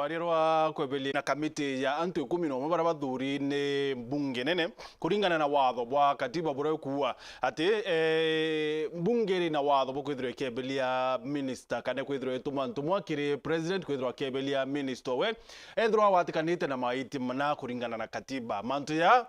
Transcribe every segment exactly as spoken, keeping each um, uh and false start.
Rwa kweberia na kamiti ya antu ikumi na umwe baria bathuri ni mbunge nene, kuringana na watho bwa katiba buria ukuuga ati, eh, mbunge iri na watho bwa kwithirwa ikeberia minister, kana kwithirwa ituma ntumwa kiri president kwithirwa akeberia minister we, ethirwa agwatikanite na maiti mana kuringana na katiba. Mantu ya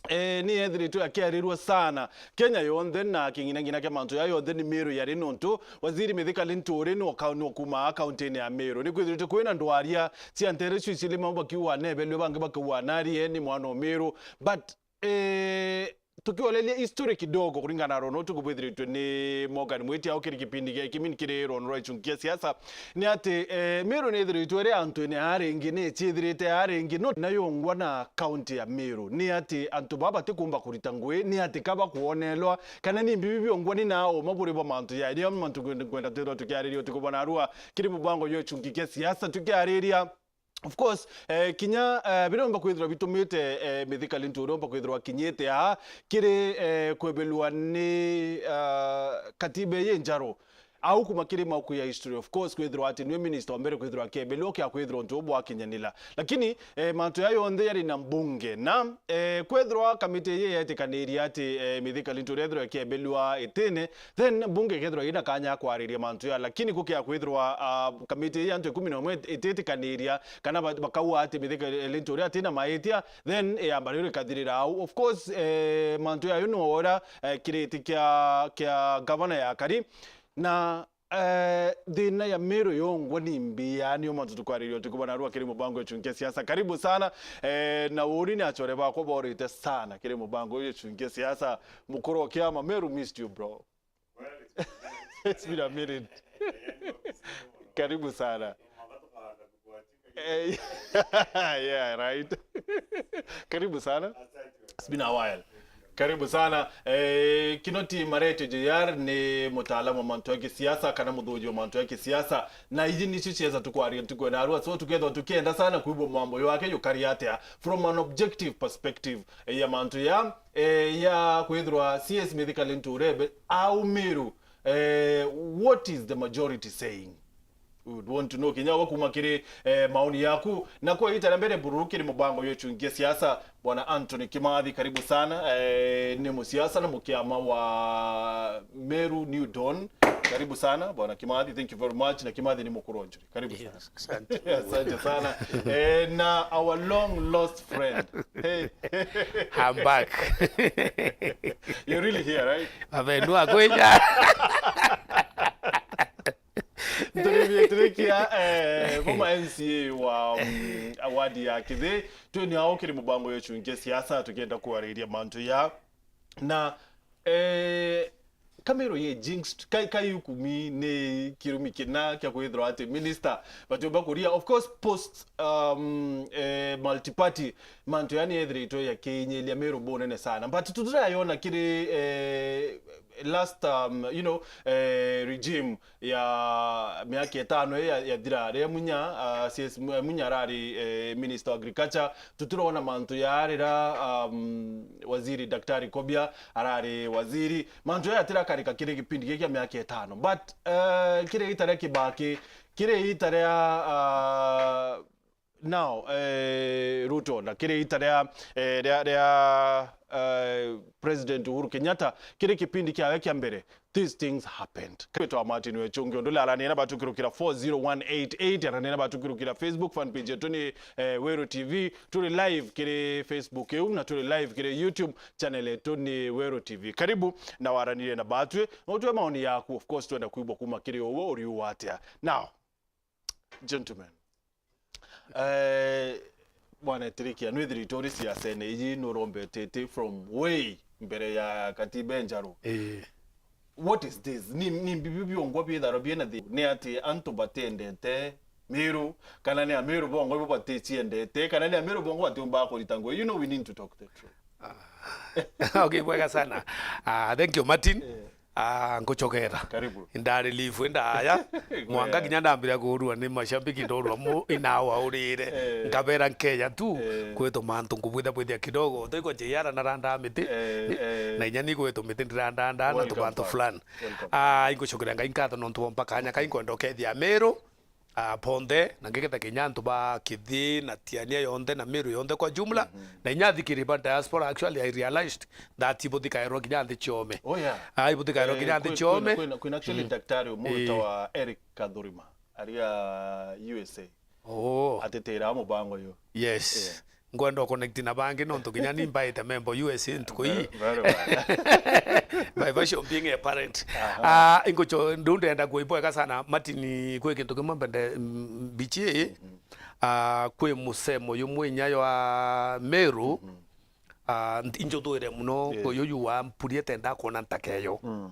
Eh, ni ethiritwe akiarirua sana Kenya yonthe, na king'inang'ina kia mantu ya yonthe ni Meru yari, nontu Waziri Mithika Linturi ni oka-, ni okuuma kaunti-ini ya Meru. Ni kwithiritwe kwina ndwaria cia ntere icio icili, bamwe bakiuga nebelwe, bangi bakiuga nari e ni mwana o Meru. But, eh, tukioreria history kidogo, kuringana na rono tukubwithiritwe ni Morgan Mwiti au kiri kipindi gia ikimi kiri rono rwa ichungi kia siasa, ni ati, eh, Meru ni ithiritwe iri antu-ini aa ringi, ni icithirite aa ringi, no na yongwa na kaunti ya Meru. Ni ati antu baa batikumba kurita ngui, ni ati ka bakwonelwa, kana ni mbibi biongwa ni na uma buri bwa mantu ya rio mantu ngwenda, ngwenda twithwa tukiariria utuku bwa narua kiri mubango jwa ichungi kia siasa tukiariria. Of course, eh, kinya, eh, biria biumba kwithirwa bitumite, eh, Mithika Linturi umba kwithirwa akinyite aa kiri, eh, kwebelwa ni, ah, katiba ii njaru. Au kuma kiri mauku ya history, of course, kwithirwa ati niwe minister wa mbere kwithirwa akebelwa kia kwithirwa untu ubu bwakinyanila. Lakini, eh, mantu ya yonthe yari na mbunge. Na, eh, kwithirwa kamiti ii yetikaniria ati, eh, Mithika Linturi ethirwa ikebelwa itine, then mbunge ikethirwa ina kanya ya kwariria mantu ya. Lakini gukia kwithirwa, ah, kamiti ii antu ikumi na umwe ititikaniria, kana ba-, bakauga ati Mithika Linturi atina maitia, then iamba riu rikathirira au. Of course, eh, mantu yayo no ora, eh, kiriti kia, kia gavana ya kari. Na, eh, thina ya Meru yongwa ni mbi, yaani, o mantu tukwariria utuku bwa narua kiri mubango ya ichungi kia siasa. Karibu sana. Eh, na uri ni achore bakwa borite sana kiri mubango uyu ichungi kia siasa. Mukuru wa kiama, Meru missed you, bro. It's been a minute. Karibu sana. Eh, yeah, right. Karibu sana. It's been a while. Karibu sana. Eh, Kinoti Marete J R ni mutaalamu wa mantu ya kisiasa kana muthuji wa mantu ya kisiasa. Na iji nicio cieza tukwaria ntuku ya narua. So tukethwa tukienda sana kuigua mambo yake yukari atia from an objective perspective, eh, ya mantu ya, eh, ya kwithirwa C S Mithika Linturi ebe au Meru, eh, what is the majority saying? We would want to know. Kinya gwa kuma kiri, eh, maoni yaku. Na kwa ita ria mbere bururu kiri mubango yo chungia siasa, Bwana Anthony Kimathi, karibu sana. Eh, ni musiasa na mukiama wa Meru New Dawn. Karibu sana, Bwana Kimathi. Thank you very much. Na Kimathi ni mukuru wa Njuri. Karibu sana. Yes, asante. Asante sana. Eh, na our long lost friend. Hey. I'm back. You're really here, right? Avendu akwija. Nturibie turikia, eh, former M C A wa, mm, ward ya Kithi. Twi ni ao kiri mubango yo chungia siasa, tukienda kwariria mantu ya. Na, eh, Kamero ye jinxed, kai, kai ukumi ni kirumi kina kia kwithirwa ati minister batiumba kuria. Of course, post, um, eh, multiparty, mantu yani ethiritwe yakinyilia Meru bunene sana. But tutirayona kiri, eh, last, um, you know, eh, regime ya miaka itano ii ya, yathira, riria Munya, ah, C S Mu-, Munya arari, eh, Minister of Agriculture, tutirona mantu ya rira, um, waziri Daktari Kobia arari waziri. Mantu ya yatirakarika kiri kipindi giki kia miaka itano. But, eh, kiri ita ria Kibaki, kiri ita ria, ah, Now, eh, Ruto, na kiri ita ria, eh, ria, ria, eh, President Uhuru Kenyatta, kiri kipindi kiawe kia mbere, these things happened. Kwitwa Martin Wechungi, undu ule aranina batukirukira four zero one eight eight, aranina batukirukira Facebook fan page yetu ni, eh, Weru T V. Turi live kiri Facebook iu, na turi live kiri YouTube channel yetu ni Weru T V. Karibu, na waranirie na batwi, na utwe maoni yaku. Of course, twenda kuigua kuma kiri uwe uriu atia. Now, gentlemen, eh, Bwana Etirikia, nwithiritwe uri siasene iji, nurombetete from way mbere ya katiba enjaru. Eh. What is this? Ni, ni mbibi biongwa biitharwa biena thi-, ni ati antu batiendete Meru, kana ni Ameru bongwa ibo baticiendete, kana ni Ameru bongwa batiumbaga kurita ngui? You know, we need to talk the truth. Ah. Okay, bwega sana. Ah, thank you, Martin. Eh. Ah, ngucokera. Karibu. Ndari live ndaya. Mwanga kinya ndambira kurua ni mashabiki ndorua mu inawa urire. Eh. Nkabera nkeja tu. Eh. Kwetu mantu ngubwitha bwithia kidogo. Toiko jeyara na randa miti. Eh, eh. Na inya ni kwetu miti ndiranda nda na tubantu fulani. Welcome back. Welcome. Ah, ingucokera Ngai nkatho nontu bwa mpaka anya kai nkwenda ukethia Meru. ah, bonthe, na ngigita kinya antu ba Kithii na Tiania yonthe na Meru yonthe kwa jumla, na inya athikiri ba diaspora, actually, I realized that ibutikaerwa kinya nthi ciome. Oh, yeah. Ah, ibutikaerwa kinya nthi ciome. Kwina, kwina, kwina actually daktari umwe witawa Eric Kathurima, aria U S A. Oh. Atitira mubango uyu. Yes. Yeah. Ngwenda u connect na bangi nontu kinya ni mbaite membo U S A ntuku ii. Very, very well. By virtue of being a parent. Aha. Ah, ingucho ndu ndenda kuibwega sana Martin, kwi kintu kimwe mbende, mm, mbichi. Ah, kwi musemo jumwe inya jwa Meru. Ah, nti-, injuthuire muno. Yeah. Kwi uyu wa mpuriete ndakwona ntakeyo. Mm.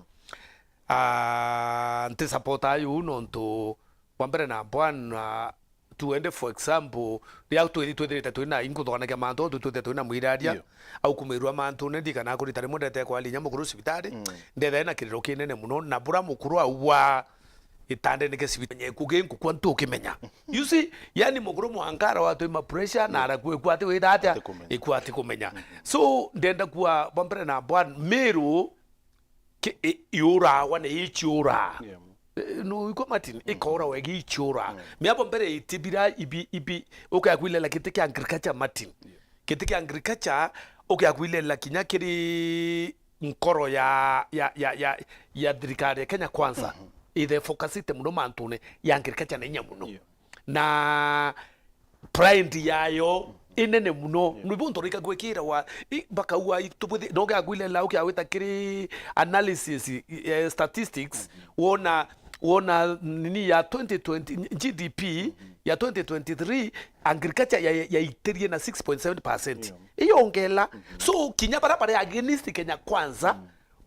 Ah, nti supporter yu nontu bwa mbere na bwana, tuende, for example, riria twi-, twithirite twina inkuthoganagia mantu, tu-, twithirite twina mwiraria, au kumirua mantune, ndirikana kurita rimwe ndete kwari inya mukuru cibitari, ndethae na kiriro kinene muno, na bura mukuru augwa itandene kia cibitari, nyeku ginkukua ntukimenya. You see, yani mukuru mwankara watwima pressure, na arakuikua ati wita atia? Atikumenya. Ikua atikumenya. So, ndenda kuwa bwa mbere na bwa Meru, ki-, i-, iurawa na ichiuraa. Yeah. Eh, no, iko Martin, ikaura wegi ichiuraa. Miabo mbere itibira ibi, ibi, ukaya kwilela kiti kia agriculture Martin. Yeah. Kiti kia agriculture, ukaya kwilela kinya kiri nkoro ya, ya, ya, ya, ya thirikari ya Kenya Kwanza. Ithe focusite muno mantune ya agriculture na inya muno. Yeah. Na pride yayo inene muno. Yeah. Nibwo ntorika gwikirawa, i-, bakaua i-, tubwithi-, no gia kwilela, ukia wita kiri analysis, eh, statistics, wona, wona nini ya twenty twenty, G D P ya twenty twenty-three, agriculture ya, yaitirie na six point seven percent. Yeah. Iyongela. So, kinya bara bari against Kenya Kwanza,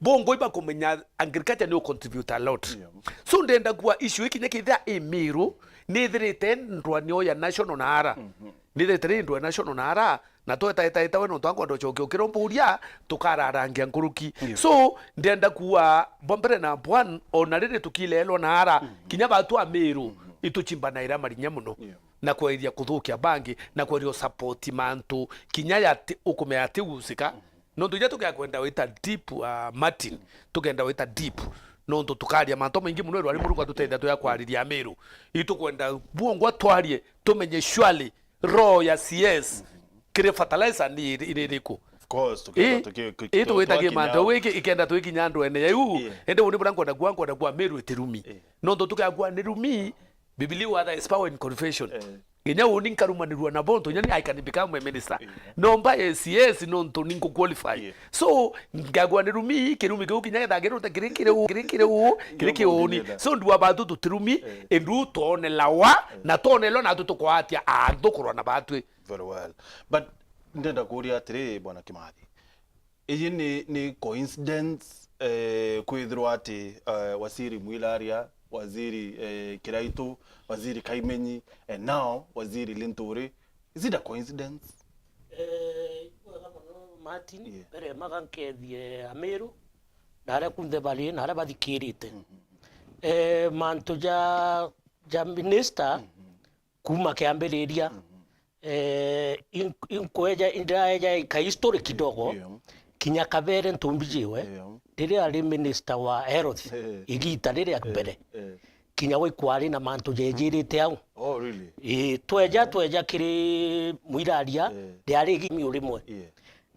bongo ibakumenya agriculture ni u contribute a lot. Yeah. So, ndenda kuwa issue ikinya kithia i Meru, nithirite ndwanio ya national na ara. Nithirite ri ndwa national na ara, na twetaetaeta we nontu ankwenda ucokia ukiromburia, tukararangia nkuruki. Yeah. So, ndenda kuwa, bwa mbere na bwan, ona riri tukilelwa na ara, kinya batu a Meru, ituchimbanaira marinya muno. Yeah. Na kweria kuthukia bangi, na kweria u support mantu, kinya yati, ukumea ati usika. Nontu inya tukeya kwenda wita deep, uh, Martin, tukenda wita deep. Nontu tukaria mantu maingi muno, rwari Murungu atutethia tuya kwariria Meru. Itukwenda bwongwa twarie, tumenye surely roho ya C S kiri fertilizer ni iri-, ni iriku? Of course, tukenda tuki-, tuki-, ii, tugwitagia mantu, ikenda twikinya ndwene yau. Yeah. Indi uni bura nkwenda kuwa, nkwenda kuwa Meru itirumi. Yeah. Nontu tukagua ni rumi, Bibilia iuga there is power in confession. Eh. Kinya uni nkarumanirua na bo, ntu inya ni I can become a minister. Eh. No mba A C S nontu ni nku qualify. Yeah. So, ngagua ni rumi, kirumi kiu kinya gethagirute kiri kiri u-, kiri kiri u-, kiri kiuni. So, ndua bantu tutirumi, eh, indu twonelawa, eh, na twonelwa na atu tukwatia anthu kurwa na batwi. Very well. But ndenda kuria atiri, Bwana Kimathi. Iji ni, ni coincidence, eh, kwithirwa ati, eh, Waziri Mwilaria, Waziri, eh, Kiraitu, Waziri Kaimenyi, and now Waziri Linturi? Is it a coincidence? Eh, ibwega mono, Martin. Yeah. Mbere maga nkethie Amiru, na aria kunthe bari, na aria bathikirite. Eh, mantu ja, ja minister, kuma kiambiriria. Eh, in-, inkweja, indaeja ka history kidogo, yeah, kinya Kabere Ntumbijiwe, yeah, riria ari minister wa health, eh, igita riria, eh, mbere, eh, kinya gwe kwari na mantu jejirite au. Oh, really? Ii, tweja, tweja kiri Mwiraria, eh, riari igimi rimwe. Yeah.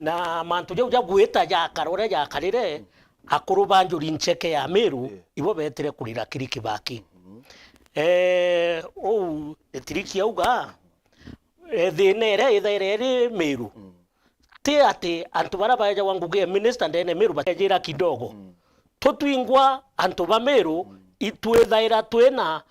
Na mantu jau ja gwita jakara uria jakarire, akuru ba Njuri Ncheke ya Meru, yeah, ibo betire kurira kiri Kibaki. Mm-hmm. Eh, uu Etiriki auga, eh, thina iria ithaire iri Meru, mm, ti ati antu baria baejagwa ngugi ya minister ndene Meru bakejira kidogo. Mm. Tutwingwa antu ba Meru, mm, itwithaira twina,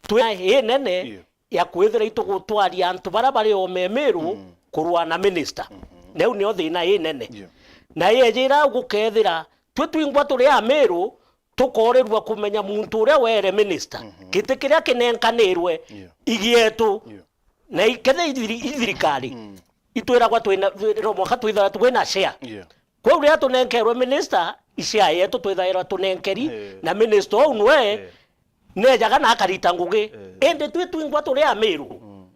twina inene, yeah, ya kwithira itugutwaria antu baria bari ome Meru, mm, kurua na minister. Mm-hmm. Na iu nio thina inene. Yeah. Na yejira gukethira twi twingwa turi Amiru, tukorirua kumenya muntu uria were minister, mhm, giti kiria kinenkanirwe, yeah, igietu, yeah, na ikethe ithiri-, ithirikari, mm, itwiragwa twina, no mwanka twithira twina share. Yeah. Kwou riria tunenkerwe minister, ishare yetu twithairwa tunenkeri, eh, na minister uu nwe, eh, nejaga na akarita ngugi. Eh. Indi twi twingwa turi Amiru, mm,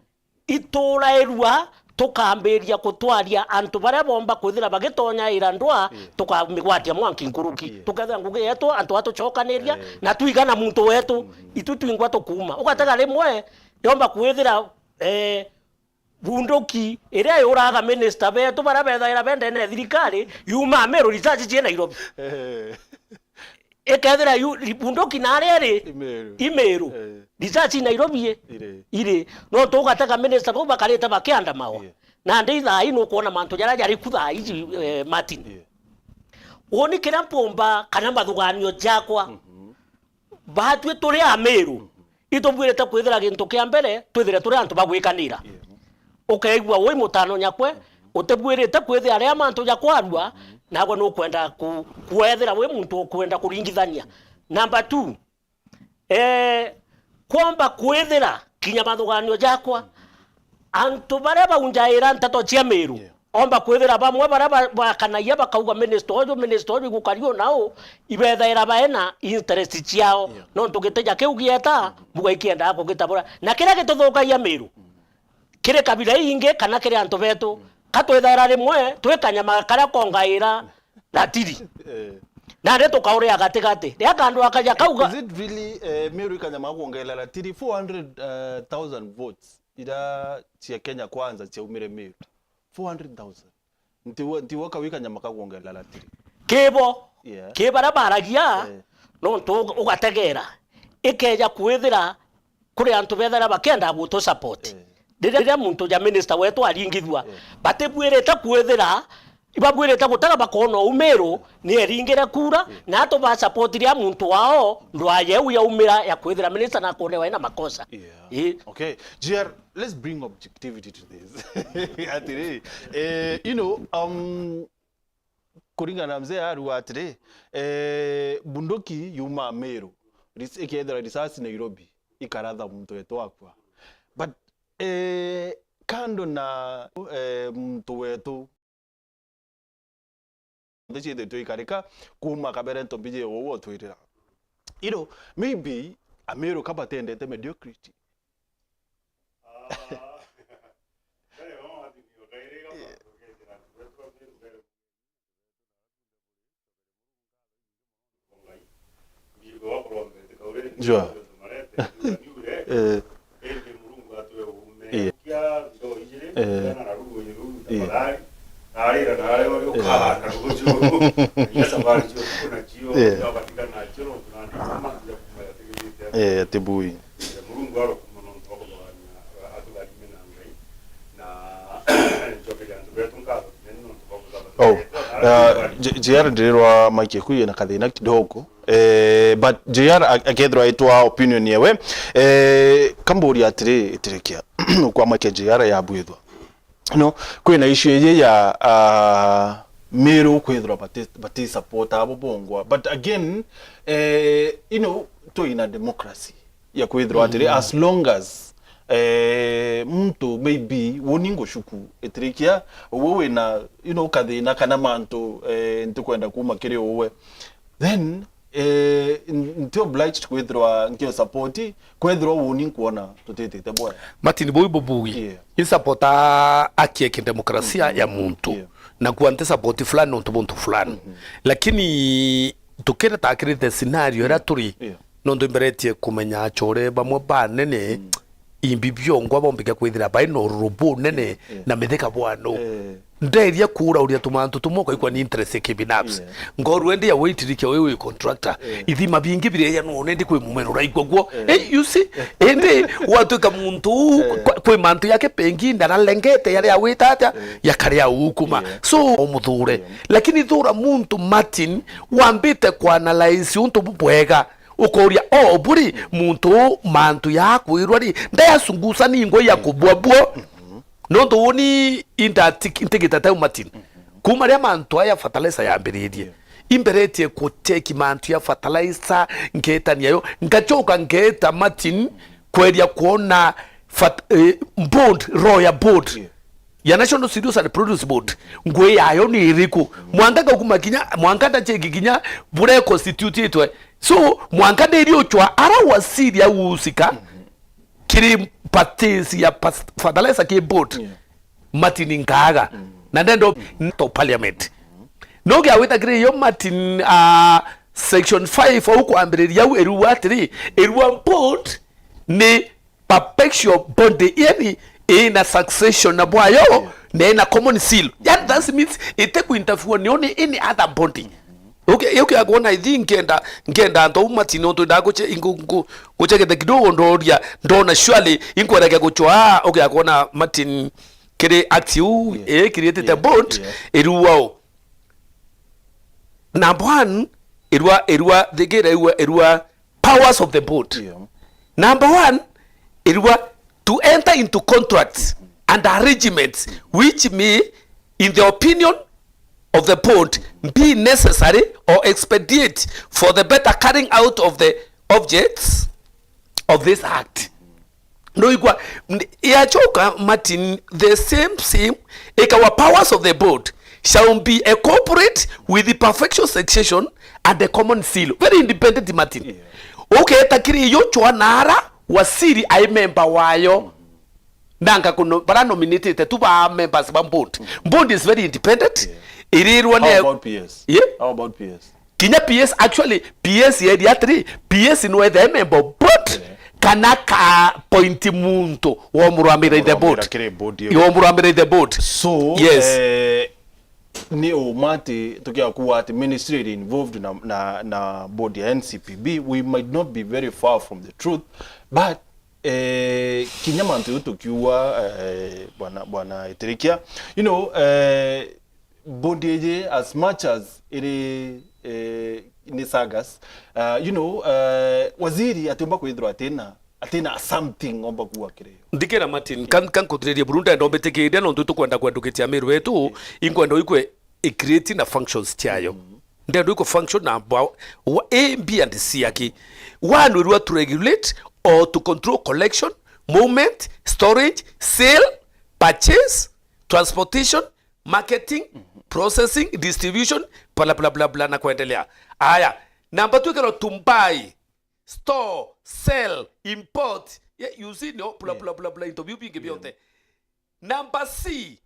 iturairua tukambiria kutwaria antu baria bomba kwithira bagitonyaira ndwaa, tukamigwatia mwanki nkuruki. Tukethira ngugi yetu antu atucokaniria, na twigana muntu wetu, itu twingwa tukuuma. Ugatega rimwe, yomba kwithira, eh, bunduki iria yuraga minister betu baria bethaira bendene ya thirikari, yumaa Meru, risasi cie Nairobi. Eh. Ikethira yu-, ri-, bunduki naria iri Imeru. Imeru. Eh. Risasi Nairobi i-, Iri. Iri. No tugatega minister bau bakarite bakiandamawa. Yeah. Nandi thaa ii nukwona mantu jaria jari ku thaa iji, eh, Martin. Yeah. Uuni kiria mpumba kana mathuganio jakwa. Mhm. Batwi turi Ameru, itubwirite kwithira gintu kia mbere, twithire turi antu ba gwikanira. Yeah. Ukeigua ui mutano nyakwe, utibwirite kwithia aria mantu ja kwarua, nagwe nukwenda ku-, kwethira wi muntu ukwenda kuringithania. Number two, eh, kwomba kwithira kinya mathuganio jakwa, antu baria baunjaira nteto cia Meru, Yeah. omba kwithira bamwe baria ba-, bakanagia bakauga minister uju, minister uju igukari o nau, ibethaira baena interest ciao. Yeah. Nontu giti ja kiu gieta, mbuga ikiendaga kugitabura. Na kiria gituthukagia Meru, kiri kabila iingi kana kiri antu betu, ka twithaira rimwe twi kanyama karia kongaira ratiri. Eh. Nandi tukauria gatigati. Ria kandu akaja kauga Is it really, eh, Meru ikanyama kuongerera ratiri? Four hundred thousand votes iria cia Kenya Kwanza ciaumire Meru. Four hundred thousand. Ntiwe, ntiwe kau ikanyama ka kuongerera ratiri. Kibo. Yeah. Ki baria baragia, Eh. nontu uga-, ugategera. Ikeja kwithira kuri antu bethaira bakenda gutu support. Eh. Riria, riria muntu ja minister wetu aringithua, Eh. batibwirite kwithira, ibabwirite gutega bakona umiru ni eringire kura, Eh. na atu ba support ria muntu wao ndwaye u yaumira ya kwithira minister na akonewa ena makosa. Yeah. Eh. Okay. J R, let's bring objectivity to this. Atiri, eh, you know, um, kuringana na mzee arua atiri, eh, bunduki yuma Meru, ris-, ikethira risasi Nairobi, ikaratha muntu wetu akua. But, eh, kando na, eh, muntu wetu, nthi ciithitwe ikarika, kuuma kabere nto mbiji uu utwirira. You know, maybe Ameru ka batendete mediocrity. Sure. Eh. Eh. Eh. Eh. Eh, ati bui. Oh, uh, J-, J R ndirirwa Mike Kuye na kathina kidogo. Eh, but J R a-, akethirwa aitwa opinion yewe. Eh, kamburia atiri, itirikia kwa Mike J R ya bwithwa. No, kwina issue iji ya, ah, Meru kwithirwa bati, bati support abo bongwa. But again, eh, you know, twina democracy ya kwithirwa atiri, as long as, eh, muntu maybe woni ngushuku itirikia, uwe wina, you know, kathina kana mantu, eh, ntikwenda kuma kiri uwe, then, eh, n-, nti obliged kwithirwa nkio support, kwethirwa woni nkwona tutitite bwega. Martin, bui bubugi. Yeah. I support a-, aki ya kidemokrasia ya muntu. Yeah. Na kuwa nti support fulani nontu buntu fulani. Lakini tukire takirite scenario iria turi, Yeah. nontu imberetie kumenya achore bamwe banene, imbi biongwa bombike kwithira bai na ururu bunene na mithika bwano. Eh. Nderia kuurauria tumantu tumwe ukaigua ni interest ya kibinafsi. Yeah. Ngorwe ndi ya waitirike wi, wi contractor. Eh. Ithima bingi bireja none ndi kwi mumero uraigua guo. Eh. Eh, you see? Indi gwatuika muntu uu, kwa-, kwi mantu yake pengi ndaralengete yaria awita atia, yakaria uu kuma. Yeah. So, umuthure. Yeah. Lakini thura muntu Martin, wambite kuanalyze untu bubwega. Ukoria, "Oh, buri, muntu uu mantu yakwirwa ri, ndayasungusa ningwa ya kubua buo?" Nontu uni inda tik-, ntigita tau Martin. Kuma ria mantu aya fertilizer yambiririe, imberetie kucheki mantu ya fertilizer, ngetania yo, ngachoka ngeta Martin kweria kuona fat-, eh, board, royal board. Yeah. Ya National Cereals and Produce Board, ngui yayo ni iriku? Mwanka ngakuma kinya, mwanka ndacheki kinya buria constitutitwe. So, mwanka ndiri uchwa ara waziri aguusika kiri purchase ya pas-, fertilizer ki board. Yeah. Martin Nkaaga. Na ndenda to parliament. No gia wita kiri yo Martin, ah, section five au kwambiriria au irua atiri, irua board ni perpetual body, yani ina succession na bwayo, na ina common seal. Yani that means ite kuinterfere ni any other body. Okay, okay, akuona, I think nkienda, nkienda antu au Martin, nontu nda guche, ngu-, ngu-, guchekete kidogo, ndoria, ndona surely inkwenda kia guchwa, okay, akuona Martin kiri act u, eh, created a board, irua o. Number one, irua, irua, thigira irua, irua powers of the board. Yeah. Number one, irua to enter into contracts and arrangements which may, in the opinion of the board, be necessary or expedient for the better carrying out of the objects of this act. Noigwa, n-, yachoka Martin, the same, same, ikawa powers of the board shall be a corporate with the perfection succession and the common seal. Very independent, Martin. Yeah. Uketa kiri yo chwa nara waziri ai member wayo. Nanga kuno, bara nominated tu ba members ba board. Board is very independent. Yeah. Irirwa ni. How about P S? Yeah? How about P S? Kinya P S, actually, P S yeri atiri, P S no ethe member board, kana ka point muntu wa murugamira the board. Kiri board iyo. Wa murugamira the board. So, yes, eh, ni uma ati tukiakuwa ati ministry iri involved na, na, na board ya N C P B, we might not be very far from the truth, but, eh, kinya mantu jau tukiuga, eh, bwana, bwana Itirikia, you know, eh, board iji, as much as iri, eh, ni sagas, uh, you know, uh, waziri atiumba kwithirwa atina, atina something omba kuuga kiri yo. Ndikira Martin, kan, kan kuthiriria buru, ndenda umbitikiria nontu tukwenda kwendukitia Meru wetu, inkwenda ikwe i create na functions ciayo. Ndenda ikwe function na bwa, wa A, B and C aki. One, irua to regulate or to control collection, movement, storage, sale, purchase, transportation, marketing, processing, distribution, bla, bla, bla, bla, na kuendelea. Aya, number two, ikero to buy, store, sell, import. Yeah, you see, no, bla, bla, bla, bla, into biu bingi bionthe. Number C,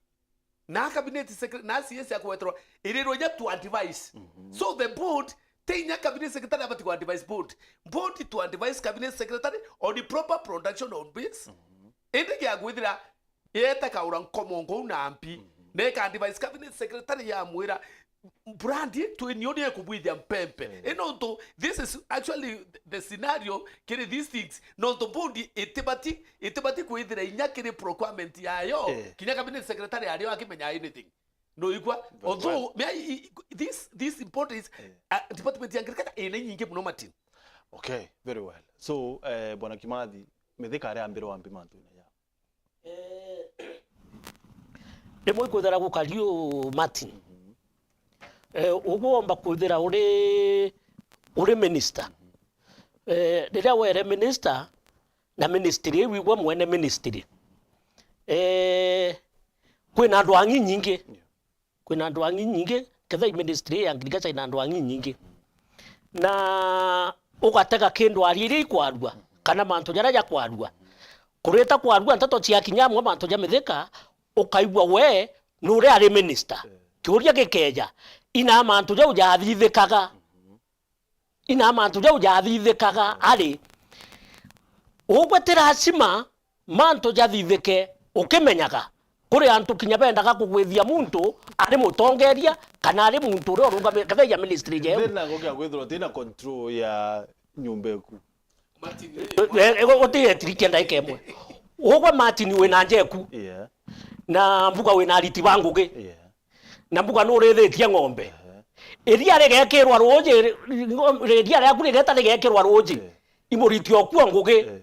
na cabinet secretary, na C S ya kweterwa, irirwe inya to advise. So the board, ti inya cabinet secretary abati ku advise board. Board to advise cabinet secretary on the proper production on bills. Indi gia gwithira yete kaura nkomo nkou na mpi, na ika advise cabinet secretary yamwira, brand twinio ni ekubwithia mpempe. Eh. Ino ntu, this is actually the scenario kiri these things. Nontu board itibati, itibati kwithira inya kiri procurement yayo. Eh. Kinya cabinet secretary ario akimenya anything. No igwa. Very well. Although, me I, I, this, this important is, eh, uh, department ya agriculture ina nyingi muno, Martin. Okay, very well. So, eh, Bwana Kimathi, Mithika ari ambirwa ambi mantu-ini ya. Eh, rimwe ikwithira gukari u Martin. Eh, ugwe womba kwithira uri, uri minister. Eh, riria were minister, na ministry iu igwe mwene ministry. Eh, kwina andu ang'i nyingi. Kwina andu ang'i nyingi, kethira i ministry ya agriculture ina andu ang'i nyingi. Na ugatega kindu aria iria ikwarua, kana mantu jaria jakwarua. Kurita kwarua nteto ciakinya amwe mantu ja Mithika, ukaigua we nuri ari minister. Kiuria gikeja, ina mantu jau jathithikaga? Ina mantu jau jathithikaga ari? Ugwe ti lazima mantu jathithike ukimenyaga. Kuri antu kinya bendaga kugwithia muntu ari mutongeria kana ari muntu uria urungamire, kethira ya ministry jeu. Then nago kia kwithirwa utina control ya nyumba eku. Eh, eh, uti etirikia ndaika imwe. Ugwe Martin wina njeku. Yeah. Na mbuga wina ariti ba ngugi. Yeah. Na mbuga nurithitie ng'ombe. Ehe. Iria rigekirwa ruuji, iria riaku rigeta rigekirwa ruuji. Eh. Imuriti okua ngugi. Eh.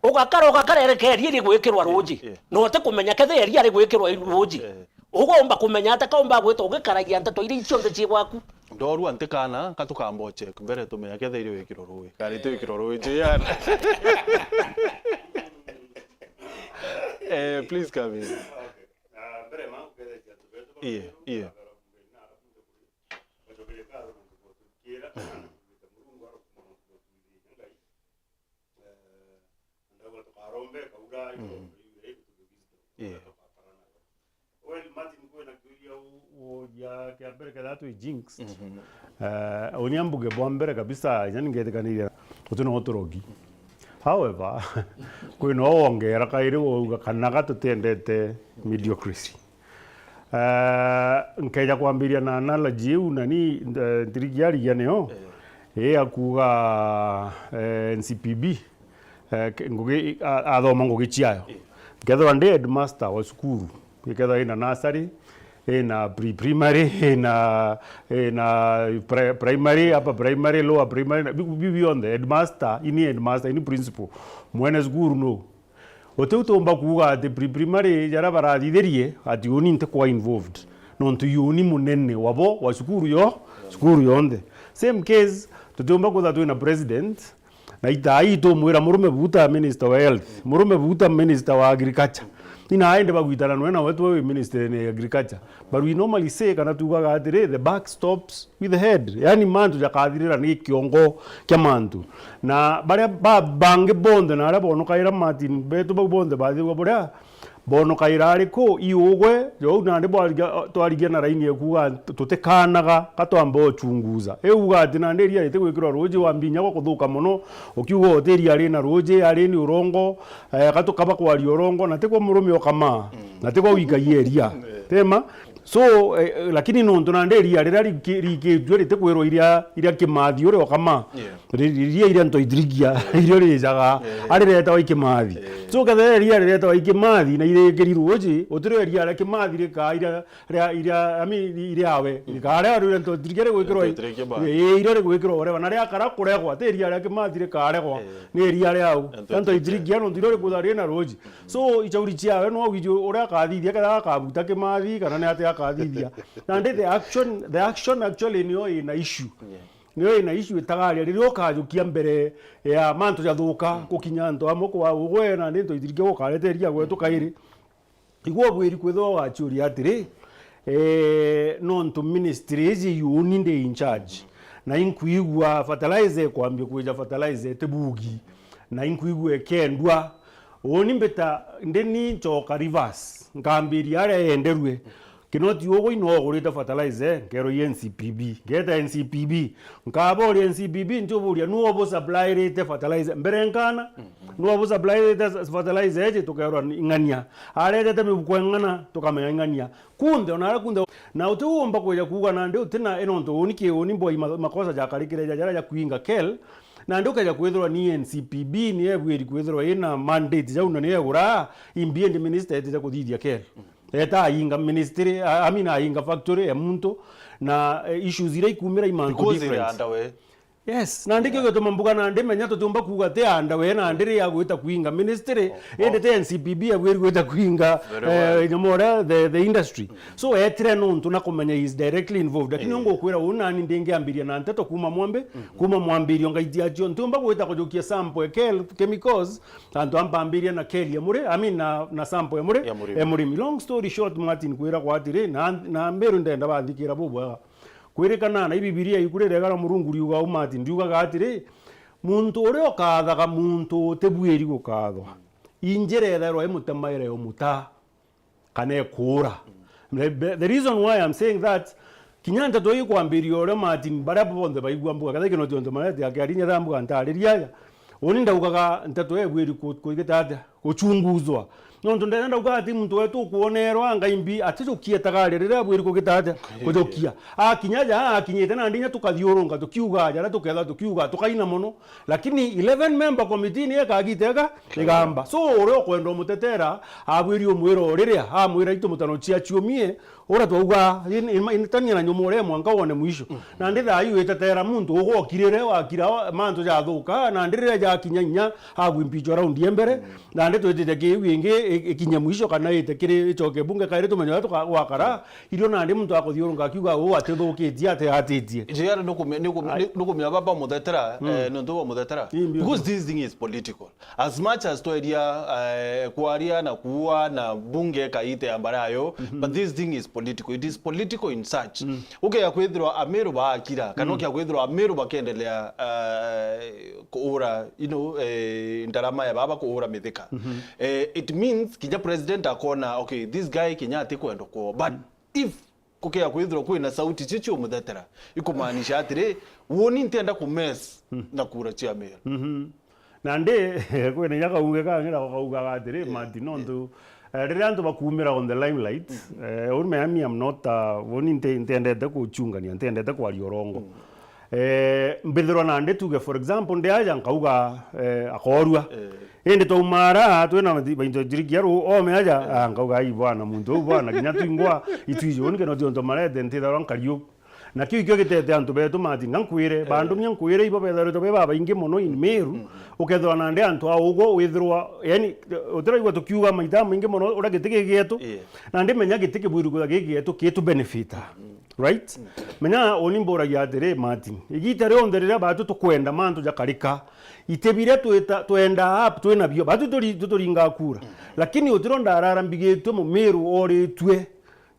Ugakara, ugakara, ereka iria rigwikirwa ruuji. Eh. Na utikumenya kethira iria rigwikirwa ruuji. Eh. Ugomba kumenya ata kaumba gwita ugikaragia nteto iria cionthe cii gwaku. Ndorua ntikana, ka tukamba ucheck mbere tumenya kethira iria wikirwa ruuji. Kana iti wikirwa ruuji, yani. Eh, please come in. Okay. Ah, mbere ma kugetheria antu betu ba Iye, iye. Bacokerie nkaatho nontu bwa uturikira, na nontu bwa Murungu arokuma nontu bwa utwithiria Ngai. Eh, ndauga tukarombe, kaura, mm, ikombe iu igutugivisto. Iye. Tugaparana. Kuuria kia mbere ketha twi jinx. Eh, uuni ambuge bwa mbere kabisa, inya ningetikaniria uti no turogi. However, kwina wongera kairi wauga kana ga tutiendete mediocrity. Eh, nkeja kwambiria na analogy iu nani, eh, ntiriki yarigia niyo. Ii akuuga, eh, N C P B, eh, ke-, ngugi, a-, athoma ngugi ciayo. Nkethirwa ndi headmaster wa cukuru, ikethirwa ina nursery, ina pre-primary, ina, ina pri-, primary, upper primary, lower primary, na biu, biu bionthe, headmaster, ini headmaster, ini principal, mwene cukuru nu? Uti utiumba kuuga ati pre-primary jaria barathithirie, ati uuni ntikwa involved. Nontu uuni munene wabo wa cukuru yo, cukuru yonthe. Same case, tutiumba kwithirwa twina president, na itaa ii tumwira murume buta minister wa health, murume buta minister wa agriculture. Ina aende bagwitana nwe nawe twe wi minister ni agriculture. But we normally say kana tuugaga atiri, the buck stops with the head. Yani mantu jakathirira ni kiongo kia mantu. Na baria ba-, bangi bonthe na aria bonokaira Martin, betu bau bonthe bathirwa buria, bonokaira ari ku iugwe, jou nandi bwarigia, twarigia na raini ya kuuga tutikanaga, ka twamba uchunguza. Iuga ati nandi iria ritigwikirwa ruuji wambinya gwa kuthuka mono, ukiuga uti iria rina ruuji, ari ni urongo, eh, ka tukaba kwaria urongo, na tikwa murume ukamaa, na tikwa wikagia iria. Tema? So, eh, eh, lakini nontu nandi iria riria riki-, rikitue ritikwirwa iria, iria kimathi uria ukamaa. Yeah. Ri-, iria, iria ntoithirigia, irio rijaga, yeah, ari retawa ikimathi. Yeah. So, kethira iria riretawa ikimathi na irikiri ruuji, utirio iria ria kimathi rikaa iria, ria, iria, I mean, ri-, iriawe, rikaa ria rire ntoithirigia rigwikirwa i-, ntoithirigia kimathi. Ii, irio rigwikirwa ureba, na riakara kuregwa, ti iria ria kimathi rikaregwa, yeah, ni iria riau. Ntoithirigia. Ntoithirigia nontu irio rikutha rina ruuji. So, ichauri ciawe no wiji uria akathithia, kethira akabuta kimathi, kana ni atia akathithia. Nandi the action, the action actually niyo ina issue. Yeah. Niyo ina issue itagaria riria ukajukia mbere ya mantu jathuka, mm, gukinya antu amwe kwa ugwe, nandi ntoithirigia gukareteria gwetu kairi. Igua ubwiri kwithirwa waciuria atiri, eh, nontu ministry iji yuuni ndi in charge. Na inkwigua fertilizer ikwambia kwija fertilizer itibugi. Na inkwigua ikendua. Uuni mbita, ndi ni ncoka reverse. Nkambiria aria yenderue. Kinoti ugwe ino ugurite fertilizer, nkerwa i N C P B. Ngeeta N C P B. Nkaboria N C P B, ntiuburia, nu ubu supplyirite fertilizer? Mbere nkana, nu ubu supplyirite fertilizer iji? Tukerwa ing'ania. Aretete mibuko ing'ana, tukamenya ing'ania. Kunthe, ona aria kunthe. Na uti uumba kwija kuuga nandi uti na, i nontu uuni ki uuni mbwai ma-, makosa jakarikire ja jaria ja kuinga KEL, nandi ukeja kwithirwa ni N C P B ni ebwiri kwithirwa ina mandate jau na ni egura, imbi endi minister etite kuthithia KEL. Eta ainga ministry, a-, I mean, ainga factory ya muntu, na, eh, issues iria ikumira i mantu different. Because iri under we. Yes, nandi kio gituma mbuga nandi menya tutiumba kuuga ti under we, nandi ri agwita kuinga ministry, oh, indi ti N C P B abwiri gwita kuinga, very well, eh, nyamu uria the, the industry. So, etire nontu na kumenya he is directly involved. Lakini, eh, ngukwira uu nani ndingiambiria na nteto kuuma mwambi, mhm, kuuma mwambirio ngaitia cio. Ntiumba gwita kujukia sample ya KEL chemicals, antu ampambiria na KEL ya muri, I mean, na, na sample ya muri, ya murimi. Ya murimi. Long story short, Martin, kwira kwa atiri, na, na mbiru ndenda bathikira bubwega. Kwirikana na i Bibilia iku rirega na Murungu riuga uma ati, ndiugaga atiri, muntu uria ukathaga muntu utibwiri gukathwa, injira ethairwa imutemaire umuta, kana ekuura. The, the reason why I'm saying that, kinya nteto ii kwambiria uria Martin, baria bonthe baigua mbuga, kethira kino tiontu marete akiarinya tha mbuga ntariria aja. Uni ndaugaga nteto ebwiri ku-, kuigita atia? Guchunguzwa. Nontu ndenda ndauga ati muntu wetu ukwonerwa anga imbi atijukie tagaria riria abwiri kugita atia? Kujukia. Akinya ja, akinyite nandi inya tukathiurunga, tukiuga jaria tuketha tukiuga, tukaina mono. Lakini eleven member committee ni ekagitega igamba. So, uria ukwenda umutetera, abwiri umwira uriria, amwira itu mutano cia ciumie, Ura twauga, in, in, in, tania na nyuma uria mwanka wone mwisho. Mm. Nandi thaa ii witetera muntu ugwokirire, wakira mantu jathuka, nandi riria jakinya inya agwimpeachwa raundi ya mbere, mm, nandi twitite kiu ingi i-, ikinye mwisho kana ite kiri icoke bunge kairi tumenye uria tuka-, gwakara, mm, irio nandi muntu akuthiurunga akiuga uu atithukitie, ati atitie. J R nukumia, nukumia, Ai. nukumia baba muthetera, mm, eh, nontu wa muthetera. Ii, mbio. Because this thing is political. As much as tweria, eh, kwaria na kuua na bunge kaite ya mbarayo, mhm, but this thing is political. It is political in such. Mm. Ukea kwithirwa Amiru baakira, kana, mm, ukea kwithirwa Amiru bakendelea, eh, kuura, you know, eh, ndarama ya baba kuura mithika. Mhm. Eh, it means kinya president akona, okay, this guy kinya atikwenda kuo. But, mm, if Kukia kwithirwa kwina sauti cio ciumuthetera, ikumaanisha atiri, woni ntienda ku mess na kura cia Meru. Mhm. Nandi, kwina inya kauge kangi nako kaugaga atiri, Martin, nontu, eh, riria antu bakuumira on the limelight, eh, uu me, me, I'm not, uh, woni nti-, ntiendete kuchungania, ntiendete kwaria urongo. Eh, mbithirwa nandi tuge, for example, ndi aja nkauga, eh, akoorua. Eh. Indi twaumara, twina thi-, bainto njirikia ruu, ome aja, ah, nkauga, "Ai, bwana, muntu uu, bwana, kinya twingwa, itwiji, uni keno tionto marete, ntithirwa nkari uu." Na kiu ikio gitete antu betu, Martin, nga nkwire, eh, bandumia nkwire, ibo betharitwe be babaingi mono in Meru, ukethirwa nandi antu a ugo, withirwa, yani, utiraigua tukiuga maita maingi mono, uria giti gigietu, nandi menya giti kibwiri kwithirwa gigietu, gitu benefita. Right? Menya, uni mburagia atiri, Martin, igita rionthe riria batu tukwenda mantu jakarika, iti biria twita-, twenda up twinabio, batu turi-, tuturinga kura. Lakini utiro ndarara mbigitwe Mumiru oritue,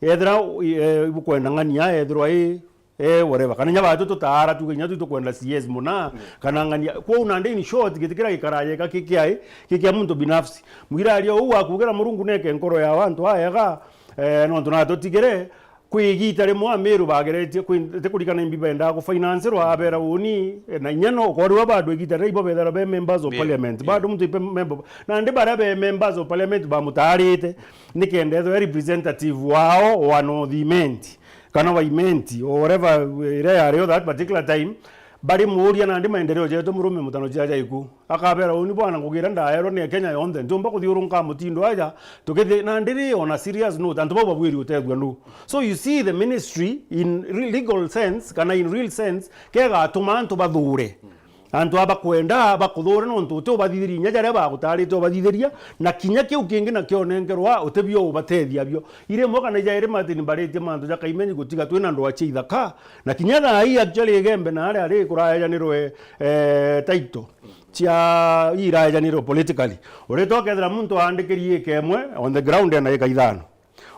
ethira, eh, ibukwenda ng'ania, ethirwa i, eh, whatever. Kana inya batu tutaara tuge inya tu tukwenda C S muna, kana ng'ania. Kwou nandi, in short, giti kiria gikarajeka ki kiai, ki kia muntu binafsi. Mwiraria uu akugira Murungu neke nkoro ya antu ayega, eh, nontu natutigire, kwi igita rimwe Amiru bageretie kwi-, ti kurikana imbi bendaa kufinance rwa abera uni, eh, na inya no koriwa bado igita riria ibo bethera be members of parliament. Bado muntu ipe member. Nandi baria be members of parliament bamutaarite, nikenda ethwe representative wao wa North Imenti, kana wa Imenti, or whatever, eh, iria yario that particular time, bari muuria nandi maendeleo jetu murume mutano cia jaiku. Akabera, "Uni bwana, ngugira ndaerwa ni Kenya yonthe. Ntiumba kuthiurunka mutindo aja, tukithi-, na ndiri on a serious note, antu bau babwiri utethua nu." So you see the ministry in re-, legal sense, kana in real sense, kegatuma antu bathure. Antu aba kwenda bakuthure nontu uti ubathithiria inya jaria bagutarite ubathithiria, na kinya kiu kingi nakio unenkerwa utibio ubatethia bio. Irimwe kana ijairi Martin mbaritie mantu ja Kaimenyi gutiga twina ndwaa cia ithaka, na kinya thaa ii actually Igembe na aria ari kuraejanirwe, eh, title cia iraejanirwe politically. Urita ukethira muntu aandikirie ika imwe, on the ground ena ika ithano.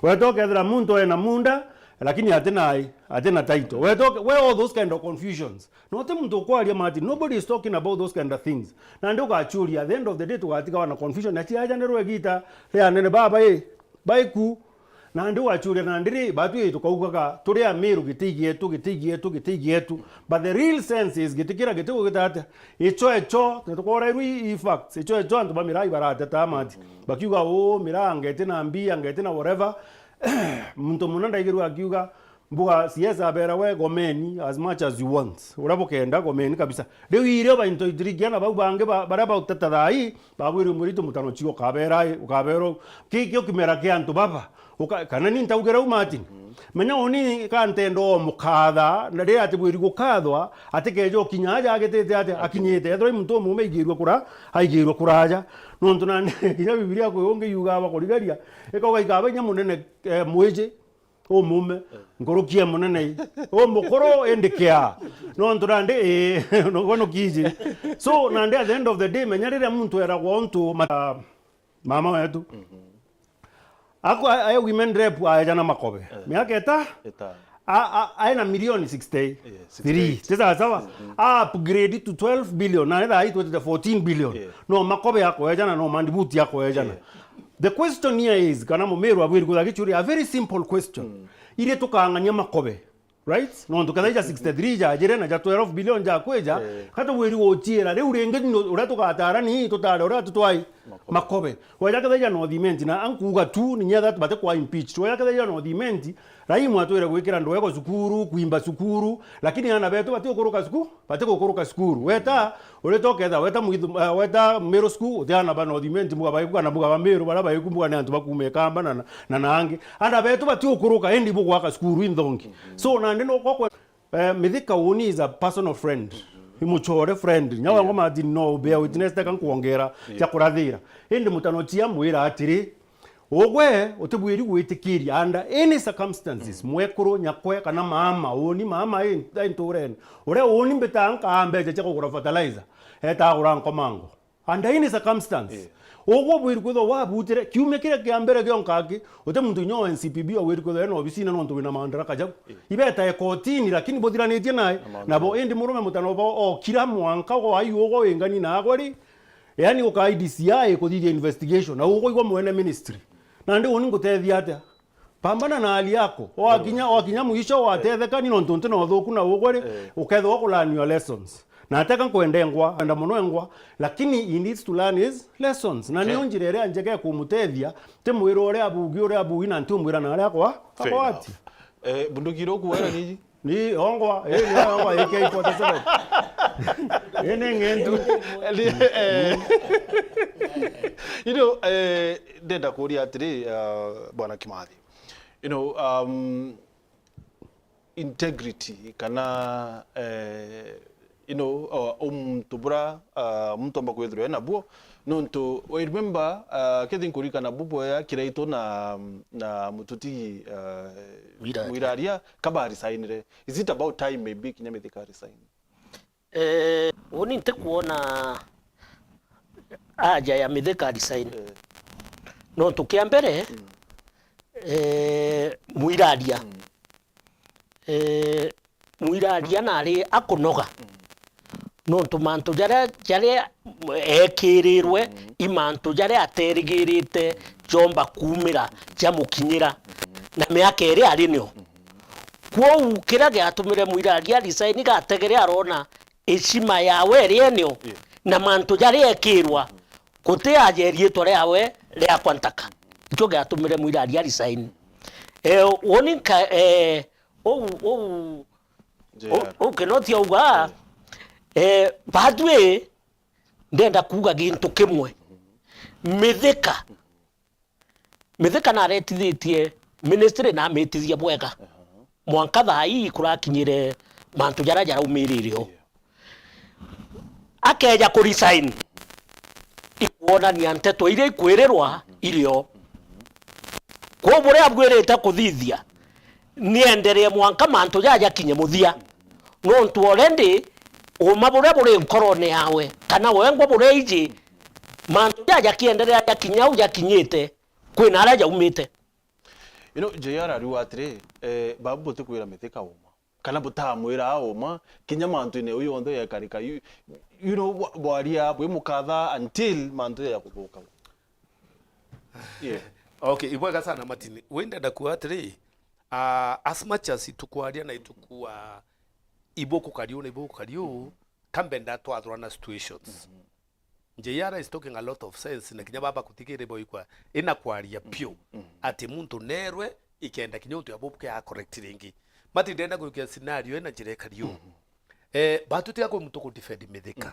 Urita ukethira muntu ena munda, lakini atina ai, atina title. Urita uke-, we all those kind of confusions. No ti muntu ukwaria, Martin. Nobody is talking about those kind of things. Nandi ugachuria, at the end of the day, tugatigawa na confusion. Na ciaejanirwe igita ria anene baba i, baiku. Nandi ugachuria, nandi ri, batu i tukaugaga, turi Amiru, giti gietu, giti gietu, giti gietu. But the real sense is, giti kira giti gugita atia? Icho, icho, na tukorairwe i, i facts. Icho, icho, antu ba miraa ibarateta, Martin. Bakiuga, "Uu, miraa, anga itina mbi, anga itina whatever." Muntu muna ndaigirwe akiuga, mbuga, "C S abera we, gomeni as much as you want. Uria bukenda, gomeni kabisa." Riu irio bainto itirikia na bau bangi ba-, baria bauteta thaa ii, babwirwe, "Muritu mutano cio ukabera ii, ukabera uu." Ki-, kio kimera kia antu baba. Uka-, kana ni ntaugira u, Martin? Menya uni ka ntenda o mukatha, na riria atibwiri gukathwa, atikeja ukinya aja agitite atia, akinyite. Ethirwa i muntu umume aigirwe kura-, aigirwe kuraja. Nontu na kinya Bibilia kwi ungi yugaga bakurigaria, ikauga ikaba inya munene, eh, mwiji, umume, nkuruki e munene i, umukuru indi kia. Nontu nandi, ii, nugo nukiji. So, nandi at the end of the day, menya riria muntu eragwa untu ma-, mama wetu. Ako, a, a, women rep aejana Makobe. Miaka eta? Eta. A, a, aena milioni sixty-three. Ti sawa sawa? A upgrade to twelve billion, na thaa ii twetete fourteen billion. No Makobe akoejana, no Mandibuti akoejana. The question here is, kana Mumiru abwiri kutha gichuri, a very simple question. Iri tukang'ania Makobe, right? Nontu ketha ija sixty-three jajire na ja twelve billion jakwija, ka tubwiri guchiira. Riu ringi ni uria tugatara ni tutare uria tutwai Makobe. Weja ketha ija North Imenti, na ankuga tu, ni nyetha bati kwa impeach. Weja ketha ija North Imenti, Raimu atwire gwikira ndwego cukuru, kwimba cukuru, lakini ana betu bati gukuruka cukuru, bati gukuruka cukuru. Weta, urita uketha, weta Mwithu-, eh, weta Miru School, uti ana ba North Imenti, mbuga baiku, kana mbuga ba Miru, baria baiku, mbuga ni antu ba kuuma Ikamba na, na, na angi. Ana betu bati gukuruka, indi bugwaka cukuru inthongi. So, nandi no kokwe, eh, Mithika uni is a personal friend. I muchore friend. Nya wangwa Martin no bear witness teka nkwongera cia kurathira. Indi mutano cia mwira atiri, Ugwe utibwiri gwitikiria under any circumstances, mwekuru, nyakwe, kana mama, uni mama i, i nturene. Uria uni mbitaa nkaa mbecha cia kugura fertilizer, eta agura nkomango. Under any circumstance. Ugwe ubwiri kwithirwa wabutire, kiumia kiria kia mbere gionka aki, uti muntu inya o N C P B obwiri kwithirwa ena obisine nontu wina maandaraka jau. Ibeta e kotini, lakini buthiranitie nae. Nabo, indi murume mutano bo okira mwanka gwa aiugo wingani na agwe ri, Yaani ukaa D C I kuthithia investigation, na uguo igua mwene ministry. Nandi uni ngutethia atia? Pambana na hali yako. Wakinya, wakinya mwisho, watetheka ni nontu nti na uthuku na ugwe ri, ukethirwa ukulearn your lessons. Na ateka nkwenda engwa, enda mono engwa, lakini he needs to learn his lessons. Na niyo njira iria njega ya kumutethia, ti mwira uria abugi, uria abugi, na nti umwira na aria akwa, Fair enough. Eh, bunduki iria ukuwera ni iji? Ni ongwa, eh, ni ongwa, A K forty-seven. Eh, ni ng'endu. Eh, you know, eh, ndenda kuria atiri, uh, Bwana Kimathi. You know, um, integrity kana, eh, you know, uh, umuntu bura, uh, muntu amba kwithirwa ena buo, nontu, I remember, uh, kethi nkurikana bubwea kiraitwo na, na mututigi, uh, Mwiraria. Mwiraria, kabari sainire. Is it about time maybe kinya Mithika resign? Eh, uni ntikwona aja ya Mithika resign. Eh. Nontu kia mbere, eh, Mwiraria. Eh, Mwiraria nari akunoga. Nontu mantu jaria, jaria ekirirwe, i mantu jaria aterigirite jomba kumira, jamukinyira. Na miaka iria ari nio. Kwou kiria giatumire Mwiraria resign gategere arona heshima yawe iria enio, na mantu jaria ekirwa, guti aja riitwa riawe riakwa ntaka. Nikio giatumire Mwiraria resign. Eh, woni nka, eh, ou, ou, J R. Ou, ou Kinoti auga, eh, batwi, ndenda kuuga gintu kimwe. Mithika. Mithika naretithitie ministry na amitithia bwega. Mwanka thaa ii kurakinyire mantu jaria jaraumirire o. Akeja ku resign, ikwonania nteto iria ikwirirwa irio. Kwou buria abwirite kuthithia, nienderee mwanka mantu jaja jakinye muthia. Nontu already, uma buria buri nkorone yawe, kana wengwa buria iji, mantu jaja jakienderea jakinya au jakinyite, kwina aria jaumite. You know, J R ariuga atiri, eh, babu butikwira Mithika uma. Kana butamwira uma, kinya mantu-ini jau jonthe yekarika, you, you know, bwa-, bwaria bwi mukatha until mantu jaja kuthuka. Yeah. Okay, ibwega sana Martin. We ndenda kuuga atiri, ah, as much as itukwaria na itukua ibuku kariu na ibuku kariu, ka mbenda twathurana situations. J R is talking a lot of sense, na kinya baba kutigire boikwa ina kwaria piu ati muntu nerwe ikenda kinya untu ya bubu ke a correct ringi. Mati ndenda gukia scenario ina njira ikari uu. Eh, batu tiga kwi muntu ku defend Mithika.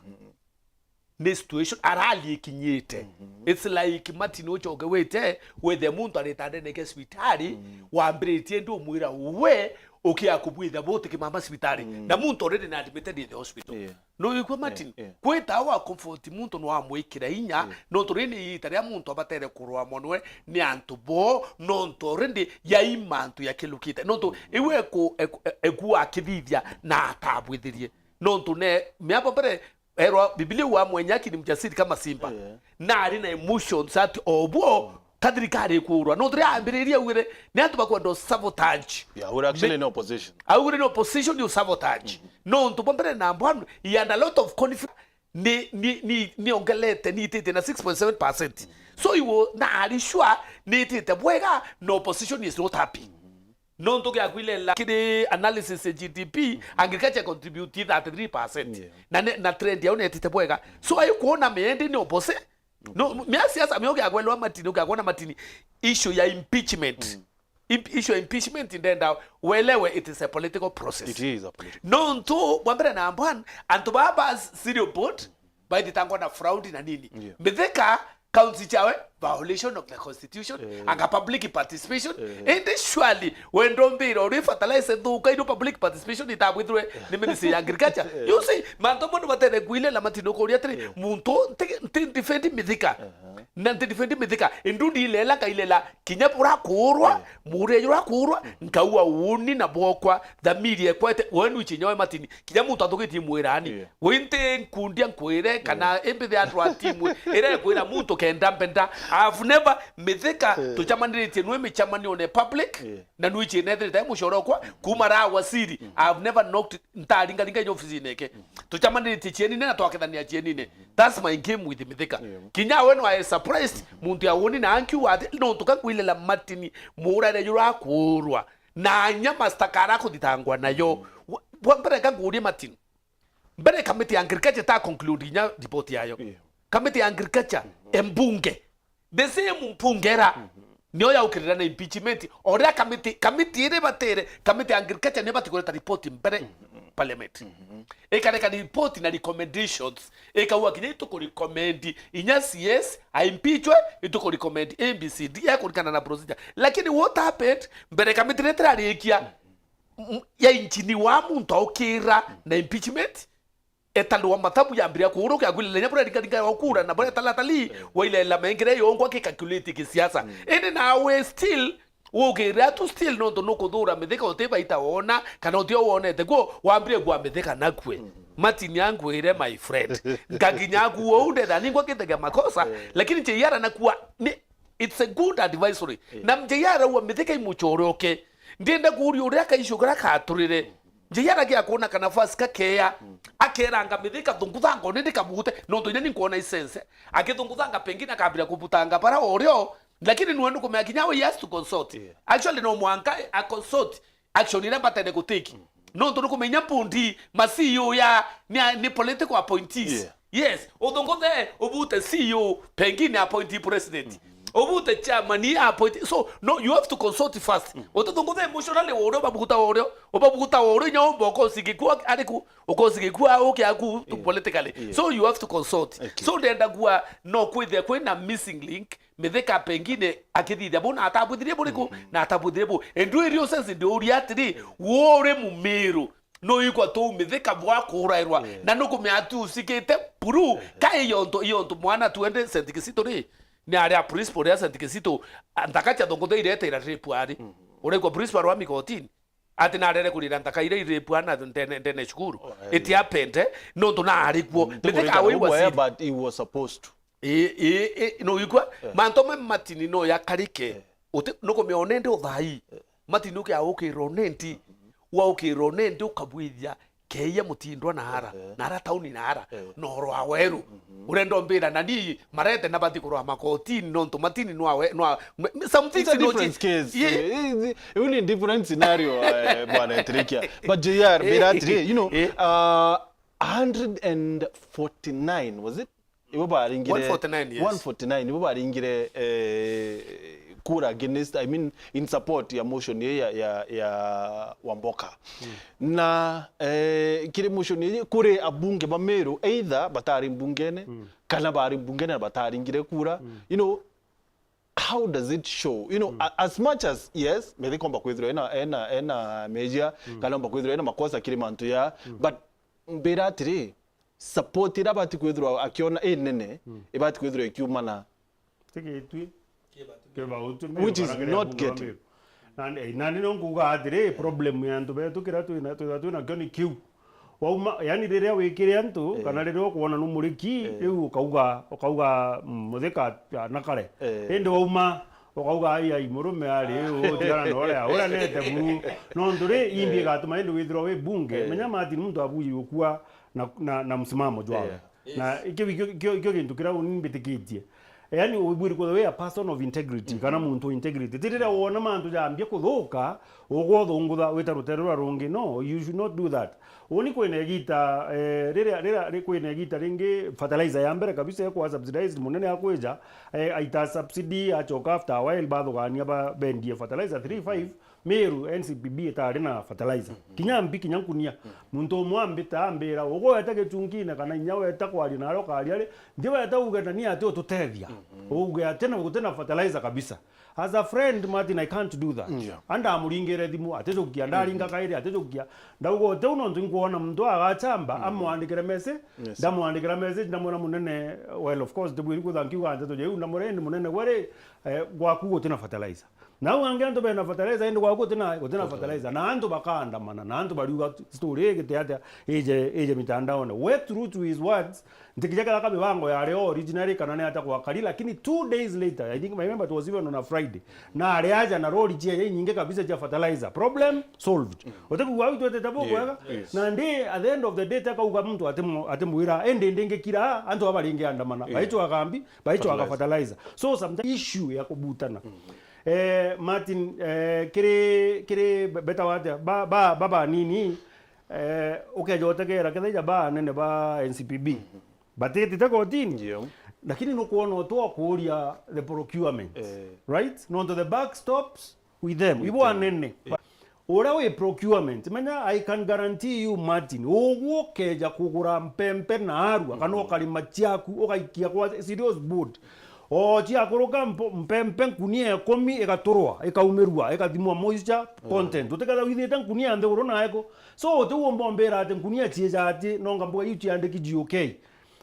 Ni situation arali ikinyite. It's like Martin uchoke wite wethe muntu arita ndene ke cibitari, wambiritie ndi umwira we ukia kubwitha buti kimama cibitari. Na muntu already na admitted in the hospital. Yeah. No wigua Martin? Yeah, yeah. Kwita wa comfort muntu no amwikira inya, yeah, nontu riri ni iita ria muntu abatere kurwa monwe ni antu bo, nontu already yai mantu yakilukite. Nontu iwe eku-, eku-, eku akithithia na atabwithirie. Nontu ne, miambo mbere, erwa Biblia wa mwenye haki ni mjasiri kama simba. Yeah. Na ari na emotions ati obuo, ka thirikari ikuurwa. Nontu riria ambiririe augire, ni antu bakwenda sabotage. Yeah, we're actually in opposition. Augire ni opposition ni sabotage. Nontu bwa mbere na bwa, he had a lot of confidence. Ni, ni, ni, ni ongelete, ni itite na six point seven percent. So he was, na ari sure ni itite bwega, na opposition is not happy. Nontu gia kwilela kiri analysis ya G D P, agriculture contribute thirty-three percent. Yeah. Na ne, na trend yao netite bwega. So, ayo kuona miendi ni opposite. No, mia siasa mio gia kwelewa Martin, gia kuona Martin, issue ya impeachment. Imp-, issue ya impeachment ndenda welewe it is a political process. It is a political. Nontu, bwa mbere na mbwan, antu baba serial board, baithitangwa na fraud na nini. Yeah. Mithika counts chawe violation of the constitution, eh, anga public participation. Eh. Indi surely, wendo mbira uri fertilizer thuka, ino public participation itabwithirwe ni Ministry ya Agriculture. Eh. You see, mantu mundu batere kwile na Martin ukuria atiri, eh, muntu nti, nti defend Mithika. Na nti defend Mithika. Indu ndilela, ngailela kinya bura kuurwa, eh, muria jura kuurwa, nkaua uuni na bwokwa, thamiri ekwete, wenu ichi nyoe Martin, kinya muntu athugitie mwirani. Yeah. Winte nkundia nkwire, kana, yeah, imbithe andu a timu iria ikwira muntu kenda mbenda. I have never, Mithika, eh, tuchamaniritie nwe michamanione public, yeah, na nwichi nethirite mucoro kwa, kuma ra wasiri. Mm. I have never knocked, ntaringaringa inya ofisine eke. Mm. Tuchamaniritie chienine na twakethania chienine. That's my game with Mithika. Yeah. Kinya we no I surprised, muntu ya woni na ankiuga ati, nontu ka kwilela Martin, murare jura kuurwa, na nya mastakara kuthitangwa nayo. Wa, wa mbere ka ngurie Martin, mbere kamiti ya agriculture ta conclude inya report yayo. Yeah. Kamiti ya agriculture, embunge, the same mbunge era, nio yaukirira na impeachment. Oria kamiti, kamiti iri batire, kamiti ya agriculture nio bati kureta report mbere parliament. Ikareka report na recommendations, ikauga kinya ituku recommend inya C S a impeachwe, ituku recommend A B C D ya kurikana na procedure. Lakini what happened? Mbere kamiti ritira rikia, m-, ya injini wa muntu aukira na impeachment, etalwa matabu yambiria kuurukia, akwilele nya buria ringaringa ya ukura na buria talatali, wailele mengire yongwa ki calculate kisiasa. Indi nawe still, ukira tu still, nontu nukuthura Mithika uti baita wona, kana utio wonete kuo, wambire gwa Mithika nakue. Martin angwire, my friend, nkaginya kuo uu ndetha ningwa kitagia makosa, lakini J R nakua ni, it's a good advisory. Na J R aua Mithika imuchoroke. Ndienda kuuria uria kaisho kara katurire. J R agia kuona ka nafasi kakeya, akeranga Mithika thunguthanga, one ndikabute, nontu inya ni nkuona isense. Akithunguthanga pengine akambira kubutanga bara orio, lakini nwe nukumenya kinya we he has to consult. Yeah. Actually, no mwanka a consult action iria mbatene gutiki. Nontu nukumenya mbundi ma C E O ya ni, ni political appointees. Yeah. Yes, uthunguthe ubute C E O, pengine appointee president. Ubute chairman ya appointee. So, no, you have to consult first. Utithunguthe emotionally wa uria ubabuguta wa urio, ubabuguta wa urio, inya umba ukosigikua ariku, ukosigikua uke aku politically. Yeah. So, you have to consult. Okay. So, ndenda kuwa no kwithia kwina missing link, Mithika pengine akithithia bu na atabwithirie buriku, na atabwithirie bu. And really, sense ndiuria atiri, wo uri Mumiru, no ikwa tu Mithika bwa kurairwa, na nukumenya ati usikite puru, ka iyo ntu, iyo ntu mwana tu ende Saint Kizito ri, ni ari a principal ya Saint Kizito, a, nthaka cia thunguthire ite ira rape ari. Uraigua principal wa migotini, ati narere kurira nthaka iria irape ana ndene, ndene cukuru. It happened, nontu naari kuo. Mithika awe wasiri. But he was supposed to. Ii, ii, ii, no ikwa? Mantu amwe Martin no yakarike. Uti, nukumenya one ndi uthai. Martin ukia ukirwa nendi, wa ukirwa nendi ukabwithia keia mutindwa na ara, na ara tauni na ara, na oro wa weru. Urenda umbira nani marete na bathi kurwa makotini, nontu Martin no awe, no a-, m-, m-, some things. It's a different case. Yeah. Eh, eh, eh, ni different scenario, eh, bwana Etrikia. But J R, mbira atiri, you know, uh, a hundred and forty-nine, was it? Ibo baringire one forty-nine, yes. One forty-nine, ibo baringire, eh, kura against, I mean, in support ya motion ya, ya, ya Wamboka. Na, eh, kiri motion ii, kuri abunge ba Meru, either batari mbungene, kana bari mbungene na bataringire kura. You know, how does it show? You know, a-, as much as, yes, Mithika omba kwithirwa ena, ena, ena measure, kana omba kwithirwa ena makosa kiri mantu ya, but mbira atiri, support iria abati kwithirwa akiona inene, ibati kwithirwa ikiumana. Ti gitwi. Which is not getting. Na, eh, na ni no nkuga atiri, problem ya antu betu kiria twina, twithirwa twinakio ni kiu. Wauma, yani riria wikire antu, kana riria ukwona numuriki, riu ukauga, ukauga, mm, Muthika na kare. Indi wauma, ukauga, "Ai, ai, murume ari, utigana na uria, uria nete buru." Nontu ri, imbi igatuma indi withirwa wi bunge. Menya Martin muntu abuji gukua na, na, na msimamo jwawe. Na ikio, ikio, ikio, ikio gintu kiria uni mbitikitie. Yani, ubwiri kwithirwa wi a person of integrity, kana muntu wa integrity. Ti riria wona mantu jambia kuthuka, ugwa uthungutha wita rutere ruria rungi. No, you should not do that. Uni kwina igita, eh, riria, riria, ri-, kwina igita ringi fertilizer ya mbere kabisa ikwa subsidized, munene akwija, eh, aita subsidy, acoka after a while bathugania ba-, bendie fertilizer three five, Meru N C P B itari na fertilizer. Kinya mbi, kinya nkunia. Muntu umwe ambita, ambira, "Ugwete gichungine kana inya weta kwaria nario karia ri, ndi weta uge na ni ati ututethia." Uge ati na guti na fertilizer kabisa. As a friend, Martin, I can't do that. Yeah. Andamuringire thimu, atijukia, ndaringa kairi, atijukia. Ndauga utiu nontu nkwona muntu agachamba, amwandikire message, ndamwandikira message, ndamwira munene, well, of course, tibwiri kutha nkiuga nteto jau, ndamwira indi munene, gwe ri, eh, gwaku guti na fertilizer. Nau angi antu bena fertilizer, indi gwaku gutina, gutina fertilizer. Na antu bakaandamana, na antu bariuga story ii giti atia ije, ije mitandaone. We, true to his words, ntikija kethaka mibango yari o originally kana ni atia gwakari, lakini two days later, I think, I remember it was even on a Friday, na ari aja na lori cia inyingi kabisa cia fertilizer. Problem solved. Utikugua au twetete bubwega? Yes. Na ndi, at the end of the day, tekauga muntu atimu-, atimwira, indi ndingikira antu aba baringi andamana. Baichwa kambi, baichwa fertilizer. So sometimes issue ya kubutana. Eh, Martin, eh, kiri, kiri be-, beta wate, ba, ba, ba banini, eh, ukeja utegera, kethaija ba anene ba N C P B. Batitite kotini. Ndio. Lakini nukwona utwa kuria the procurement. Eh. Right? Nontu the buck stops with them. With them. Ibo anene. Eh. Uria wi procurement, menya, I can guarantee you, Martin, ugwe ukeja kugura mpempe na arua, kana ukarima ciaku, ugaikia kwa serious board. O ciakuruka mpo-, mpempe nkunia ikumi igaturwa, ikaumirua, ikathimwa moisture content. Utiketha withite nkunia nthiguru na eko. So, uti umba umbira ati nkunia ciija ati, nonga mbuga iu ciandiki G O K.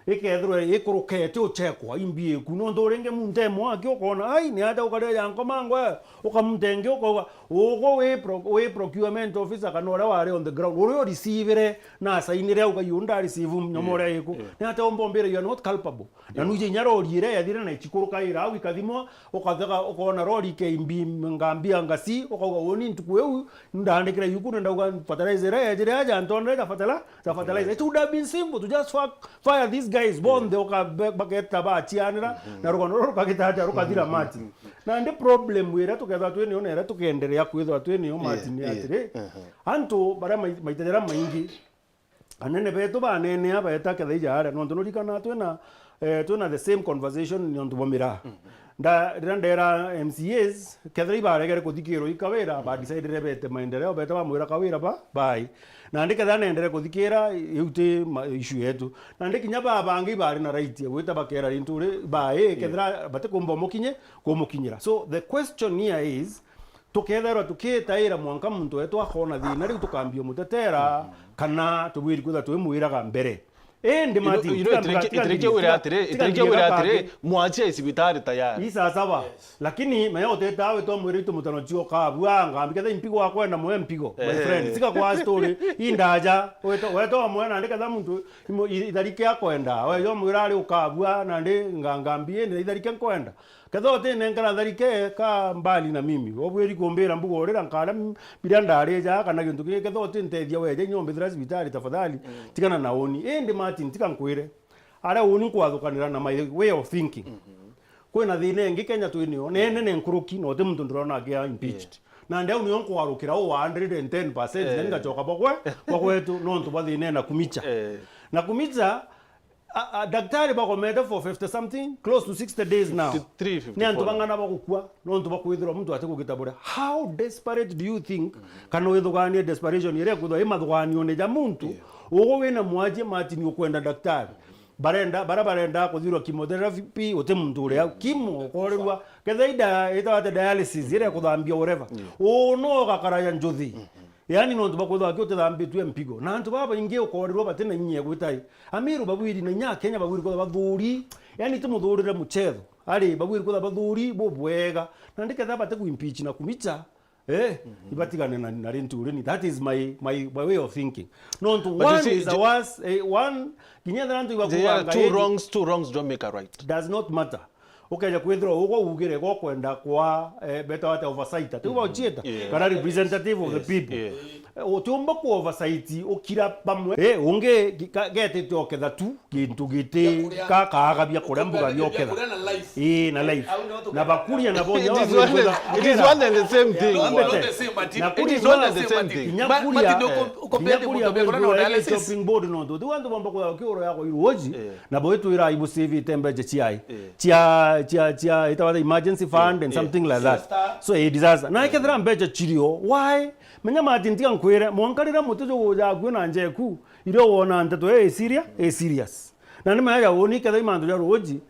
Ikethirwa ikurukete uchekwa imbi iku, nontu uringi muntu e mwaki ukona, ai, ni atia ukaria ya nkoma ngwe, ukamutengi ukauga, ugu wi pro-, wi procurement officer kana uria wari on the ground, uria uricivire na asainire auga, "Yu nda receive nyomo uria iku." Ni atia umba umbira, "You are not culpable." Na nuije inya rori iria yathire na ichikurukaira au ikathimwa, ukathega, ukona rori ikimbi ngambia ngasi, ukauga, "Uni ntuku iu, ndandikire yuku, na ndauga fertilizer iria yejire aja, ntondere ja fertila-, ja fertilizer." It would have been simple to just fuck, fire these guys bonthe, uka-, be-, baketa bachianira, na rugano ruru rukagita atia, rukathira Martin. Na ndi problem iria tukethwa twinio, na iria tukenderea kwithwa twinio, Martin, ni atiri, antu baria mai-, maita jaria maingi, anene betu banenea baeta kethaija aria, nontu nurikana twina, eh, twina the same conversation nontu bwa miraa. Nda-, riria ndera M C As, kethira ibaregere kuthikirwa i Kawira, ba decidire bete maendeleo, beta bamwira Kawira ba, bai. Nandi kethira nendere kuthikira, iu ti ma-, issue yetu. Nandi kinya ba bangi ibari na right ya gwita bakera Linturi, bai, kethira batikumba umukinye, kumukinyira. So, the question here is, tukethairwa tukitaira mwanka muntu wetu akona thina, riu tukambia umutetera, kana tubwiri kwithirwa twimwiraga mbere. Indi Martin, you know, tiga mbuga-, tiga itirekia wira atiri, tiga itirekia wira atiri, mwachi e cibitari tayari. Ii sawa sawa. Lakini menya uteta awe twamwira itu mutano cio kabua, ngambi ketha impigo akwenda mwe mpigo, my friend. Tiga kwa story, indaja, weto, weto amwe nandi ketha muntu imo-, i-, itharike akwenda, we yo mwira ari ukabua, nandi nga-, ngambi indi itharike nkwenda. Ketha utinenkera tharike, ka mbali na mimi. Obwiri kumbira mbuga urira nkara m-, biria ndarija, kana gintu kingi, ketha utintethia weja, inya umbithira cibitari, tafadhali, tigana na uni. Indi Martin, tiga nkwire, aria uni nkwathukanira na my way of thinking. Kwina thina ingi Kenya twinio, nene ne nkuruki, na uti muntu ndirona akia impeached. Na ndeu nio nkwarukira u one hundred and ten percent, then ngachoka bwa gwe, bwa gwetu, nontu bwa thina na kumicha. Na kumicha, A, a, daktari bakomete for fifty something, close to sixty days now. Fifty-three, fifty-four. Ni antu bang'ana bagukua, nontu bakwithirwa muntu atikugita buria. How desperate do you think, kana withuganie desperation iria ikwithirwa i mathuganione ja muntu, ugu wina mwajie Martin ukwenda daktari. Barenda, bara barenda kuthirwa chemotherapy, uti muntu uria. Chemo, ukorirwa, ketha ida, itawa ati dialysis, iria ikuthambia whatever. Uu no ugakara ja njuthi. Yani, nontu bakwithirwa aki utithambitue mpigo. Na antu baba baingi ukorirwa bati na inya ya gwita i. Amiru babwiri na inya Akenya babwiri kwithirwa bathuri. Yani, ti muthurire muchetho. Ari, babwiri kwithirwa bathuri bubwega. Na ndiketha bati ku impeach na kumicha. Eh, ibatigane na, na Linturi ni. That is my, my, my way of thinking. Nontu one is a worse, eh, one, kinya ethira antu ibakuga two wrongs, two wrongs don't make a right. Does not matter. Ukeja kwithirwa ugo ugire go kwenda kwa, eh, beta wate oversight. Ati uba uchieta? Kana representative of the people. Eh, utiumba ku oversight ukira bamwe. Eh, ungi gi-, ka-, getite oketha tu, gintu giti, ka-, kaaga bia kuria mbuga bioketha. Ii, na life. Na bakuria na bonya. It is one and the same thing. It is one and the same thing. Kinya kuria, kinya kuria, shopping board no tu. Tu antu bomba kwa kioro yako iroji. Na bo itwira ibu save itembeje chiai. Chia, chia, chia, itawa the emergency fund and something like that. So, a disaster. Na ikethira mbecha chirio, why? Menya Martin, tiga nkwire, mwanka riria muti juguja akue na njeku, irio wona nteto i serious, i serious. Na ni maya uni ketha imantu ja ruji,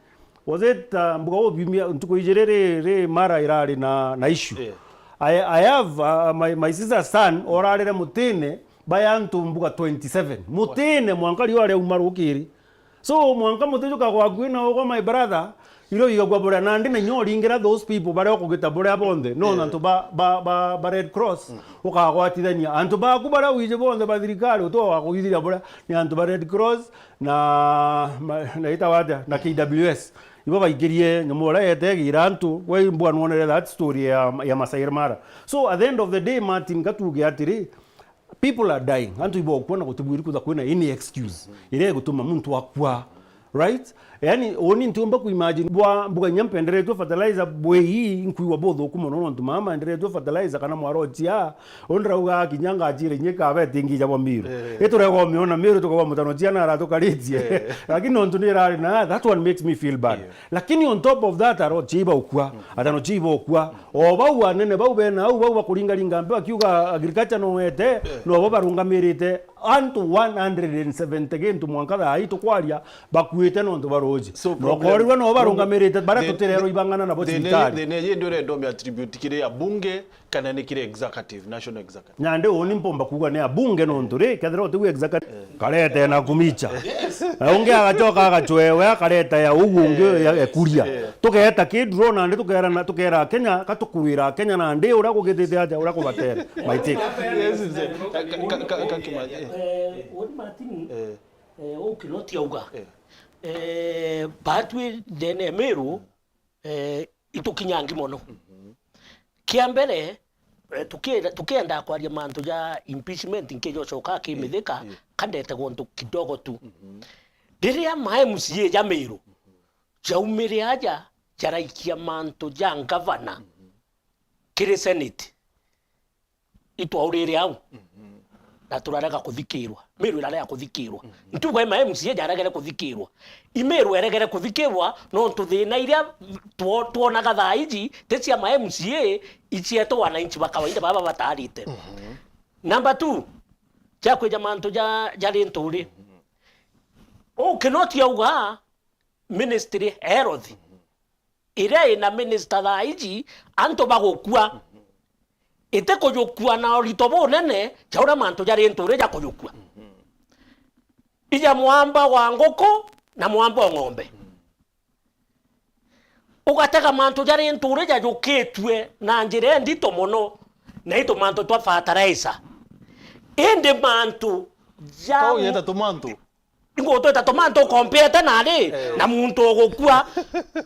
was it, uh, mbuga ubimia, ntuku ijiri ri, ri mara irari na, na issue. I, I have, uh, my, my sister's son, orarire mutine, baya antu mbuga twenty-seven. Mutine, mwanka riua riauma rukiri. So, mwanka muti juka gwaku na ugo, my brother, Irio igagwa buria, nandi na inya uringira those people baria ukugita buria bonthe, no, eh, antu ba, ba, ba, ba Red Cross, mm, ukagwatithania. Antu baku baria wiji bonthe ba thirikari, uti ugakugithiria buria, ni antu ba Red Cross na, ma-, na itawa atia? Na K W S. Ibo baingirie nyamu uria yete igira antu, we mbwa nwonere that story ya, ya Masai Mara. So at the end of the day, Martin, katuge atiri, people are dying. Antu ibokua na gutibwiri kutha kwina any excuse iria igutuma muntu akua. Right? Yani, uni ntiumba kuimagine bwa mbuga inya mpenderetwe fertilizer bwei, nkuigua buthuku mono nontu mama mpenderetwe fertilizer kana mwarochia, undirauga kinya ngachire inya ikaba itingi ja bwa Miru. Eh. Iturega umiona Miru tukagwa mutano ciana aratukaritie. Eh. Lakini nontu ni irari na, that one makes me feel bad. Yeah. Lakini on top of that, arochia ibaukua, atano cia ibokua. O bau anene bau bena au, bau bakuringaringa mbe bakiuga agriculture no wete, no bo barungamirite antu one hundred and seventy gintu mwanka thaa ii tukwaria bakuite nontu ba ruuji. So, problem, nokorirwa no barungamirite baria tutirerwa ibang'ana nabo thina, cibitari. Thina iji ndi urenda umi attribute kiri abunge kana ni kiri executive, national executive? Nandi uni mpomba kuuga ni abunge nontu ri, kethira utigua executive, karete na kumicha. Yes. Na ungi agachoka agachwewe akareta ya uu ungi ya ekuria. Yes. Tugeeta kidro nandi tukeera na, tukeera Kenya, katukurwira Kenya nandi uria gugitite aja uria kubatere. My take. Yes, mzee. Ka-, ka-, ka-, ka-, kima-, eh. Eh, uni Martin, eh, eh, ukinotia uga. Eh. Eh, batwi ndene ya Meru, eh, itukinyangi mono. Mhm. Kia mbere, eh, tukienda, tukienda kwaria mantu ja impeachment, nkijocoka akimithika, eh, eh, kandete gontu kidogo tu. Mhm. Riria ma M C A ja Meru jaumire aja jaraikia mantu ja ngavana, mhm, kiri Senate, itwaurire au. Mhm. Na turarega kuthikirwa. Meru irarega kuthikirwa. Mhm. Ntiuga ma M C A jaregere kuthikirwa. I Meru eregere kuthikirwa, nontu thina iria two-, twonaga thaa iji, ti cia ma M C A, i cietu wananchi ba kawaida baba batarite. Mhm. Number two, ja kwija mantu ja, ja Linturi. Mhm. Ukinotia uga, ministry health, mhm, iria ina minister thaa iji, antu bagukua. Iti kujukua na urito bunene ja uria mantu ja Linturi jakujukua. Ija mwamba wa nguku na mwamba wa ng'ombe. Ugatega mantu ja Linturi jajukitue na njira indito mono, na itu mantu twa fertilizer. Indi mantu ja Tau yeta tumantu. Ingutwita tumantu ukompiete nari, eh, na muntu ugukua.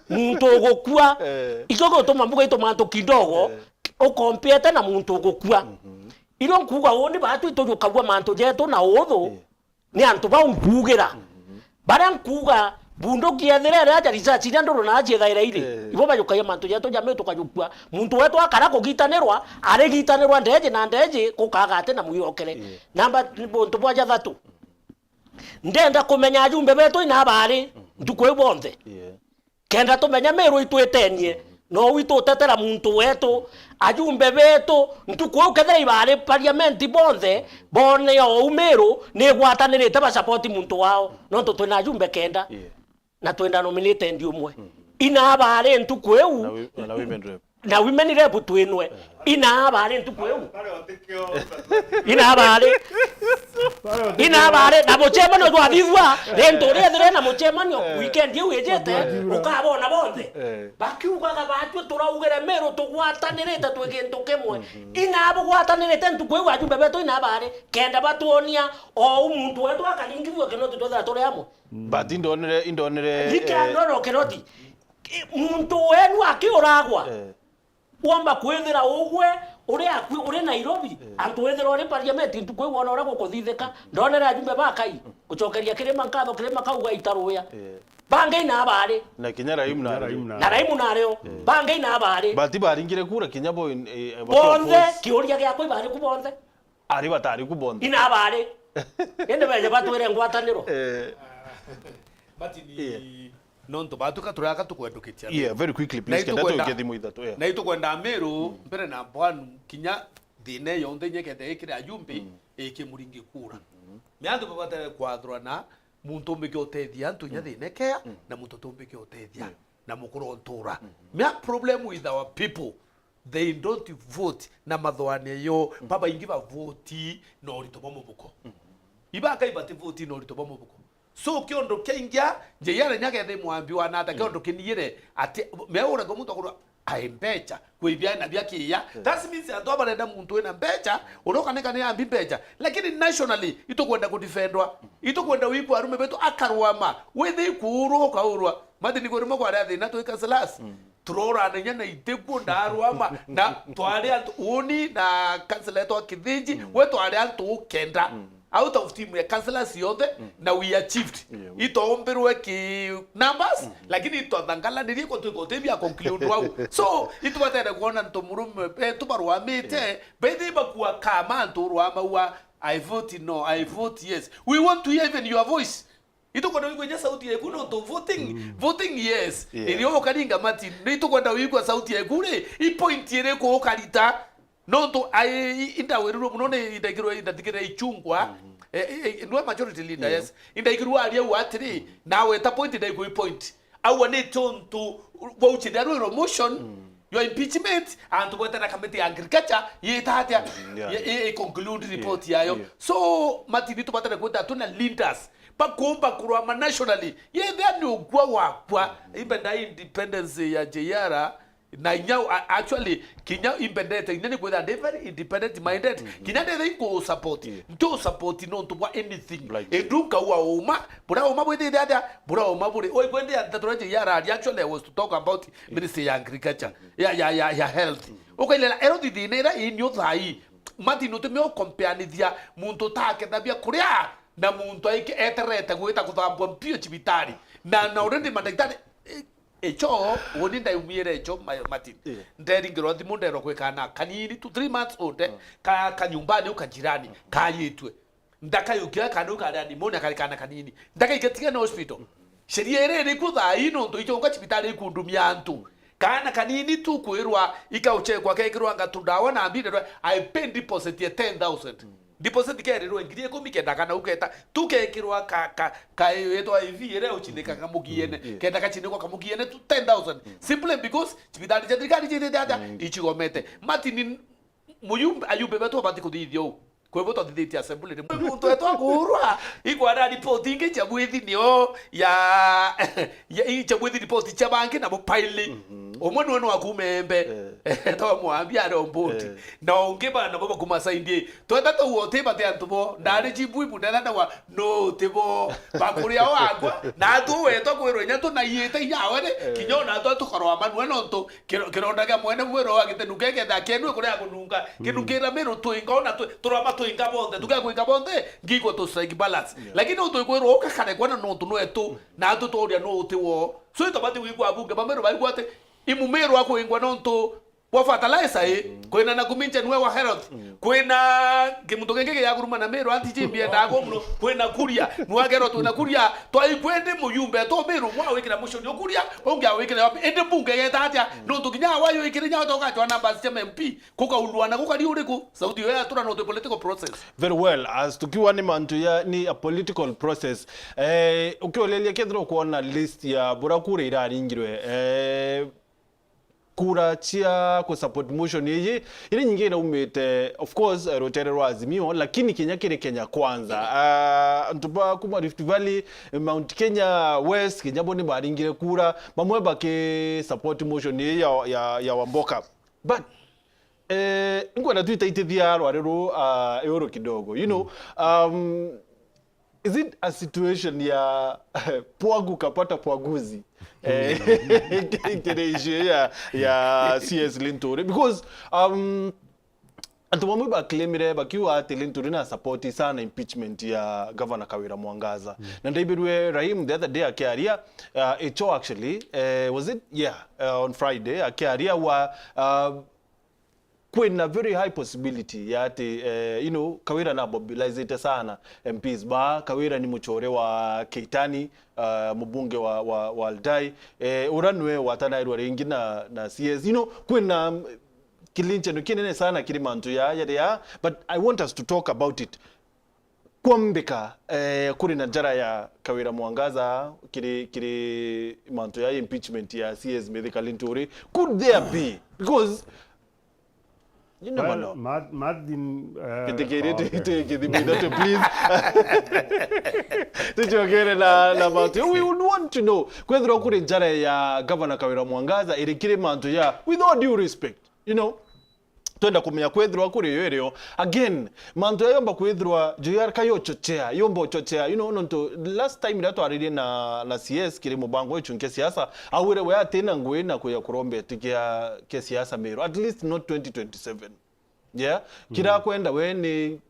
Muntu ugukua. Eh. Ikio gutuma mbuga itumantu kidogo, eh, ukompiete na muntu ugukua. Mhm. Irio nkuuga uni batwi tujukagua mantu jetu na uthu, eh, ni antu bau nkuugira. Mhm. Baria nkuuga bunduki ethira iri aja research iria nduru na aciethaira iri, eh, ibo bajukagia mantu jetu ja Meru tukajukua. Muntu wetu akara kugitanirwa, arigitanirwa ndeji na ndeji, gukaga ati na mwiokere. Eh. Namba buntu bwa jathatu. Ndenda kumenya ajumbe betu ina abari ntuku iu bonthe. Yeah. Kenda tumenya Meru itwitenie, no witu utetera muntu wetu. Ajumbe betu ntuku iu kethira ibari parliament bonthe, bone ou Meru ni igwatanirite ba support muntu wao. Nontu twina ajumbe kenda. Yeah. Na twina nominated umwe. Mm. Ina abari ntuku iu. Na wi-, na women rep. Na women rep twinwe. Eh. Ina abari ntuku iu. Ina abari. Ina abari. Na mucemanio jwathithua, Linturi ethire na mucemanio, eh, weekend iu ijite, ukabona bonthe. Eh. Bakiugaga batwi turaugire Meru tugwatanirite twi gintu kimwe. Mhm. Ina abugwatanirite ntuku iu ajumbe betu ina abari. Kenda batwonia ou muntu wetu akaringithua Kinoti twethira turi amwe. Mm. But indonere, indonere, eh, Rikia ndoro Kinoti. Muntu wenu akiuragwa, eh, womba kwithira ugwe uri akui, uri Nairobi, eh, antu withira uri parliament, ntuku iu wona uria gukuthithika, ndonere ajumbe ba Kai, gucokeria kirima nkatho, kirima kau gaitaruya. Eh. Bangi ina abari. Na kinya Raimu na Raimu na na Raimu na rio. Eh. Bangi ina abari. But baringire kura kinya bo in-, eh, bakiwa bonthe force. Kiuria giakwa ibari ku bonthe. Ari batari ku bonthe. Ina abari. Indi beje batwire ngwataniro. Eh. Martin, yeah, nontu batuka turaka tukwendukitia. Yeah, very quickly, please, kenda tukithi mu ithatu, yeah. Na itukwenda Meru, mm, mbere na bwanu, kinya thina yonthe inya kenda ikira ajumbe, mm, ikimuringi kura. Mm-hmm. Ni antu babatare kwathurana, muntu umbike utethia antu inya, mm, thina ikea, mm, na muntu tumbike utethia, yeah, na mukuru ntura. Mm-hmm. Me problem with our people. They don't vote na mathwane yo, mm, babaingi bavoti na urito bwa mubuko. Mm. Ibakai bati voti na urito bwa mubuko. So, kiondo kiaingia, J R nyagethe mwambi wa nata, kiondo kiniire, ati, meuragwa muntu akorwa ai mbecha, kwi biana bia kiya. That means antu aba barenda muntu wina mbecha, uria ukaneka ni ambi mbecha. Lakini nationally, itukwenda kudefendwa. Itukwenda wikwa arume betu akarwama. Withi ikuurwa, ukaurwa. Mati ni kwi rimwe kwari a thina twi councillors. Turorana inya na itikuo ndarwama, na twari antu uni na councillor etwa Kithinji, we twari antu ukenda. Out of team ya councillors yonthe, na we achieved. Yeah, we itombirwe ki numbers, lakini itwathangalanirie kwa twiko tibia conclude wau. So, itwatere kuona ntu murume betu barwamite, bethi bakua kama antu urwamaua, "I vote no, I vote yes." We want to hear even your voice. Itukwenda kwigua inya sauti yeku nontu voting, voting yes. Yeah. Irio ukaringa mati, ni itukwenda wigua sauti yeku ri, i point iriku ukarita? Nontu ai, i, indawirirwe muno ni indaikirwe indathikire ichungwa, eh, eh, eh, nwe majority leader, yes. Indaikirwe aria u atiri, nawe ta point ndaiku i point. Aua ni tontu bwa uchithia rwiro motion, your impeachment, antu bwetera kamiti ya agriculture, yita atia? Mm, yeah. Ye, ye, ye conclude report yayo. Yeah. So, mati ni tubatare kwenda tuna leaders bakumba kurwama nationally. Yethia ni ugwa wakwa, impenda independence ya J R, na inya, a-, actually, kinya impendete, inya ni kwitha ndi very independent minded, kinya ndetha iku support, yeah, ntu support nontu bwa anything. Like, indu nkaua uma, bura uma bwithite atia, bura uma buri. Oi, kwendi ya ntatore J R, actually, I was to talk about ministry ya agriculture, ya, ya, ya, ya health. Ukailera health thina ira ini uthai. Mati nutumia ukompeanithia muntu utaketha bia kuria na muntu aike eterete gwita kuthambwa mpio cibitari. Na, na already mandagitari, eh, icho, uni ndaiumire icho, ma-, Martin. Yeah. Nderingirwa thimu nderwa kwi kana kanini tu, three months old, eh, ka, ka nyumbani u kajirani, kayitwe. Ndakayukia kana u kari animoni, akari kana kanini. Ndakaike tigana hospital. Sheria iri iriku thaa ii nontu ichonga cibitari ikundumia antu. Kaana kanini tu kwirwa ikauchekwa kekirwa ngatu ndawa na mbirerwe, I pay deposit ya ten thousand. Deposit kerirwe ngiri ikumi kenda kana uketa, tu kekirwa ka, ka, ka yetwa I V iria uchinikaga mugiene, mm, yeah, kenda gachinikwa kamugiene tu ten thousand. Mm. Simply because cibitari cia thirikari ciitite atia? Mm. Ichigomete. Martin, muyumbe, ayumbe betu babati kuthithia uu. Kwi bo twathithitie assembly rimwe. Muntu etwa kuurwa, ikwana report ingi cia bwithi nio ya, ya, i cia bwithi report cia bangi nabo paili. Mhm. Umwe niwe nwa kuuma Embe. Eh. Etwa Mwambi ari Ombundi. Eh. Na ungi bana bo bakuma saindi. Tweta tu uti bati antu bo. Ndari chibu ibu ndenda ndawa no ti bo. Bakuria wagwa. Na tu wetwa kwirwa inya tu na yite inya were. Eh. Kinya ona tu tukarwa manwe nontu Kiro-, kironda kia mwene mwiro wa gitenu keketha kienue kuria kununga. Mm. Kinukira miru twinga ona twi-, turama twinga bonthe, tukia kwinga bonthe, ngigwa tu strike balance. Yeah. Lakini utwi kwirwo ukakare kwana nontu nwetu, mm, na atu turia no uti wo. So itabati wigwa abunge ba miru baigwa ati, imu miru akwingwa nontu wa fertilizer i, mm, kwina na kuminja nwe wa health, mm, kwina kimuntu kingi gia kuruma na miru anti chimbi endaga muno, kwina kuria, nwagerwa twina kuria, twaigwa indi muyumbe to miru mwa wikira motion ukuria, ungi awikire wapi? Indi mbunge yeta atia? Mm. Nontu kinya awa yikire nya utoka chwa numbers cha M P, kukaulwa na kukari uriku? Sauti yo yatura no political process. Very well, as tukiwa ni mantu ya, ni a political process. Eh, ukiolelia kethira ukuona list ya bura kura iraringirwe, eh, kura cia ku support motion iyi, iri nyingi iraumite, of course, eh, rutere rwa Azimio, lakini kinya kiri Kenya Kwanza. Ah, antu ba kuma Rift Valley, Mount Kenya West, kinya bo ni baringire kura, bamwe baki support motion iyi ya, ya, ya Wamboka. But, eh, nkwenda twitaitithia rwari ru, ah, iguru kidogo. You know, um, is it a situation ya pwagu kapata pwaguzi? Eh, kiri issue ya, ya C S Linturi. Because, um, antu bamwe baclaimire bakiuga ati Linturi na support sana impeachment ya Governor Kawira Mwangaza. Mm. Na ndaibirwe Rahim the other day akiaria, uh, icho actually, eh, was it? Yeah, uh, on Friday, akiaria wa, uh, kwina very high possibility ya ati, eh, you know, Kawira na mobilizete sana M Ps ba, Kawira ni muchore wa Keitani, uh, mubunge wa, wa, wa Aldai, eh, ura nwe watanairwa ringi na, na C S. You know, kwina, um, kilinchano kinene sana kiri mantu ya, ya, ya, but I want us to talk about it. Kwambika, eh, kuri na njara ya Kawira Mwangaza kiri, kiri mantu ya impeachment ya C S Mithika Linturi. Could there be? Because Nyina mono. Martin, uh, Kitikirite kithimi ithatu, please. Tuchokere na, na Martin. We would want to know. Kwethirwa kuri njara ya Governor Kawira Mwangaza, iri kiri mantu ya, with all due respect, you know, twenda kumenya kwethirwa kuri yo irio. Again, mantu ya yomba kwithirwa, Joyar, ka yochochea, yomba uchochea, you know, nontu last time iria twaririe na, na C S kiri mubango wa ichunkia siasa, awire we atina ngui na kuya kuromba iti kia, kia siasa Meru, at least not twenty twenty-seven. Yeah? Kira akwenda we ni,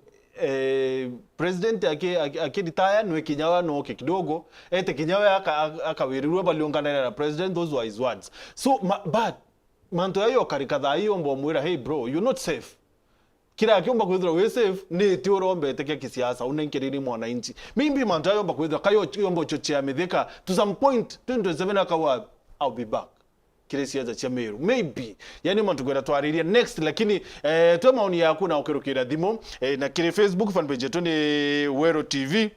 eh, president aki-, aki-, akiritaya nwe kinya we anoke kidogo, ete kinya we aka-, aka-, akawirirwe baliunganira na president, those were his words. So, ma-, but, mantu ya yokarika thaa hii omba umwira, "Hey bro, you're not safe." Kira akiomba kwithirwa wi safe, ni ti urombete kia kisiasa, unenkiriri mwananchi. Maybe mantu ya yomba kwithirwa, ka yo-, yomba uchochea Mithika, to some point, twenty twenty-seven akawa, "I'll be back." Kiri siasa cia Meru. Maybe. Yani mantu kwenda twariria next, lakini, eh, twe maoni yaku na ukirukira thimu, eh, na kiri Facebook fan page yetu ni Weru T V.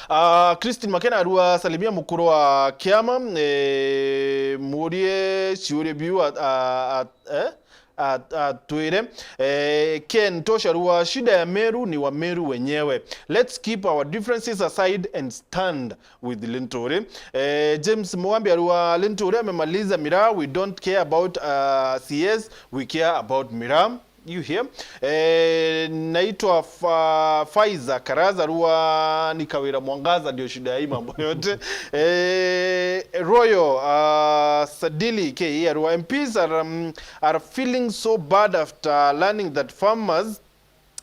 Ah, Christine Makena arua salimia mukuru wa kiama, eh, murie ciuria biu a, a, a, eh, a, atwire. Eh, Ken Tosha arua shida ya Meru ni wa Meru wenyewe. Let's keep our differences aside and stand with Linturi. Eh, James Mugambi arua Linturi amemaliza miraa, we don't care about, uh, C S, we care about miraa. You hear? Eh, naitwa Fa-, Faiza Karaza arua ni Kawira Mwangaza ndio shida ya hii mambo yote. Eh, Royal, uh, Sadili K arua M Ps are, um, are feeling so bad after learning that farmers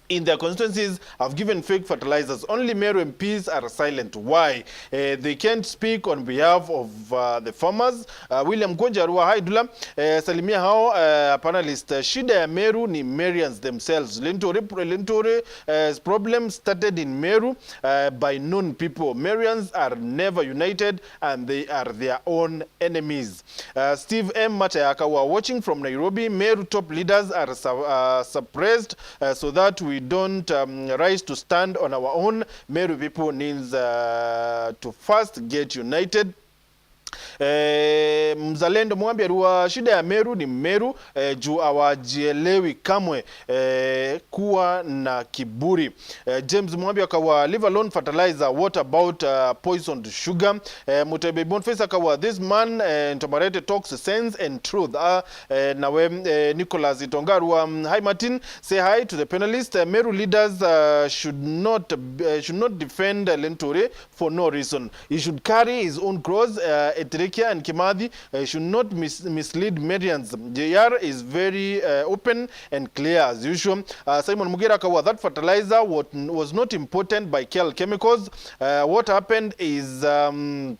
in their constituencies have given fake fertilizers. Only Meru M Ps are silent. Why? Eh, they can't speak on behalf of, uh, the farmers. Uh, William Kunja arua, hi Dula. Eh, salimia hao, eh, panelist. Eh, shida ya Meru ni Meruians themselves. Linturi, Linturi, eh, problem started in Meru, eh, by known people. Meruians are never united and they are their own enemies. Uh, Steve M Matayaka, we are watching from Nairobi. Meru top leaders are su-, uh, suppressed, uh, so that we don't, um, rise to stand on our own. Meru people needs, uh, to first get united. Eh, Mzalendo Mwambi arua shida ya Meru ni Meru, eh, juu hawajielewi kamwe, eh, kuwa na kiburi. Eh, James Mwambi akawa, leave alone fertilizer, what about, uh, poisoned sugar? Eh, Mutebi Boniface akawa, this man, eh, Ntomarete talks sense and truth. Ah, eh, nawe, eh, Nicholas Itonga arua, um, hi Martin, say hi to the panelist. Eh, Meru leaders, uh, should not, uh, should not defend, uh, Linturi for no reason. He should carry his own cross. Uh, Etirikia and Kimathi, uh, should not mis-, mislead Meruians. J R is very, uh, open and clear as usual. Uh, Simon Mugira akawa, that fertilizer what, was not imported by Kel Chemicals. Uh, what happened is, um,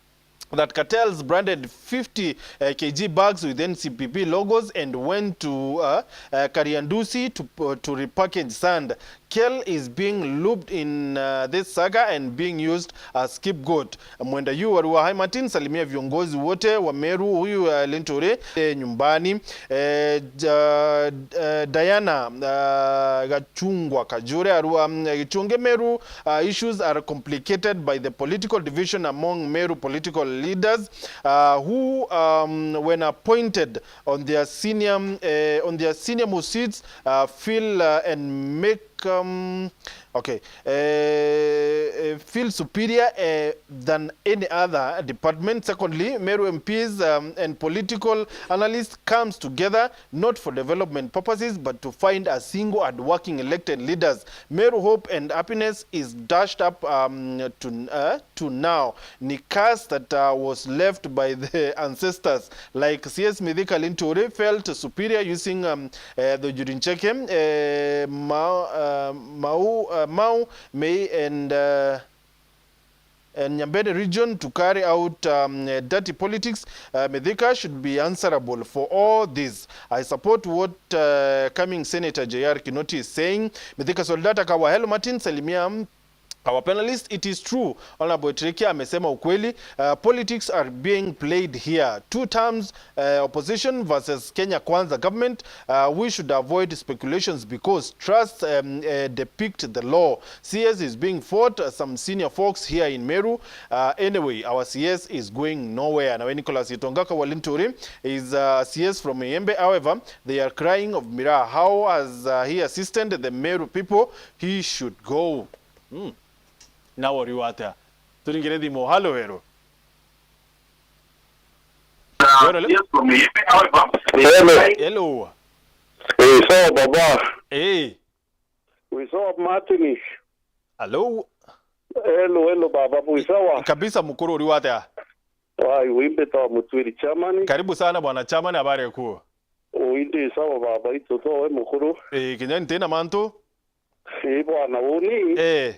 that cartels branded fifty, uh, K G bags with N C P P logos and went to, uh, uh, Kariandusi to, uh, to repackage sand. Kel is being looped in, uh, this saga and being used as scapegoat. Mwenda yu arua, hi Martin, salimia viongozi wote wa Meru, huyu, uh, Linturi, eh, nyumbani. Eh, ja-, eh, Diana, uh, Gachungwa Kajure arua, mm, Gichunge, Meru, uh, issues are complicated by the political division among Meru political leaders, uh, who, um, when appointed on their senior, uh, on their senior most seats, uh, feel, uh, and make, um, okay, uh, uh, feel superior, uh, than any other department. Secondly, Meru M Ps, um, and political analysts comes together not for development purposes, but to find a single hardworking elected leaders. Meru hope and happiness is dashed up, um, to, uh, to now. Ni curse that, uh, was left by the ancestors. Like C S Mithika, Linturi felt superior using, um, uh, the Juri Ncheke, uh, Mau, uh, Mau, uh, Mau, Mei, and, uh, and Nyambene region to carry out, um, uh, dirty politics. Uh, Mithika should be answerable for all this. I support what, uh, coming Senator J R Kinoti is saying. Mithika Soldata akawa, hello Martin, salimia, um, Our panelist, it is true. Honorable Tirikia amesema ukweli. Uh, politics are being played here. Two terms, uh, opposition versus Kenya Kwanza government. Uh, we should avoid speculations because trust, um, uh, depict the law. C S is being fought, uh, some senior folks here in Meru. Uh, anyway, our C S is going nowhere. Nawe Nicholas Itongaka wa Linturi is, uh, C S from Iembe. However, they are crying of miraa. How has, uh, he assisted the Meru people? He should go. Hmm. Nawe uri atia? Turingire thimu. Halo, Weru. Hello. Hello. Eh, sawa baba. Eh. Wi sawa Martin. Hello. Hello, hello baba, wi sawa? Kabisa, mukuru, uri atia? Wai, wimbe ta Mutwiri Chairman. Karibu sana bwana Chairman, habari yaku? Ui ndi sawa baba, itu to we mukuru? Eh, kinya ntina mantu. Ii bwana, uni? Eh.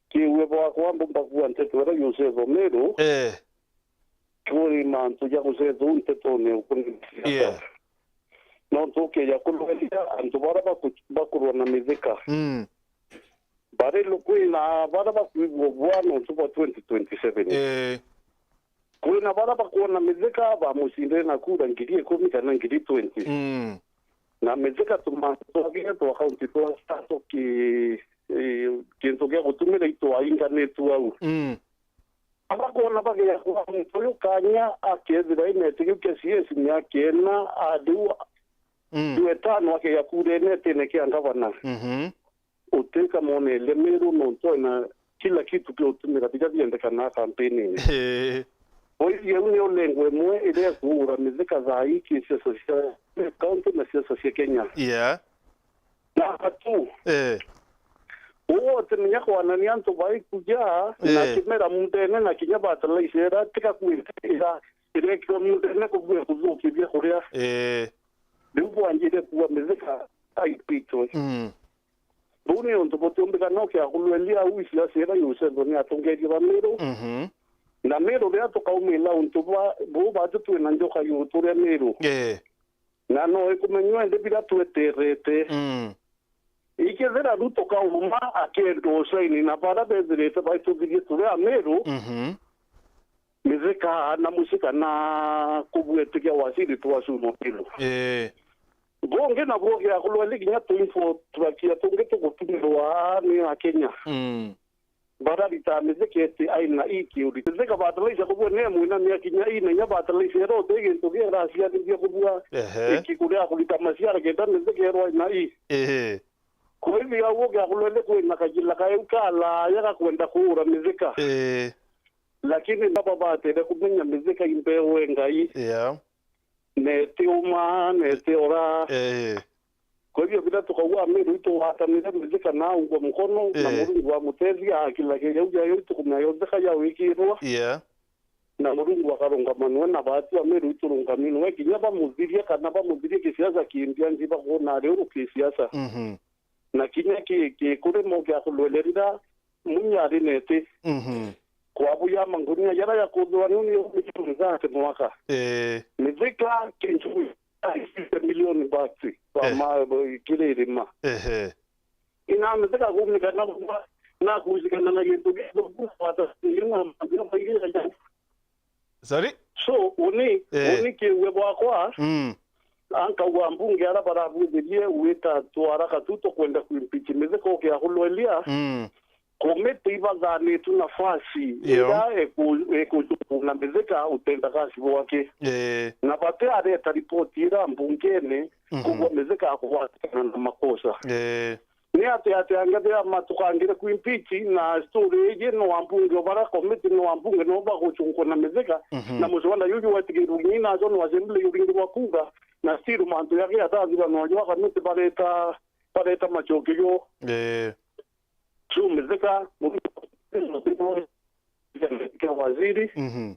Kiuwe bwakwa mbumba kuwa nteto ira yucetho Meru. Eh. Kuri mantu ja gucethwa ntetone ukuni. Yeah. Nontu ukeja kulweria antu bara baku-, bakurwa na mithika. Mm. Bari lu-, kwina bara bakwigua bwa nontu bwa twenty twenty-seven. Eh. Kwina bara bakwona mithika bamucindire na kura ngiri ikumi kana ngiri twenty. Mm. Na mithika tumantu twagiria twa kaunti twa stato ki, eh, kintu gia gutumira itwainganitue au. Mm. Abakwona bagia kwa muntu uyu kanya akethira ina itigiu kia C S miaka ina, a riu Mm. Due tano akeya kura ene etene kia ngavana. Mhm. Utwika moneria Meru nontu ena kila kitu kia utumira biria biendekana kampeni-ini. Eh. Kwa hivyo, au ni ulengo imwe iria ikuura mithika thaa ii ki siasa cia county na siasa cia Kenya. Yeah. Namba two. Eh. Uu utimenya kwanania antu baikuja na Eh. kimera mundene na kinya fertilizer ira tiga kwitira irekirwa mundene kubua kuthukia biakuria. Eh. Riu bwanjire kuua mithika aipitwe. Mm. Buu ni untu butiumbika no kia kulwelia au isiasa ira yucethwa ni atongeria ba Meru. Mhm. Na Meru riria tukaumila untu bwa, buu batu twina njoka yuturia Meru. Eh. Na no ikumenywa indi biria tweterete. Mm. Ikethira Ruto kauma akenda usaini na bara bethirite baituthirie turi a Meru, Mhm. mithika na mucika na kubwetikia waziri twacuma Meru. Eh. Bungi nabuo gia kulweli kinya tu info turakia tungi tugutumirwa ni a Kenya. Mm. Bararita mithika iti aina ikiuri. Mithika bataraisa kubua ni mwina miaka inya ina inya bataraisa ero uti gintu giaraciarithia kubua Ehe. Iki kuria kurita maciara kenda mithika ero aina i. Ehe. Kwa hivyo au ugia kulwele kwina kajila kaeu kalaya gakwenda kuura mithika. Eh. Lakini baba batire kumenya mithika imbewe Ngai. Yeah. Netiuma, netiora. Eh. Kwa hivyo, biria tukauga Meru itugwatanire mithika na aungwa mukono, na Eh. Murungu amutethia akilagiria uja yo itukumya yonthe ka ya wikirwa. Yeah. Na Murungu akarungama nwe na batu a Meru iturungami nwe kinya bamuthirie kana bamuthirie kisiasa kimbia nji bakona ari uru kisiasa. Mhm. Na kinya ki, ki kuri mo kia kulwelerira munya ari neti. Mhm. Kwa buya mangunia yara ya kuthwa ni ni milioni thate mwaka. Eh. Mithika kintu fifty million bucks kwa Eh. ma, kiriri ma. Ehe. Ina mithika kumika na kuma na kusikana na gintu githu kwa ta ina mambia maigire. Sorry? So, uni, Eh. Uni kiuwe bwakwa, Mm. ankauga mbunge ara barabwithirie wita twaraka tu tukwenda kuimpeach mithika ukia kulwelia. Mm. Komiti ibathanitwe nafasi Yo. Iria iku-, ikucukuna mithika utenda kaci bwake. Eh. Na bati areta ripoti ira mbungene Mhm. Kugwa mithika akugwatikana na makosa. Eh. Ni ati ati angethira matukangire kuimpeach na story iji no wambunge obara committee no wambunge no bagucungwa na mithika Mhm. Na mucwanda yuju wetigirwe nginya najo no assembly yuringirwa kuga na still mantu yake atathira no jwa committee bareta, bareta macokerio. Eh. True mithika, kia waziri. Mhm.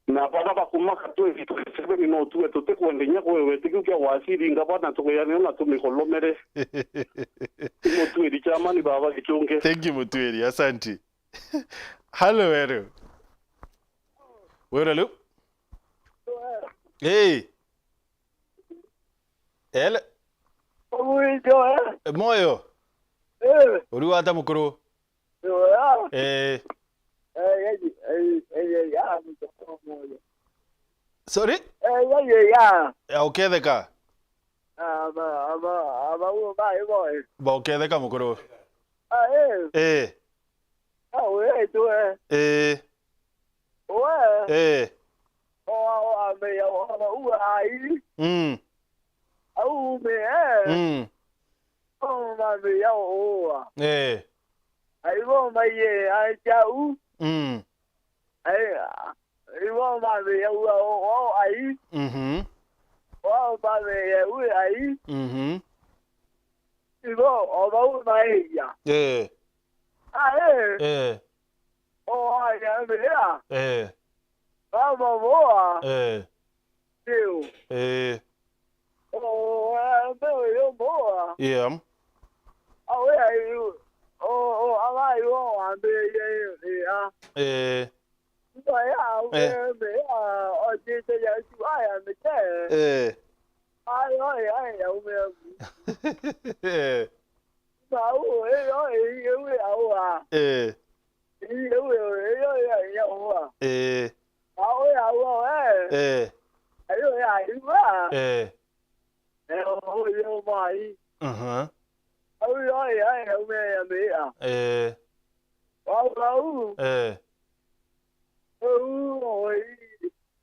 Na bara bakumaka twenty twenty-seven no tuwe tutikwenda inya kwewe tikiu kia waziri ngavana tugeane na tumikolomere. Mutwiri chamani baba gichunge. Thank you, Mutwiri. Asante. Hello, hello. Weru, hello. Hey. Ele. Ui, Joe. Moyo. Eh. Uri wata mukuru? Oya. Eh. Eh, yaji, eh, eh, ya, ya, mtoto mmoja. Sorry? Eh, yaji, ya. Ya, uketheka? Aba, aba, aba, uo ba, ibo, eh. Ba uketheka, mukuru? Ah, eh. Eh. Ah, we, tu, eh. Eh. We. Eh. O, o, ame, ya, o, aba, u, ai. Mm. Au, me, eh. Mm. O, ma, me, ya, o, a. Eh. Ai, bo, ma, ye, a, ja, u. Mm. Ai, a, ibo, ma, me, ya, u, a, o, o, ai. Mhm. O, ma, me, ya, u, ai. Mhm. Ibo, o, ba, u, ma, e, ya. Eh. A, eh. Eh. O, a, ya, me, ya. Eh. Ba, ma, mo, a. Eh. Ndio. Eh. O, a, me, we, yo, mo, a. Yeah. A, we, ai, o, o, a, ba, yo, a, me, ye, ye, a. Eh. Mba ya, eh, ume, me ya, o, jete ya, ju, a, ya, me, te. Eh. A, yo, ya, ya, ume, ya. Eh. Mba, u, e, yo, e, e, u, ya, u, a. Eh. E, e, u, e, e, yo, ya, ya, u, a. Eh. A, u, ya, u, a, we. Eh. A, yo, ya, u, a. Eh. Eh, o, yo, mai. Aha. Au yo, ya, ya, ume, ya, me, ya. Eh. Au, au. Eh. Au, o, i,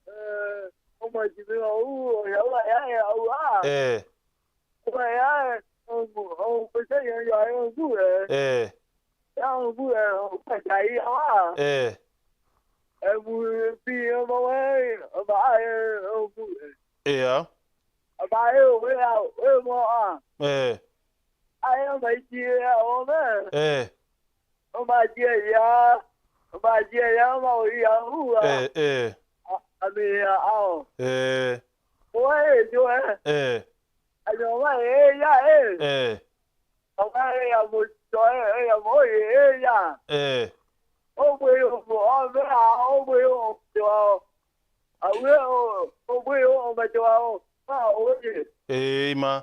eh, o, majini, au, o, ya, ya, ya, au, a. Eh. O, ya, o, o, o, ya, ya, ya, au, eh. Eh. Ya, au, eh, o, ya, ya, ya. Eh. E, mu, pi, o, ma, we, o, ma, e, o, mu, eh. Yeah. Abae, we, a, we, mo, a. Eh. Ae, o, maiji, e, a, o, me. Eh. O, maiji, e, ya. O, maiji, e, ya, ma, o, ya, u, a. Eh, eh. A, a, me, a, a, o. Eh. O, e, jo, e. Eh. A, jo, ma, e, ya, e. Eh. O, ma, e, ya, mo, jo, e, e, ya, mo, e, e, ya. Eh. O, bwe, o, mo, o, me, a, o, bwe, o, jo, a, o. Awe o, o, bwe, o, o, macho wao. Ma, oje. Ii, ma.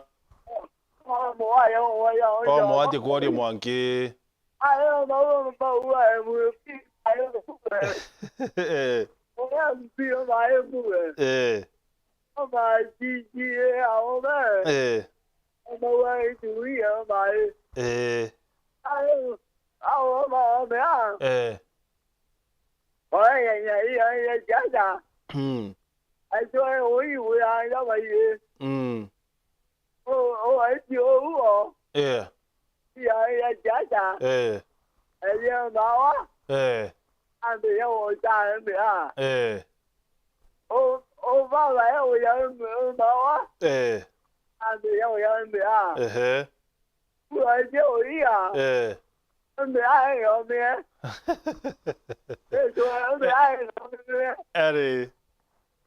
O, mo, aya, o, aya, o, o, ya, mo, aje kworia mwanki. Aya, ma, o, ma, u, aya, mu, pi, aya, mu, eh. Eh. O, ya, pi, o, ma, e, mu, eh. Eh. O, ma, ji, ji, e, a, o, ma. Eh. O, ma, u, a, e, ju, i, e, o, ma, e. Eh. Aya, a, o, ma, o, me, a. Eh. Oya, ya, ya, ya, ya, ya. Mm. Aitwe, ui, ui, ya, ya, bai, eh. Mm. O, o, aiti, o, u, o. Eh. Ya, ya, ya, ya. Eh. Eh, ya, mawa. Eh. Ambe, ya, o, ya, ambe, a. Eh. O, o, baba, ya, o, ya, ambe, o, mawa. Eh. Ambe, ya, o, ya, ambe, a. Ehe. Uaje uria? Eh. Mbe ai omie. Eto mbe ai omie. Ari.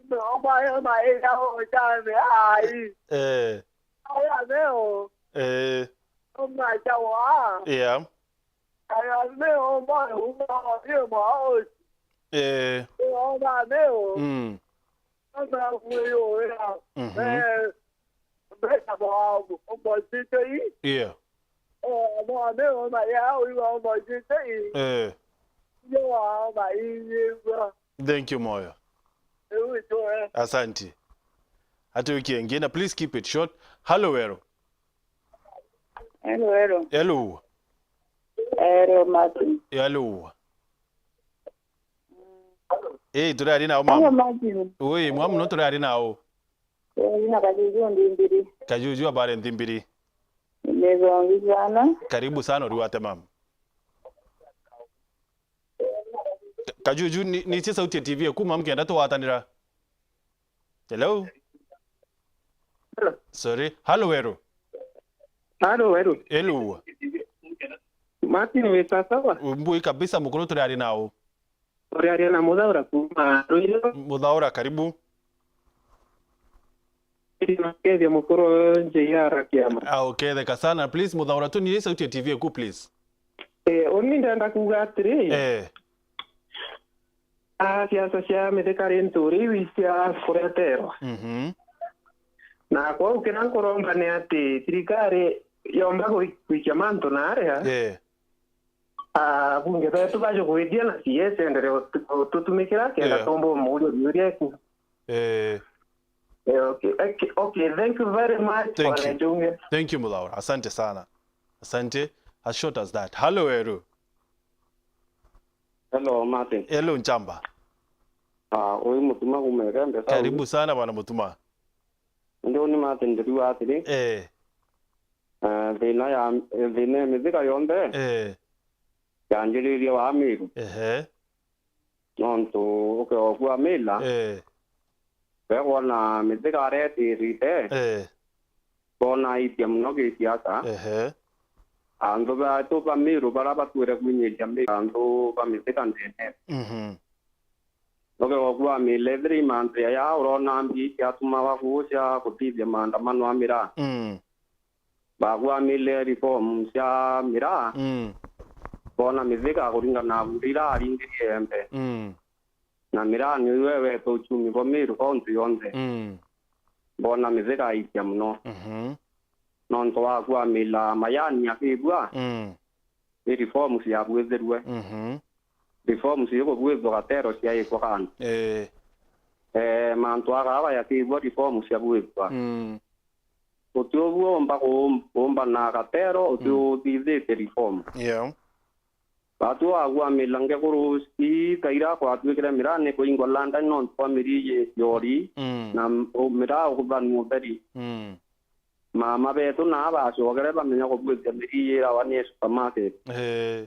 Mbe omba yo ma ira o cha mbe ai. Eh. Aya meo. Eh. Omba cha wa. Yeah. Aya meo omba uma o yo ma o. Eh. Omba meo. Mm. Omba uyo ya. Mhm. Eh. Mbeca mwa-, mwa-, mwa-, Yeah. Eh, mwa-, me-, mwa-, ya, uyu wa mwa-, Eh. Yo wa ma-, i-, i-, wa. Thank you, Moyo. Eh, uyu, eh. Asante. Hata wiki ingine, please keep it short. Hello, Wero. Hello, hello. Hello. Hello, Martin. Hello. Eh, turi ari nao, mama. Hello, Martin. Ui, mwa muno turi ari nao. Eh, ina Kajuju Nthimbiri. Kajuju habari Nthimbiri. Nithongi sana. Karibu sana, uri wate mama. Ka-, Kajuju, ni, nitie sauti ya T V eku, mama, mkenda tugwatanira. Hello? Hello. Sorry. Hello, Weru. Hello, Weru. Hello. Martin, wi sawa? Mbui kabisa, mukuru, turi ari nao. Uriaria na Muthaura kuma Ruiru. Muthaura, karibu. Ndinakethia mukuru J R Kiama. Ah, uketheka sana. Please, Muthaura, tu ni sauti ya T V eku, please. Eh, uni ndenda kuuga atiri. Eh. Ah, siasa cia mithika ri nturi iu cia kureterwa. Mhm. Na kwou kiria nkuromba ni ati thirikari yomba gui-, gwikia mantu na aria. Eh. Ah, bunge betu bajugwitie na C S endelee gutu-, gututumikira kenda Yeah. tumba umuuria biuria iku. Eh. Eh, okay. Okay, okay, thank you very much, Thank Bwana you. Njunge. Thank you, Muthaura. Asante sana. Asante. As short as that. Hello, Eru. Hello, Martin. Hello, Nchamba. Ah, uyu Mutuma kuma Igembe South. Karibu sana, Bwana Mutuma. Ndio ni Martin, ndiriuga atiri. Eh. Eh, thina ya, eh, thina ya mithika yonthe. Eh. Yanjiririe wa Miru. Ehe. Nontu ukegokua Mila. Eh. Bekwona mithika aretirite. Eh. Bonaitie muno gisiasa. Ehe. Antu betu ba Miru bara batwire kwinyiria Miru antu ba mithika ndene. Mhm. Ukegokua Mila ethire imantu ya ya urona mbi ciatumawa kuu cia kutithia maandamano a miraa. Mm. Bagwamile reform cia miraa, Mm. bona mithika kuringana na buri ira aringirie embe. Mm. Na miraa niyo iwete uchumi bwa Miru kaunti yonthe. Mm. Bona mithika aitia muno. Mhm. Nontu wa kwamila mayani akibua, Mm. i reform ciabwithirue. Mhm. Reform ciikubwithua gatero ciaikwa kando. Eh. Eh, mantu akaaba yakibua reform ciabwithua. Mm. Uti ubu umba kuum-, kuumbana gatero, uti Mm. uthithitie reform. Yeah. Batu agwamila ngekuru ii kaira kwatwikire miraa ni kuingwa London nontu bwa mirii yi yori Mm. na m-, u-, miraa ukuthanua utheri. Mm. Mama betu naa bacokere bamenya kubwithia mirii yirawa ni supermarket. Eh.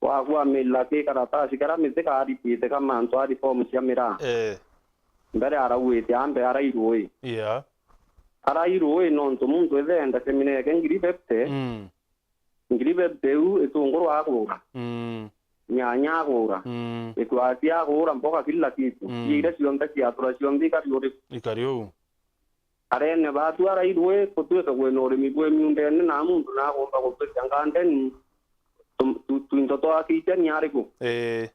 Wagwamila ki karatasi karia mithika aritite ka mantu a reform cia miraa. Eh. Mbere arauite ambe arai rui. Yeah. Arai rui nontu muntu ethenda semineke ngiri fifty. Mm. Ngiri fifty iu itunguru agura. Mm. Nyanya agura. Mm. Itwati agura, mboga, kila kitu. Mm. Iria cionthe ciatura cionthe ikari uriku? Ikari uu. Arene batu arairwe kutwika kwina urimi bwe miundene na muntu nakumba kutwika ngandeni, tu-, tu-, twinto twa kitchen ariku? Eh.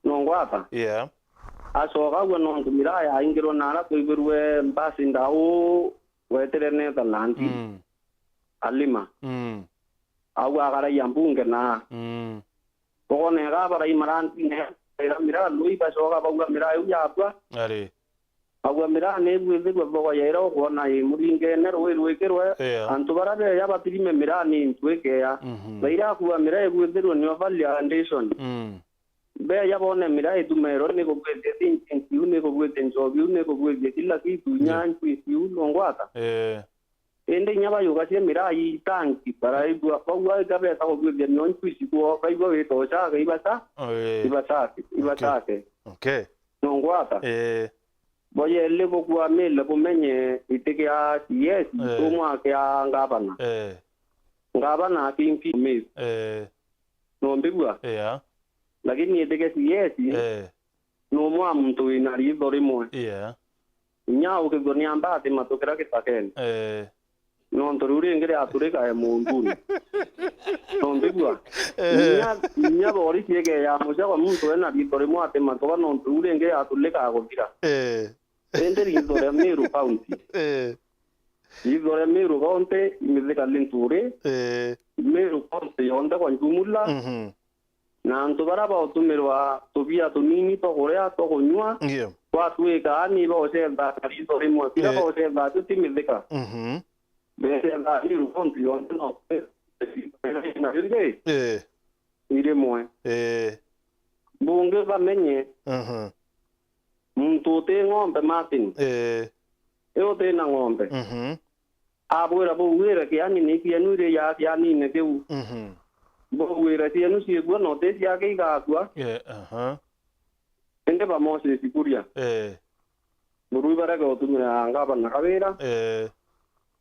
Nongwata? Yeah. Acoka agwe nontu miraa yaingirwe na ara twaigwirwe mbasi ndau wetire Netherlands. Mm. Alima. Mm. Au akaraia mbunge naa. Mm. Bokone ega barai marantine, ira miraa lui bacoka bauga miraa iu yabua. Ari. Bauga miraa ni ibwithirwe bogo ya ira ukwona i muringene rui rwikirwe. Yeah. Antu bara beya batirime miraa ni intu ikeya. Mhm. Baira akua miraa ibwithirwe ni overly addition. Mm. Beya bone miraa itumerwe ni kubwithia thinking iu, ni kubwithia njobi iu, ni kubwithia kila kitu, inya Yeah. njuici iu, nongwata? Eh. Indi inya bayugacia miraa itanki, baraigua, baua ikabeta kubwithia nio njuici kuo, kaigua witoca, kaibaca, Eh. ibacake, Okay. ibacake. Okay. Nongwata? Eh. Boyeli bukua mile bumenye iti kia C S, Eh. tumwa kia ngavana. Eh. Ngavana akinki mil. Eh. Nombigua? Yeah. Lakini iti kia C S, Eh. numwa muntu wina ritho rimwe. Yeah. Inya ukithua ni amba ati matu kira gitakene. Eh. Nontu riu ringi riaturika e munduni. Nombigua? Eh. Inya, inya borisi ikeya mucakwa muntu ena ritho rimwe ati matuka nontu riu ringi riaturika guthira. Eh. Indi ritho ria Meru County. Eh. Ritho ria Meru County imithika ni nturi. Eh. Meru County yonthe kwa jumla. Mhm. Na antu bara bautumirwa tubia tunini twa kuria, twa kunyua, Yeah. twatwika ani baucetha na ritho rimwe. Kira Eh. baucetha ati ti mithika. Mhm. Becetha ni rukonti yonthe no na ringi Eh. irimwe. Eh. Bungi bamenye Mhm. muntu uti ng'ombe, Martin. Eh. E uti na ng'ombe. Mhm. Abwira, bauwire kiani ni kienu iri ya kianine kiu. Mhm. Bauwire cienu ciikua na uti ciake igakua. Yeah, aha. Indi ba Moses Kuria. Eh. Burui barega utumira ngavana Kawira. Eh.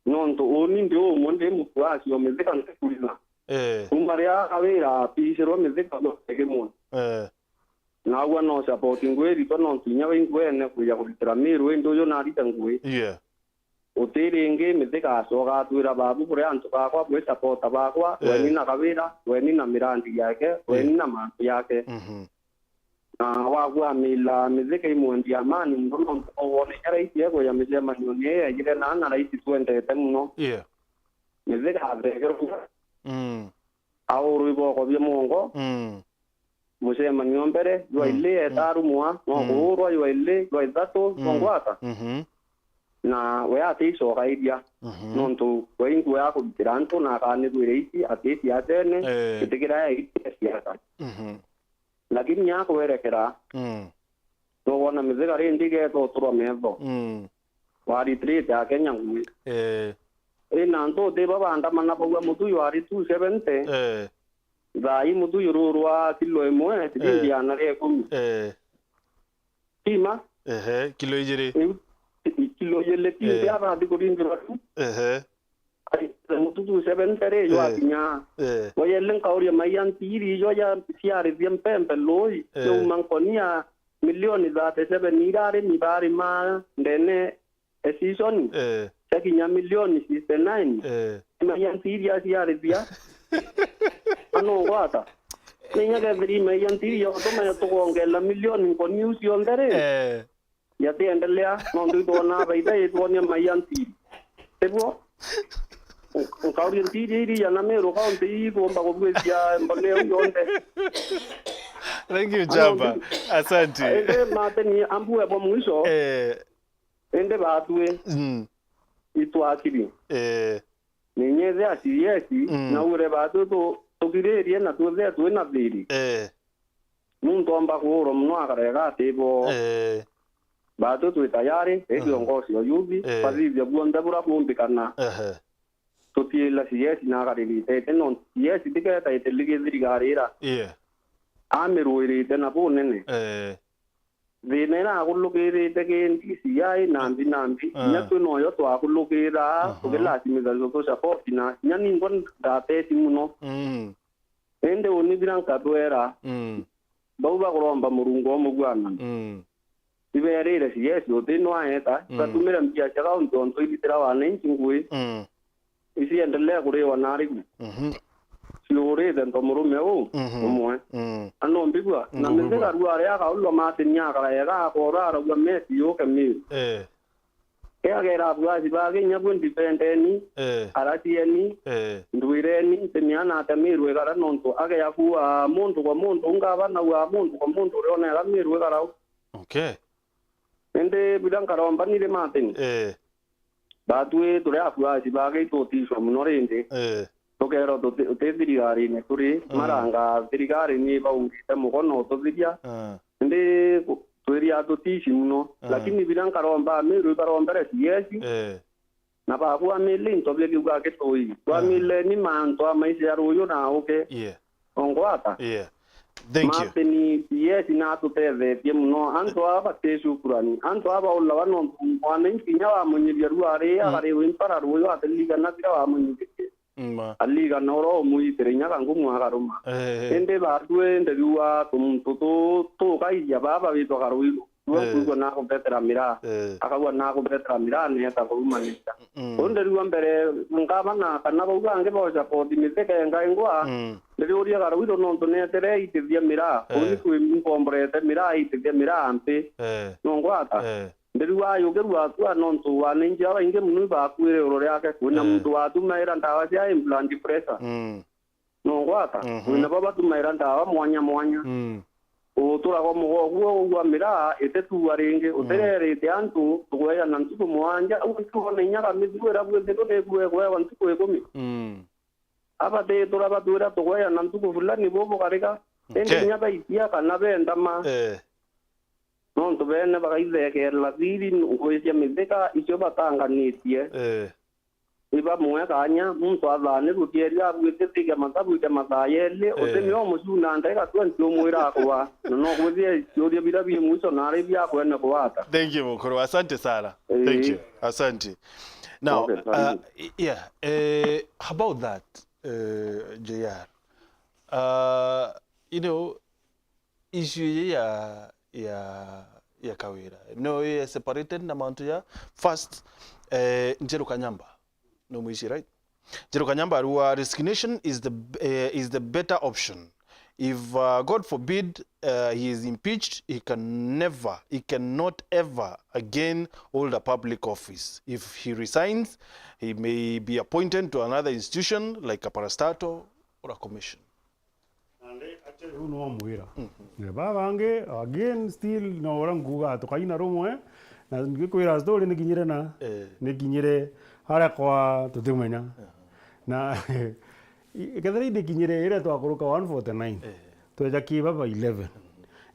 Nontu uni ndi umwe ndi mukuasi o mithika ntikuritha. Eh. Kuma ria Kawira apicirwa mithika no kimwe. Eh. Naagua no support ngui ritwa nontu inya wi ngwene kuja kuritira Miru indi uyu narita ngui. Yeah. Uti ringi mithika acoka atwira babu buri antu bakwa bwi supporter bakwa, Eh. weni na Kawira, weni na mirandi yake, weni Eh. na mantu yake. Mhm. Na wagua mila mithika imwendi amani muno nontu no wone inya raisi ekuja micemanio ni yaigire na na raisi twendete muno. Yeah. Mithika athekerwa. Mm. urwi bwoko bia mwongo, mm, mucemanio mbere, jwa, mm, ili, mm, etarumwa, no, mm, kuurwa, jwa ili, jwa ithatu, mm, jwa ngwata. Mhm. Na we atiicokairia, mhm, nontu we ingwe akugitira antu na akanirwire iti ati siasene, eh, gitikira ya iti ya siasa. Mhm. Lakini akwerekera, mm, nukwona mithiga rindi igeta uturwa metho. Mm. Waritirite Akenya ngui. Eh. Ina antu uti ba bandamana bauga mutu jwari two seventy. Eh. Thaa ii mutu jururwa kilo imwe, siringi, eh, igana ria ikumi. Eh. Tima? Ehe, kilo ijiri. Riu, kilo ijiri, ti, eh, nti arathi kuringirwa riu. Ehe. Ai, mutu two seventy ri, eh, jwakinya. Eh. Wayele nkauria maiya ntiri, ijo ya ciarithia mpempe lui, eh, yauma nkonia milioni thirty-seven iria arimi barima ndene e season, eh, ciakinya milioni sixty-nine. Eh. Maiya ntiri aciarithia. Ano ngwata. Ninya kethiri maiya ntiri ya utuma ya tukongerera milioni nkoni iu cionthe ri. Eh. Yatiendelea, nontu itwonaa baita itwonia maiya ntiri. Tiguo? Nkauria ntiri iria na Meru County ii kuumba kubwithia mbone iu yonthe. Thank you, Jamba. Asante. Indi Martin, ambue bwa mwisho, eh, indi batwi, mm, itwakiri. Eh. Ninyethe a C S, mm, naure batwi tu-, tugiririe na twithie twi na thiri. Eh. Muntu omba kuurwa mono akarega atibo. Eh. Batwi twi tayari, ri, mm, viongozi o yuthi, eh, bathithia buonthe bura kuumbikana. Ehe. Tutiila C S na akaririte iti, nontu C S tiketa iti ligi thirikari ira. Yeah. Amirwirite na bunene. Eh. Thina ira akulukirite ki D C I nambi nambi, ah, kinya twi noyo twakulukira, aha, tukilasimitha tutusupport na kinya ningwa ndateti mono. Mm. Indi uni bira nkabwera, mm, bau bakuromba Murungu o mugwano. Mm. Ibeerire C S uti no aeta, mm, ibatumire mbia cia kaunti ontu iritira wananchi ngui. Mm. Iciendelee kuriwa narigu. Mhm. Ciurite nto murume uu, mhm, umwe. Mm. Na numbigua, na, mhm, mithiga rua aria akaulwa Martin akara ega akora arauga Messi yuke Miru. Eh. Eagera abuaci bake inya bwe ndibendeni, eh, aracieni, eh, ndwireni, nti miana atia Miru igara nontu ageabua muntu kwa muntu, ungabana ua muntu kwa muntu, uriona ega Miru igara u. Okay. Indi bira nkaromba ni ri Martin. Eh. Batwi turi abuaci bake itutishwa mono rindi. Eh. Tukeerwa tuti, uti thirikarine turi, mm, maranga thirikari ni baungite mukono ututhiria. Ah. Indi ku-, twiria tutici mono. Ah. Lakini bira nkaromba Miru ibarombere C S. Eh. Na bakwamile into bia kiuga gitui. Ah. Kwamile ni mantu a maisha ya ruyu na uke. Yeah. Ongwata. Yeah. Thank you. Martin, C S na atutethetie mono. Antu aba bati shukurani. Antu aba baulawa nontu mwananchi kinya wamunyiria rua ri, mm, akariwe impara ruyu atirigana bira wamunyirie. Ma. Aligana ura umwitire inya kangumu akaruma. Eh. Indi batwi ndiriua tumuntu tu, tukairia baba witwa Karuiru. Rua, eh, kuigua nakubetera miraa. Eh. Akauga nakubetera miraa, neeta kurumanirira. Mm. Uu ndiriua mbere, ngavana kana bau bangi boja koti mithiga engaingwa, mm, ndiriuria Karuiru nontu neetere aitithia miraa. Eh. Uu ni kwi nkomborete miraa, aitithia miraa nthi. Eh. Nongwata? Eh. Ndiriu ayukirua atua nontu wananchi babaingi mono ibakuire iguru riake. Kwina, eh, muntu watumaira ndawa cia high blood pressure. Mm. Nongwata? Mhm. Kwina baba batumaira ndawa mwanya mwanya. Mm. Utura kwa mugoguo ugwa miraa ititua ringi. Mm. Utirerite antu tugweja na ntuku mwanja, au ntuku na inya kamithuru ira bwithirwe nikuegwewa ntuku ikumi. Mm. Aba ti tura batwira tugweja na ntuku fulani bubu karika. Indi, okay, inya baitia kana bendama. Eh. Nontu bene bakaithekerera thiri, ngui cia mithiga icio batanganitie. Eh. Ibamwe kanya, muntu athaanirwe kieria abwite thige mathabu ja mathaa yeli, eh, uti nio mucuna ndagika twenty umwira akwa. Na no kwithia ciuria bira bi mwico na ari bia kwene kwata. Thank you, mukuru. Asante sana. Eh. Thank you. Asante. Now, okay, uh, karibu. Yeah, eh, about that, eh, J R, uh, you know, issue ii ya, ya, ya Kawira no i separated na mantu ja first, eh, Njeru Kanyamba. No mwisi, right? Njeru Kanyamba arua resignation is the, eh, is the better option. If, uh, God forbid, uh, he is impeached, he can never, he cannot ever again hold a public office. If he resigns, he may be appointed to another institution like a parastatal or a commission. Riu no mwira. Eh, ba bangi, again, still, no ura nkuga, tukaina rumwe, na ngikwira story nikinyire na, eh, nikinyire aria kwa tutimenya. Na, i-, kethira indikinyire iria twakuruka one forty-nine, eh, tweja ki baba eleven.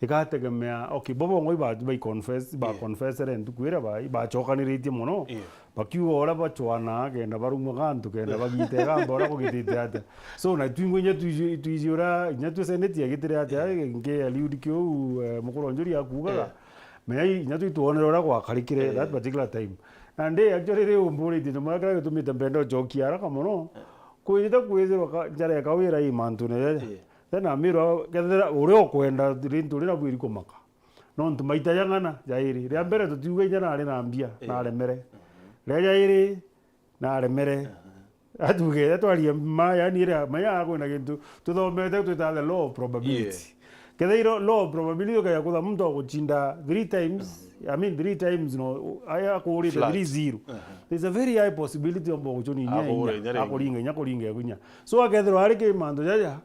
Igategemea, okay, bo bongwa iba-, bai confess, ba, yeah, confessere ntuku iria ba-, ibachokaniritie mono. Yeah. Bakiuga uria bachwanaa kenda barumwa gantu, kenda bagite gamba uria kugitite atia. So, na twingwa inya twiji-, twiji uria, inya twi seneti agitire atia, yeah, nki aliudi kiu, eh, mukuru wa Njuri akugaga. Yeah. Menya i-, inya twi twonere uria gwakarikire, yeah, that particular time. Na ndi actually riu umburitie, ndio mara kira gitumite mpenda uchokia haraka mono. Yeah. Kwithite kwithirwa ka-, njara ya Kawira i mantune jaja. Yeah. Then amirwa, kethira uria ukwenda rintu rina bwiri kumaka. Nontu maita jang'ana jairi. Ria mbere tutiuga inya nari na mbia, eh, naremere. Mhm. Ria jairi, naremere. Aha. Atuge, atwarie ma, yani iria, maya akwenda gintu, tuthomete twita the law of probability. Yeah. Kethira law of probability ukeja kutha muntu aguchinda three times, mhm, I mean three times, no, aya akurite flat, three zero. Aha. There's a very high possibility omba guchuni inya, akuringa inya, inya ringi, akuringa inya, kuringa inya. So akethirwa ari ki mantu jaja,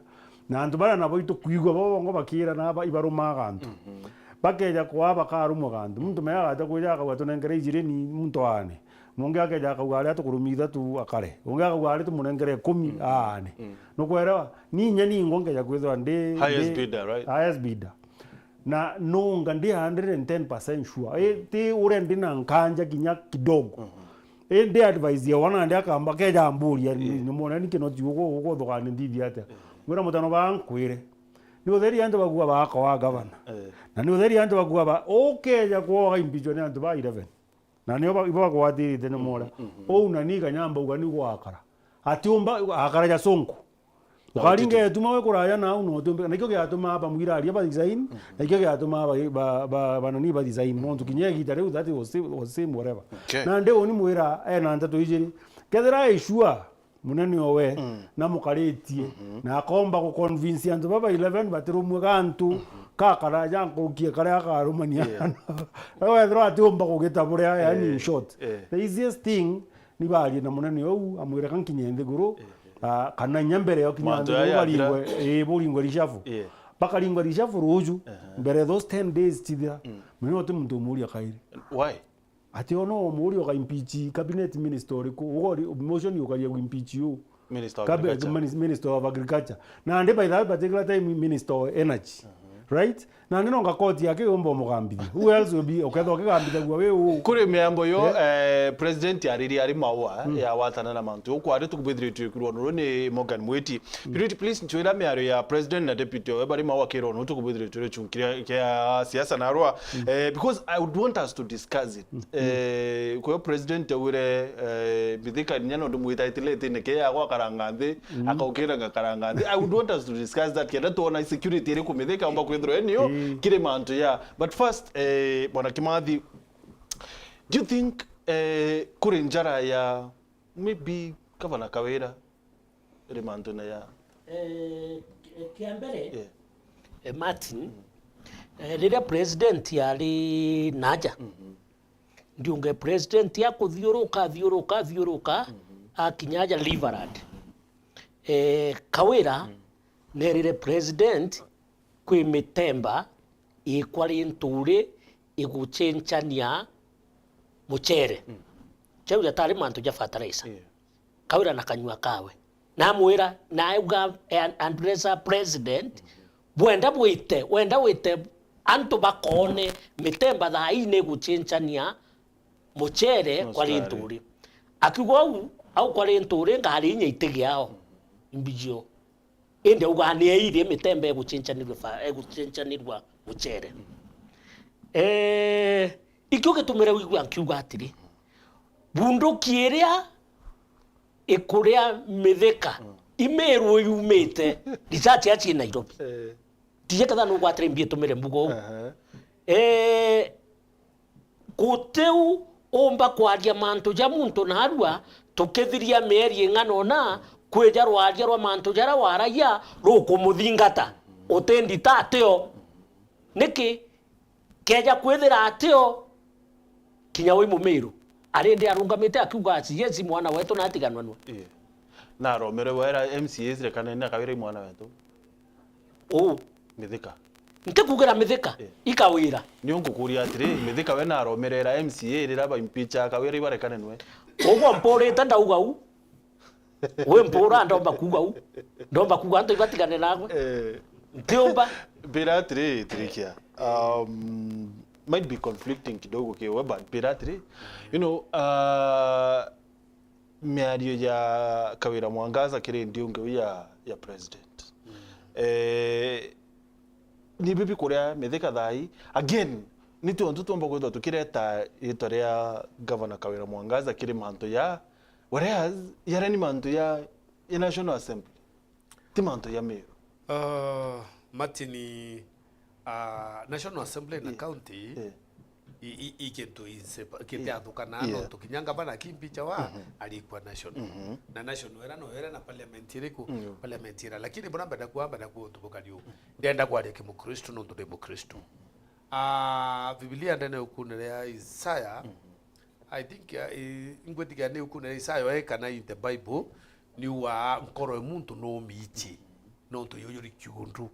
na antu baria nabo itukwigua bo bongo bakira na ba-, ibarumaga antu. Mhm. Bakeja kwa bakarumwa gantu. Muntu mea agata kwija akauga, "Tunenkere ijiri ni muntu aane." Mungi akeja akauga, "Aria tukurumia ithatu akare." Ungi akauga, "Aria tumunenkere ikumi aane." Mm. Nukwerewa? Ni inya ningwa nkeja kwithirwa ndi, highest ndi bidder, right? Highest bidder. Na nunga ndi a hundred and ten percent sure. I, ti uria ndi na nkanja kinya kidogo. Mhm. Indi advice ya wana ndi akamba keja amburia, eh, ni mwana ni kino ti uko, uko thukani ndithi atia. Eh. Ngwira mutano ba nkwire. Ni utheri antu bakuga ba kwa gavana. Eh. Na ni utheri antu bakuga ba, ukeja kuoga impeachment ni antu ba eleven. Na nio ba, ibo bagwatirite ni mora. Mhm, mhm. Ou na ni kanyamba uga ni gwakara. Ati umba akara ja sonko. Na ukaringa utiti. Etuma we kuraya na au no tumbe. Na ikio giatuma aba mwira aria ba design, mhm, na ikio giatuma ba, ba, ba, ba nani ba design. Nontu kinya igita riu that was same, was same whatever. Okay. Na ndi uni mwira ena nteto ijiri. Kethira aishua munene owe, mm, na mukaritie, mhm, na akomba ku convince antu baba eleven batirumwe gantu, mhm, kakara ja nkurukie karia akarumania. Yeah. Wethirwa atiumba kugita buria, yani in, eh, short. Eh. The easiest thing ni barie na munene ou, amwire, "Ka nkinye nthiguru, eh, eh, ah, kana inya mbere yo kinya mantu nthiguru yaya athira, baringwe, eh, buringwe reshuffle." Yeah. Bakaringwa reshuffle ruju, aha, mbere those ten days tithira. Mm. Mwenye uti muntu umuria kairi. Why? Ati ono umuria uka impeach cabinet minister uriku? Ugo ri-, motion ukaria ku impeach u? Minister of Agriculture. Minis-, Minister of Agriculture. Na ndi by that particular time Minister of Energy. Mhm. Right? Na ndi nonga koti yake yomba umugambithia. Who else will be, ukethwa ukigambithagua wi u? Kuri miambo yo, eh, eh, president aririe ari maua, mm, ya watana na mantu. Ukwari tukubithiritwe kurwa nuru ni Morgan Mwiti. Mm. Purity, please, ntwira miario ya president na deputy owe bari maua kirwa nuru tukubithiritwe chunkiria kia siasa na rwa. Mm. Eh, because I would want us to discuss it. Mm. Eh, kwa president aure, eh, Mithika nya nondu mwita itilete neke ya gwa karanga nthi, mm, akaukira nga karanga nthi. I would want us to discuss that, kenda tuona security iri ku Mithika omba kwithirwa enio, mm, kiri mantu ya. But first, eh, Bwana Kimathi, do you think, eh, kuri njara ya maybe Gavana Kawira iri mantu na ya? Eh, kia mbere, yeah, eh, Martin, mm, eh, riria president ari naja, mhm. Ndiunge president akuthiuruka, athiuruka, athiuruka, mhm, akinya aja Riverland. Eh, Kawira, mm, nerire president kwi mitemba ikwa ri nturi iguchenchania muchere. Mm. Jau jatari mantu ja fertilizer. Yeah. Kawira na kanyua kawe. Namwira, na auga, eh, address a president, bwenda bwite, wenda wite antu bakone mitemba thaa ii ni guchenchania muchere kwa ri nturi. Akiuga au, au kwa ri nturi ngari inya itigiao, imbijio. Indi auga ni eirie mitemba iguchenchanirua fa-, iguchenchanirua muchere. Eh, ikio gitumire wigua nkiuga atiri, bunduki iria ikuria Mithika, mm, i Meru yumite, research yachi Nairobi. Eh. Tije ketha nugwatire mbi itumire mbugo. Aha. Eh, Gutiu umba kwaria mantu ja muntu narua, tukithiria mieri ing'ana una, kwija rwaria rwa mantu jaria waragia rukumuthingata. Utindita atio. Niki? Keja kwithira atio, kinya wi Mumiru. Ari ndi arungamite akiuga, "Yes, mwana wetu natigananua." Ii. Na aromere wera M C As rekanene akawira i mwana wetu. Uu. Mithika. Ntikugira Mithika, Eh. i Kawira. Ni ungukuria atiri, Mithika we naromerera M C A rira baimpicha Kawira ibarekane nwe. Uguo mpurite ndauga u. We mpura ndomba kuuga u. Ndomba kuuga antu ibatigane nagwe. Eh. Ntiumba. Mbira atiri, Tirikia. Um, might be conflicting kidogo kiwe, but mbira atiri, you know, uh, miario ya Kawira Mwangaza kiri ndiungi ya, ya president. Mm. Eh, ni bibi kuria Mithika thai. Again, ni tontu tuomba kwithwa tukireta ritwa ria Governor Kawira Mwangaza kiri mantu ya, whereas yaria ni mantu ya, ya National Assembly. Ti mantu ya Meru. Uh, Martin, uh, National Assembly na Eh, county eh. i, i, i kintu insepa-, kitiathukana Yeah. nontu kinya ngavana akimpicha wa Mhm. arikwa national. Mhm. Na national era no era na parliament iriku? Mm. Parliament ira. Lakini buna mbenda kuwa, mbenda kuwa untu bukari u. Ndenda kwaria kimukristo nontu ndi mukristo. Ah, Biblia ndene ukunere ya Isaya. Mhm. I think, uh, i-, ingwitikia ni ukunere Isaya we kana in the Bible, ni wa nkoro ya muntu no miichi, nontu yuyuri kiundu.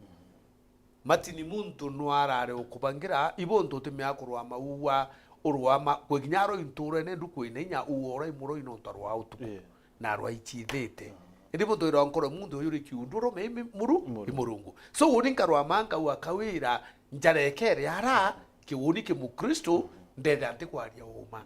Martin, muntu no arare ukubangira, ibo ntu utimea kurwama uwa, urwama, kwe kinya aro inturene ndukuine inya uwa urai muroi nontu arwa utuku. Yeah. Na arwa ichithite. Indi muntu wira nkoro muntu uyu ri kiundu rome imi muru, Muru. i Murungu. So uni nkarwama nkauga Kawira njarekere ara kiuni ki mukristo ndetha ntikwaria uma.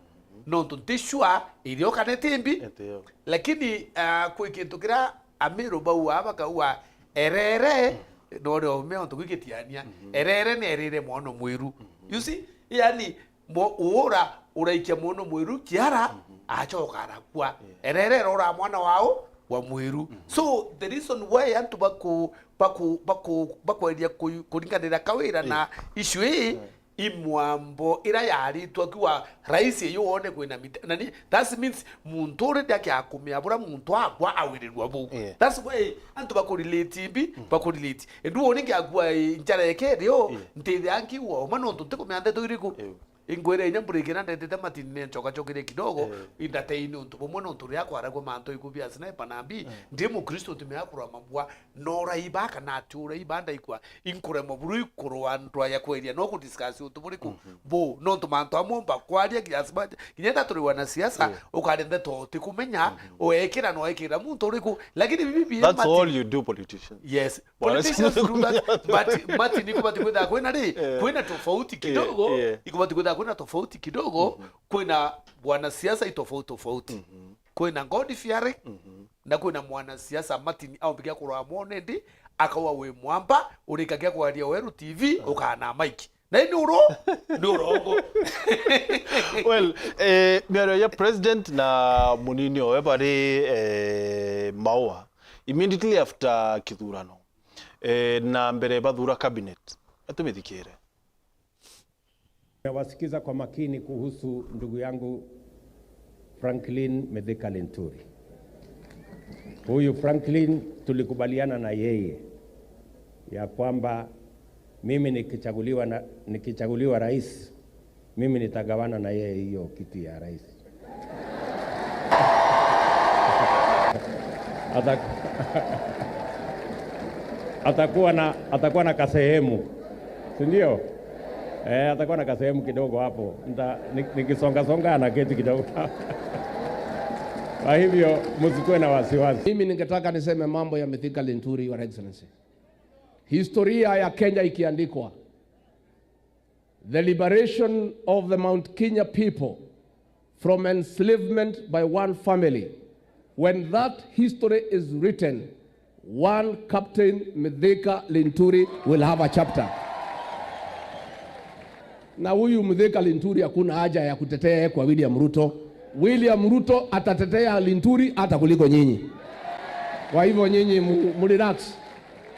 Nontu nti sure irio kana ti mbi. Ete yo. Lakini, ah, kwi kintu kiria Amiru bauga bakauga erere, no rio ume ontu gwikitiania. Erere ni erire mwono mwiru. You see? Yani, mo-, uura uraikia mwono mwiru kiara, Mhm. acoka arakua. Yeah. Erere rora mwana wao wa mwiru. Mhm. So, the reason why antu baku-, baku-, baku-, bakwendia ku-, kuringanira Kawira na Yeah. issue ii, Yeah. i mwambo ira yaritwe kiwa rais yu wone kwina mite-, nani, that means muntu uri ndakiakumia bura muntu akwa awirirwa bu. Yeah. That's why antu bakurelate mbi, Mm. bakurelate. Endu woni ngiakua, eh, njara ekerio, Yeah. ntithia nkiwa uma nontu ntikumia ndeto iriku. Yeah. Ingwira inya mburikia na ndetete Martin ni nchokachokerie kidogo, Eh. indateini untu bumwe nontu riria kwaragwa mantu iku bia sniper na mbi, Eh. ndi mukristo ntimea kurama bwa, no uraiba kana ati uraiba ndaikwa, inkuremwa buru ikurwa ndwa ya kweria no ku discuss untu buriku Mhm. bu, nontu mantu amwe mba kwaria kiasi ba, kinya nda turi wanasiasa, Eh. ukaria ndeto utikumenya, Mhm. uekira no ekira muntu uriku, lakini bibi That's Martin all you do, politicians. Yes. Politicians do that, but Martin, ikubati kwitha kwina ri, Eh. kwina tofauti Eh, kidogo, eh. ikubati kwitha kwina tofauti kidogo, Mhm. kwina bwana siasa i tofauti tofauti. Mhm. Kwina God fearing, Mhm. na kwina mwana siasa Martin aumbikia kurwa mone ndi, akawa wi mwamba, urikagia kwaria weru T V, Ah. ukana mic. Na ni uro, ni urongo. Well, eh, miario ya president na munini owe bari, eh, Maua, immediately after kithurano, eh, na mbere bathura cabinet, atumithikire. Nawasikiza kwa makini kuhusu ndugu yangu Franklin Mithika Linturi. Huyu Franklin tulikubaliana na yeye ya kwamba mimi nikichaguliwa na, nikichaguliwa rais, mimi nitagawana na yeye hiyo kiti ya rais. Ata-, atakuwa na, atakuwa na kasehemu, si ndio? Eh, atakuwa na kasehemu kidogo hapo. Nita-, ni-, nikisonga songa anaketi kidogo. Kwa hivyo, msikuwe na wasiwasi. Mimi ningetaka niseme mambo ya Mithika Linturi, Your Excellency. Historia ya Kenya ikiandikwa, the liberation of the Mount Kenya people from enslavement by one family. When that history is written, one Captain Mithika Linturi will have a chapter. Na huyu Mithika Linturi hakuna haja ya kutetea yeye kwa William Ruto. William Ruto atatetea Linturi hata kuliko nyinyi. Kwa hivyo nyinyi mu-, mu relax.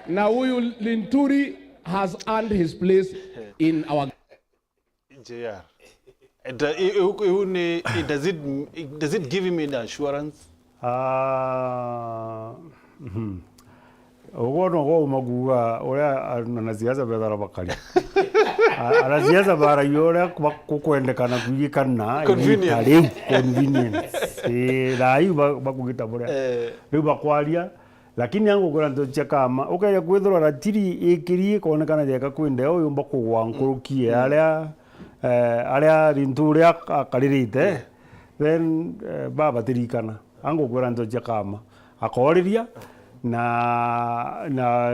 Na huyu Linturi has earned his place in our J R. It, uh, i-, i-, i-, ni, it, does it, it, does it give him an assurance? Ah, mhm. Uguo noguo uma kuuga uria anasiasa bethara bakari. A-, anasiasa baragia uria ba-, kukwendekana kuigikana Convenience. Igita riu, convenience. Eh, thaa iu ba-, bakugita buria. Eh. Riu bakwaria, Lakini angukwira nto cia kama, ukeja kwithirwa ratiri ikiri ikonekana jeka kwi ndeo yumba kugwa nkuruki ya aria, eh, aria rintu uria ak-, akaririte, then, eh, baba tirikana. Angukwira nto cia kama. Akooriria, na, na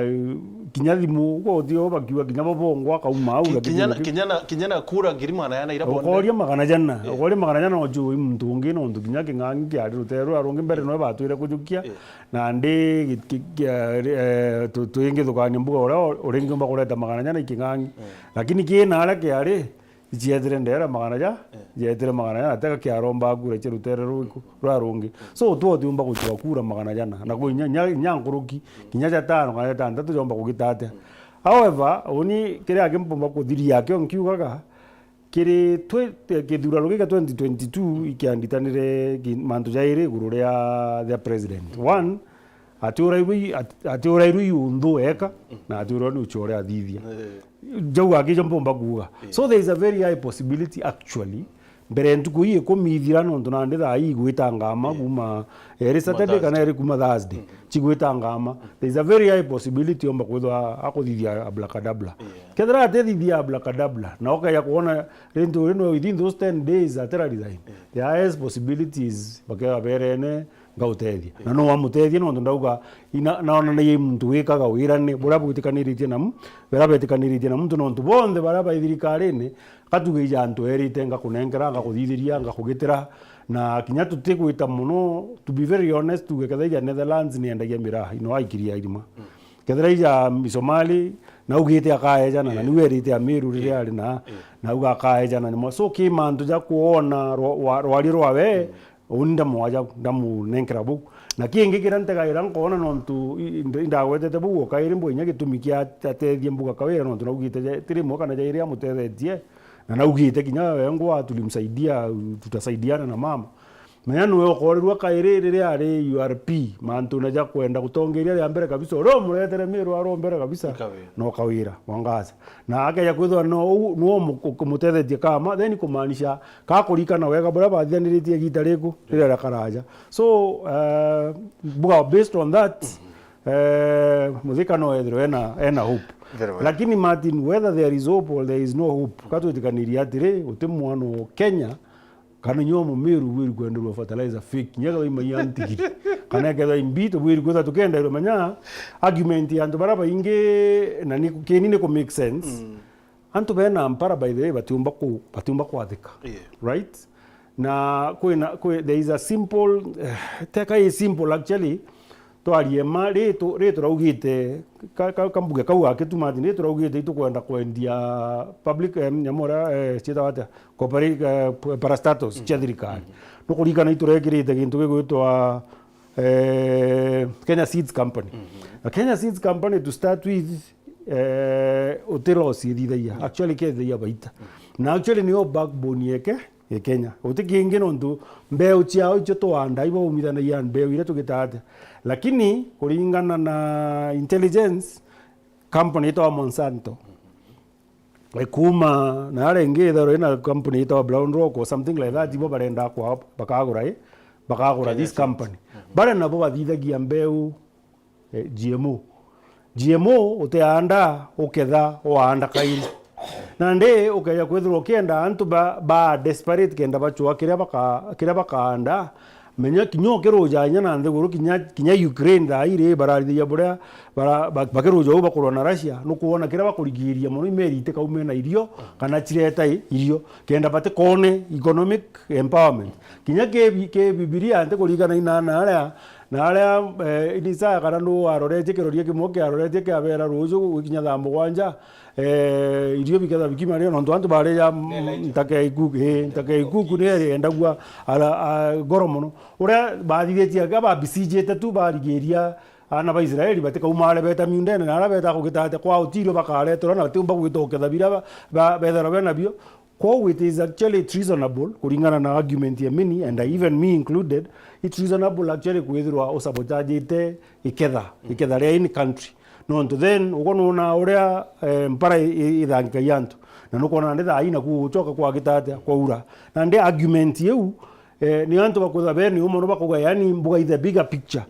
kinya thimu, uko utio bakiuga kinya bo bongwa akauma au, Ki-, lakini kinya na, niki- kinya na, kinya na kura ngiri magana jana ira bonde. Ukooria magana jana, Eh. ukooria magana jana no juu i muntu ungi, nontu kinya King'ang'i kiari rutere ruria rungi mbere, noe batwire kujukia, Eh. nandi gi-, gi-, kia-, eh, tu-, tuingithukania mbuga uria u-, uringiumba kureta magana jana i King'ang'i. Eh. Lakini ki na aria kiari, icietire ndera magana ja, Eh. cietire magana jana, teka kiaromba kura cia rutere ruriku, ruria rungi. So, tu utiumba gucua kura magana jana, na kwi nya, nya, nya nkuruki, kinya jatano kana jatantatu jomba kugita atia. However, uni kiria kimpumba kuthiria akio nkiugaga, kiri twe-, kithurano giki kia twenty twenty-two ikianditanire ki-, mantu jairi iguru ria, ria president. One, atiurairwe i-, at-, atiurairwe i unthu eka, na atiurairwe ni ucio uria athithia. Eh. Jau akijo mpumba kuuga. Eh. So there is a very high possibility actually, mbere ntuku ii ikumi ithira, nontu nandi thaa ii igwita ngama Eh. kuma eri Kuma Saturday kana Thursday. eri kuma Thursday, Mm. chigwita ngama. There is a very high possibility omba kwithwa akuthithia abracadabra. Yeah. Kethira atithithia abracadabra, na ukeja kuona rintu ri no within those ten days atira resign. Yeah. The highest possibility is bakega berene, ngautethia. Na no wamutethia, nontu ndauga, ina-, naonanagia i muntu wikaga wirane, buria bwitikaniritie na mu-, baria betikaniritie na muntu, nontu bonthe baria bai thirikarine, gatuge ija antu erite, ngakunenkera, ngakuthithiria, ngakugitira, na kinya tutigwita mono, to be very honest, tuge kethira ija Netherlands niendagia miraa, ino aikiria irima. Kethira ija Misomali, naugite akaejana, na niu erite Amiru riria ari na, nauga akaejana nimo. So, ki mantu ja kwona rwa-, wa-, rwari rwawe, uni ndamwaja, ndamunenkera buu. Na kingi kiria ntegaira nkoona nontu i-, i-, indagwetete buu o kairi mbwe inya gitumi kia atethie mbuga Kawira nontu naugite ja-, ti rimwe kana jairi amutethetie, na naugite kinya wengwa tulimsaidia, tutasaidiana na mama. Menya niwe ukoorirua kairi riria ari U R P, mantune ja kwenda gutongeria ria mbere kabisa, uria umuretere Miru ari o mbere kabisa, Kawira. No Kawira Mwangaza. Na akeja kwithirwa no u-, niwe umu-, ukumutethetie kama, then kumaanisha kakurikana wega buria bathithaniritie igita riku, riria ria karaja. So, eh, mbuga based on that, eh, Muthika no ethirwe ena, ena hope. Very well. Lakini Martin, whether there is hope or there is no hope, katwitikanirie atiri, uti mwana o Kenya, kana nyo Mumiru bwiri kwenderwa fertilizer fake, kinya kethwa imaiya ntigiri, kana kethwa imbi, tubwiri kwithwa tukienderwa. Menya argument ya antu baria baingi, na ni, kini ni ku make sense. Mm. Antu bena mpara, by the way, batiumba ku-, batiumba kwathika. Yeah. Right? Na kwina, kwi, there is a simple, eh, teka i simple actually, twarie ma, ri tu-, ri turaugite, ka, ka, kambuge kau gakituma ati, ri turaugite itukwenda kwendia public, em, nyamu ria, eh, cietagwa atia? Corpora-, eh, p-, parastatals cia thirikari. Nukuririkana iturekirite gintu gigwitwa, eh, Kenya Seeds Company. Na Kenya Seeds Company, to start with, eh, uti loss ithithagia. Actually, kethithagia baita. Na actually, niyo backbone yeke ya Kenya. Guti kingi nontu mbeu ciao icio tuanda, ibo umithanagia mbeu iria tugitaga atia. Lakini kuringana na intelligence, company itagwa Monsanto, e, kuma na aria ingi itharo ina company itagwa Brown Rock or something like that, ibo barenda kwa, bakagura, i, bakagura Kenya this Seeds company. Baria nabo bathithagia mbeu, eh, G M O. G M O uteanda, uketha, waanda kairi. Nandi ukeja kwithirwa ukienda antu ba, ba desperate kenda bacua kiria baka-, kiria bakaanda, menya kinya ukiruja inya na nthiguru, kinya, kinya Ukraine thaa iri bararithagia buria bara-, ba-, bakiruja uu bakurwa na Russia, nukwona kiria bakurigiria mono, imeri itikaume na irio, kana cireta i-, irio, kenda batikone economic empowerment. Kinya ki Bi-, ki Bibilia, nti kuririkana inana aria, na aria, eh, Isaya kana nu waroretie kiroria kimwe kiaroretie kiabera ruju gwikinya thaa mugwanja, eh, irio biketha bikimaria, nontu antu baria, mm, ntaka ya ikuku, eh, ntaka ya ikuku ni yendagua ara, a, goro mono. Uria bathithitie, aka babicijite tu, barigiria aana ba Israeli batikauma aria beta miundene, na aria beta kugita atia kwao ti irio bakareterwa, na batiumba gwita uketha biria ba, ba, bethirwa bena bio. Kwou it is actually treasonable, kuringana na argument ya many, and I, even me included, it's reasonable actually kwithirwa usabotagite iketha, iketha ria in country. Nontu then, ugo nona uria, eh, mpara i-, i-, ithangikagia antu. Na nukwona nandi thaa ii naku gucoka kwagita atia, kwaura. Nandi argument iu, eh, ni antu bakwithwa beni umo no bakuga, yani, mbuga is the bigger picture.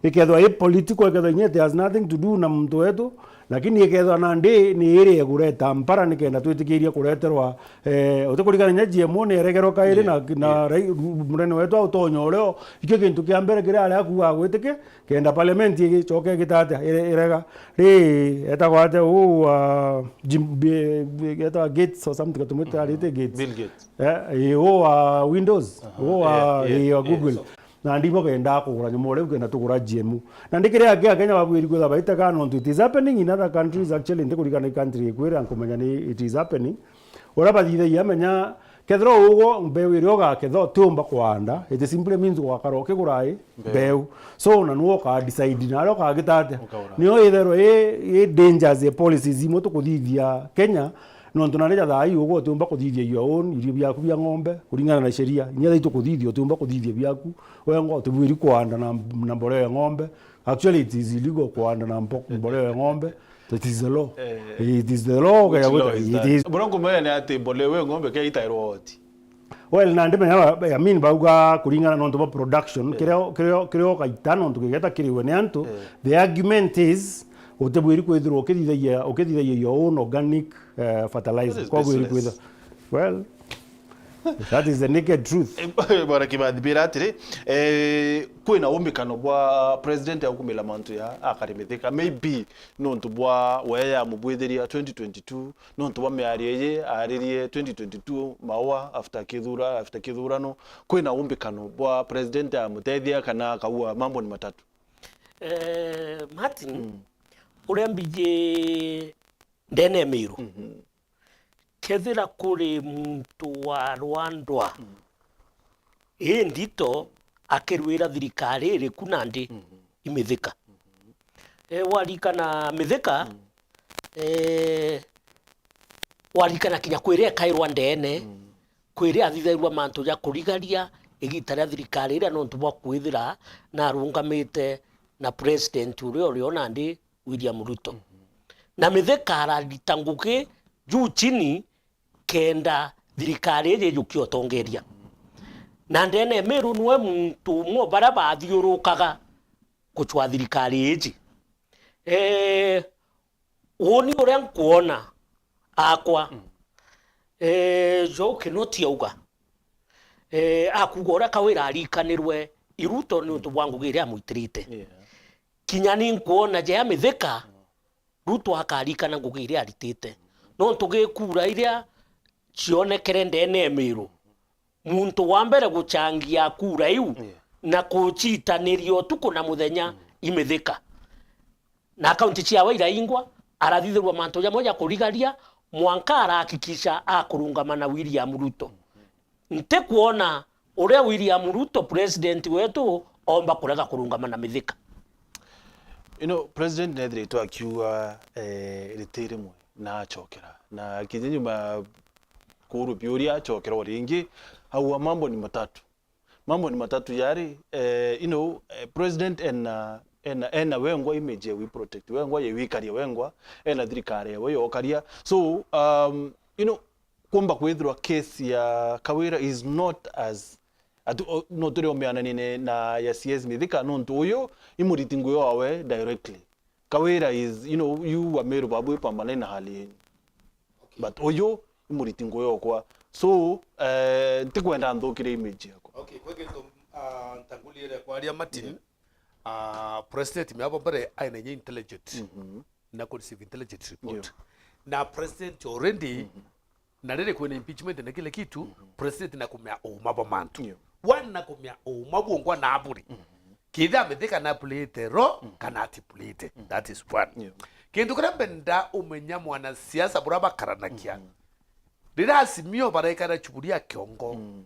Ikethwa i political, ikethwa inya it has nothing to do na muntu wetu, lakini ikethwa nandi ni iri igureta mpara nikenda twitikiria kureterwa, eh, utikurikana inya G M O ni eregerwa kairi na, na rai-, munene wetu autonya urio, ikio kintu kia mbere kiria ari akuga gwitike, kenda parliament igicoke igita atia, ire-, irega. Ri, etagwa atia uu wa Jim, bi-, bi-, etagwa Gates or something, katumwite arite Gates. Bill Gates. Eh, ii, uu wa Windows, uu wa, yeah, yeah, ii, wa Google. So, na ndibo kendaa kugura nyumo riu kenda tugura G M O. Na ndi kiria kia Kenya babwiri kwitha baitega nontu it is happening in other countries actually, ndi kurikana i country ikwira nkumenya ni it is happening. Uria bathithagia menya kethira ugo mbeu iria ugaketha utiumba kuanda, it simply means ugakara ukigura i mbeu. So na niwe uka decide na aria ukagita atia. Ukagura. Nio itherwe i, i dangers ya policies imwe tukuthithia Kenya, nontu na rija thaa ii ugo utiumba kuthithia your own irio biaku bia ng'ombe kuringana na sheria. Inya thaa ii tukuthithia utiumba kuthithia biaku. Wengwa utibwiri kuanda na, na mboleo ya ng'ombe. Actually, it is illegal kuanda na mbo-, mboleo ya ng'ombe. It is the law. Eh, it is the law. Which law is that? It is. Bora nkumenya ni ati mboleo ya ng'ombe ke itairwo oti. Well, na ndimenya ba-, I mean, bauga kuringana nontu bwa production, kiria, kiria, kiria ugaita nontu kigeta kiriwe ni antu. Eh. The argument is, utibwiri kwithirwa ukithithagia, ukithithagia your own organic, eh, fertilizer. That is baseless. Kwithirwa, well, that is the naked truth. Eh, Bwana Kibathi, mbira atiri, eh, kwina umbikano bwa president aukumila mantu ya akari Mithika. Maybe nontu bwa we yamubwithiria twenty twenty-two, nontu bwa miario iji aririe twenty twenty-two maua after kithura-, after kithurano, kwina umbikano bwa president amutethia kana akaua mambo ni matatu? Eh, Martin, mm, uria mbiji ndene ya Miru, mhm, kethira kuri muntu wa rwandwa, mm, ii ndito akirwira thirikari iriku nandi, mhm, i Mithika. Mhm. Eh, warikana Mithika, mm, eh, warikana kinya kwiria ekairwa ndene, mm, kwiria athithairua mantu ja kurigaria igita ria thirikari iria nontu bwa kwithira narungamite na president uria urio nandi William Ruto. Mhm. Na Mithika ararita ngugi juu chini kenda thirikari iji ijukie utongeria. Na ndene Miru niwe muntu umwe baria bathiurukaga gucwa thirikari iji. Eh, uuni uria nkwona akwa, mm, eh, Joe Kinoti auga, eh, akuga uria Kawira arikanirwe i Ruto niuntu bwa ngugi iria amwitirite. Yeah. Kinya ni nkwona ja Mithika, mm, Ruto akarikana ngugi iria aritite. Nontu gi kura iria cionekere ndene ya Miru, muntu wa mbere guchangia kura iu, yeah, na kucitaniria utuku na muthenya, mm, i Mithika. Na akaunti ciawe iraingwa, arathithirwa mantu jamwe ja kurigaria, mwanka arahakikisha akurungama na William Ruto. Ntikwona uria William Ruto, president wetu, omba kurega kurungama na Mithika. You know, president nethiritwe akiuga, eh, riti rimwe na acokera. Na kinya nyuma ya kuurwa biuria acokera o ringi, auga mambo ni matatu. Mambo ni matatu yari, eh, you know, eh, president ena, ena, ena wengwa image ya we protect, wengwa ya wikaria, wengwa ena thirikari yawe yokaria. So, um, you know, kumba kwithirwa case ya Kawira is not as atu, o, no turi omeananine na ya C S Mithika, nontu uyu imuriti ngugi wawe directly. Kawira is, you know, you Ameru babu ipambana na hali yenyu. Okay. But uyu imuriti ngugi okwa. So, eh, ntikwenda nthukire image yakwa. Okay, kwi gintu, ah, ntanguliire kwaria Martin, yeah, ah, president miabo mbere aina inya intelligent, mhm, na ku receive intelligent report. Yeah. Na president already, mhm, na riri kwina impeachment na kila kitu, mhm, president na kumea uuma bwa mantu. Yeah. One na kumea uuma bwongwa na aburi. Mhm. Kithia Mithika na playete ro, mhm, kana ati playete. Mhm. That is one. Yeah. Kintu kiria mbenda umenya mwanasiasa buria bakaranagia. Mhm. Riria Azimio baraikara Jubilee ya kiongo, mhm,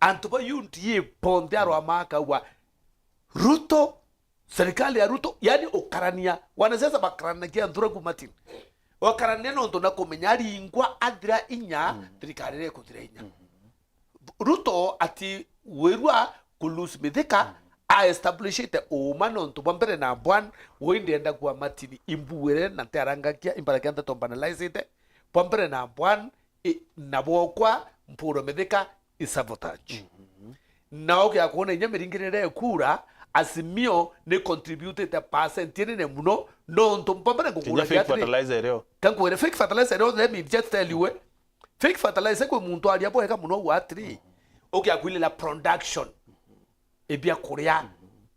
antu ba U D A bonthe arwa makauga, Ruto, serikali ya Ruto, yani ukarania, wanasiasa bakaranagia nthuragu Martin. Wakarania nontu na kumenya aringwa athira inya, mm, thirikari iria ikuthira inya. Mm. Ruto ati wirua ku lose Mithika, mm, a establishite uuma nontu bwa mbere na bwan, woi ndienda kuwa Martin imbuire na ntiarangakia, imbarakia nteto mbanalizite, bwa mbere na bwan, i, na bwokwa mpuro Mithika i sabotage. Mhm. Na ukia kuona inya miringirire ya kura, Azimio ni contributite percent inene muno, nontu mpambane. Kinya ngukuuragia fake atiri, fertilizer irio. Ka nkwire fake fertilizer irio, let me just tell you, eh. Fake fertilizer kwi muntu aria bwega muno uu atiri, ukiakwirira production, ibia kuria,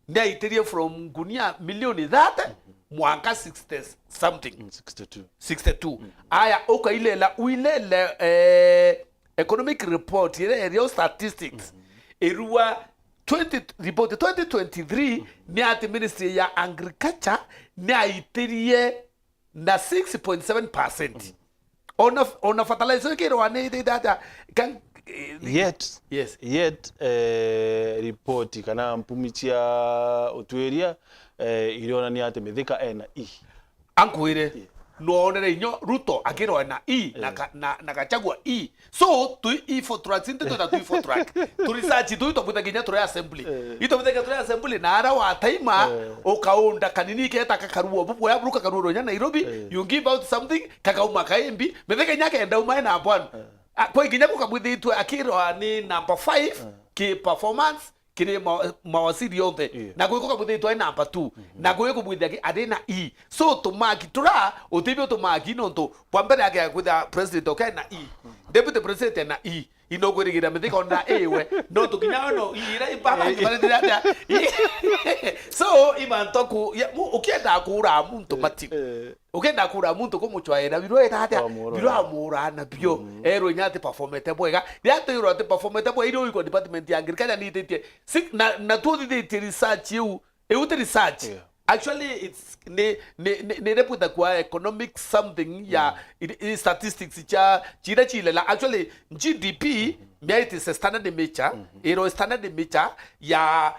ni aitirie from ngunia milioni thirty mwanka sixty something. Mm, sixty-two. Sixty-two. Aya, ukairira, uirire, eh, economic report iria irio statistics, irua twenty, report twenty twenty-three, ni ati Ministry ya Agriculture ni aitirie na six point seven percent. Ona, ona fertilizer ikirwa ni ithithata, kan-, eh, Yet, yes. Yet, eh, ripoti kana mpumi cia utwiria, eh, irionania ati Mithika ena E. Ankwire, yeah, nwonere inyo Ruto akirwa na E, na, yeah, ka-, na, na Gachagua E. So, twi E four tracks, inti twina twi four track. Tu research tui tubwithagia kinya turi assembly. Eh. Itubwithagia turi assembly, na ara wataima, eh, ukaunda kanini keta kakarua, bubu ya buruka karua ronya Nairobi, eh, you give out something, kakauma kaimbi, Mithika kinya kenda uma ena bwana. Eh. Ah, kwa kinya kukabwithitwe akirwa ni number five, eh, ki performance, kiri ma-, mawaziri yonthe. Yeah. Na gwiko kabwithitwe ari number two. Mhm. Na gwiko bwithia ki-, ari na E. So, tumaki tura, utibio tumaki nontu bwa mbere ake kwithia president oke na E. Mhm. Deputy president na E. Inokwirigira Mithika ona A we. No tukinya ono E ira ibaba, eh, kibarithira atia. So, imanto ku, ya, mu-, ukienda kuura muntu, eh, Martin. Eh. Ukenda kura muntu kumuchwaira, birwa etatia, wamurora, birwa amurana bio. Mm. Erwe inya ati performete bwega. Riria twirwa ati performete bwega, irio iko department ya agriculture ni ititie. Si-, na, na tuthithitie research iu. Iu ti research. Yeah. Actually, it's, ni, ni, ni, ni report kwa economic something ya, mm, i, i statistics cha, chira chilela. Actually, G D P, mm-hmm, mia it is a standard measure, mm-hmm, iro standard measure ya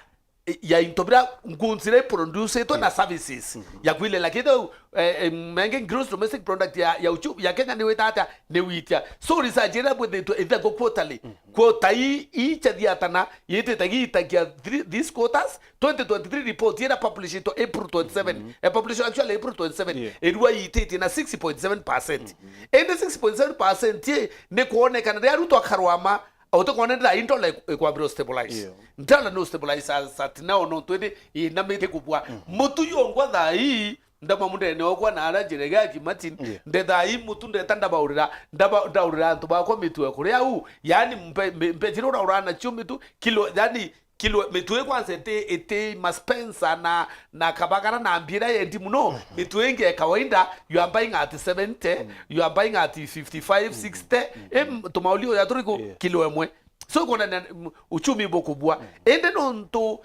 ya into bira, nguns ira iproducitwe na, yeah, services, mhm, ya kwirira. Lakini, eh, eh, menge gross domestic product ya, ya uchu-, ya Kenya ni wita atia? Ni witia. So research ira bwithitwe ithagwo quarterly. Mhm. Quarter ii, ii ichithiatana, yitite giitagia three, this quarters, twenty twenty-three report ira publishitwe April twenty-seven. Mhm. Eh, publish actually April twenty-seven. Yeah. Irua iititie na six point seven percent. Mhm. Indi six point seven percent i ni kwonekana riria Ruto akarwama, utikwona nda indola ikwambira stabilize. Yeah. Ndola no stabilize as at now, no twende inamite kubwa. Mm. Mutu yongwa thaa ii, ndama mundene okwa na ara njirega ki Martin, yeah, nde thaa ii mutu ndeta ndabaurira, ndaba-, ndaurira antu bakwa mitu ya kuria u, yani mbe-, mbe-, mbeji ura ura nacio mitu, kilo, yani kilo, mitu i kwanza iti, iti maspensa na, na kabagara na mbira yendi muno, mhm, mitu ingi ya kawaida, you are buying at seventy, mm, you are buying at fifty-five, mm, sixty, mm, em, tumaulio ya turiku, yeah, kilo imwe. So, kwonania, mm, uchumi bukubua. Mm. Indi nontu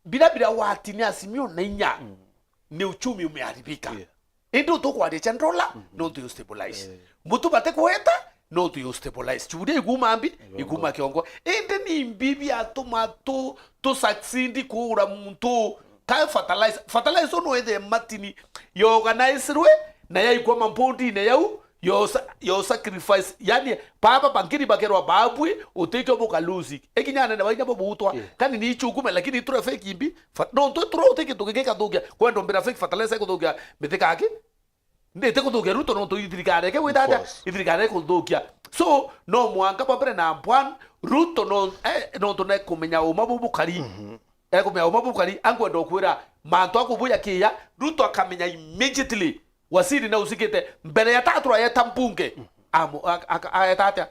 bira, bira watinia Azimio na inya, mm, ni uchumi umeharibika. Yeah. Indi utukwaria cha ndola, mhm, nontu yo stabilize. Eh. Mutu bate kweta, nontu yo stabilize. Churia iguma mbi, iguma kiongo. Iguma kiongo. Indi ni mbi biatuma tu, tu succeed kuura muntu. Ka fertilizer, fertilizer no ethe Martin, yo organizerwe, na yaikwa mambondine yau, yo sa-, yo sacrifice. Yani, baba bangiri bakerwa babwi, utikio buka lose. Ikinya anene bainya bo butwa. Yeah. Kani ni ichukume, lakini itura fake imbi. Fa-, nontu itura uti kintu kingi ikathukia. Kwenda mbira fake fertilizer ikuthukia Mithika aki? Ndite kuthukia Ruto nontu ithirikari eke gwita atia? Of course. Ithirikari ikuthukia. So, no mwanka bwa mbere na bwan, Ruto no, eh, nontu nekumenya uma bu bukari. Mhm. Ekumenya uma bukari, ankwenda ukwira mantu akubuya kiya, Ruto akamenya immediately. Waziri na usikite, mbere ya tatura yeta mbunge, amu-, aka-, aka-, aeta atia?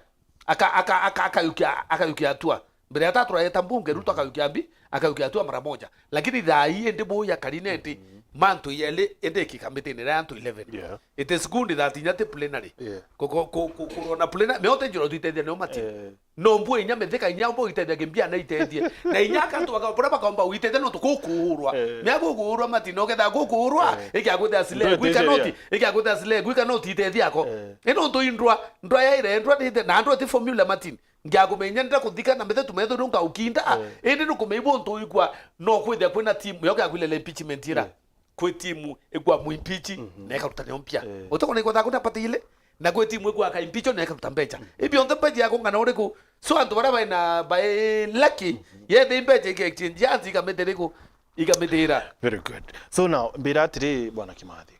Aka-, aka-, aka-, akayukia, akayukia hatua. Mbere ya tatura yeta mbunge, Ruto akayukia mbi, akayukia hatua mara moja. Lakini thaa ii indi buya kari neti, mantu yeli indi ikikamitini ria antu eleven. Yeah. It is good that inya ti plenary. Yeah. Ku-, ku-, ku-, ku-, kurona plenary, miote njiro twitethia nio mati. Eh. No mbue inya Mithika, inya mbue itethia kimbia na itethie. Na inya akantu baka-, buria bakaomba uitethia nontu gukuurwa. Eh. Mia gukuurwa Martin, uketha gukuurwa, eh, ikia kwithia sile, ndwetethia. Gwika noti, ikia kwithia sile, gwika noti itethia ako. Eh. Ino ntu indwa, ndwa ya ire, ndwa nite, na ndwa ti formula Martin. Ngiakumenya ndira kuthika na methe tumetho nunga ukinda. Eh. Indi nukumenya bo ntu ikwa, no kwithia kwina team, yo kia kwilele impeachment ira. Eh. Kwi timu ikwa muimpeach, mhm, na ikarutania mpia. Eh. Utikona ikwa thakuna pati ile, na kwi timu ikwa ka impeach na ikaruta mbecha. Mhm. Ibionthe mbecha ya kungana uriku? So antu baria baina, bai lucky, mhm, yethe mbecha ike exchange yanzi ikamete riku, ikamete ira. Very good. So now, mbira atiri, Bwana Kimathi.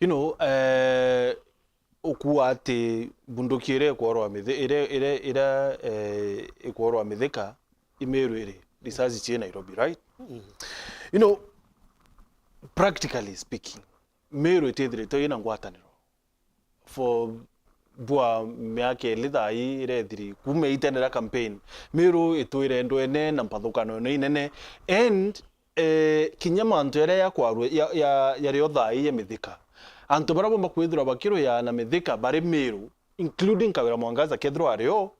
You know, eh, ukua ati bunduki iria ikworwa Mithi-, iria, iria, iria, eh, ikworwa Mithika, Imeru iri, risasi cie Nairobi, right? You know, practically speaking, Meru itithiritwe ina ngwataniro for bwa miaka ili thai irethiri kuma itene ria campaign. Meru itwire ndwene na mpathukano ni inene, and eh, kinya mantu jaria jakwarua ya, ya, jario thai ya Mithika, antu baria bomba kwithirwa bakiruya na Mithika bari Meru, including Kawira Mwangaza kethirwa ario,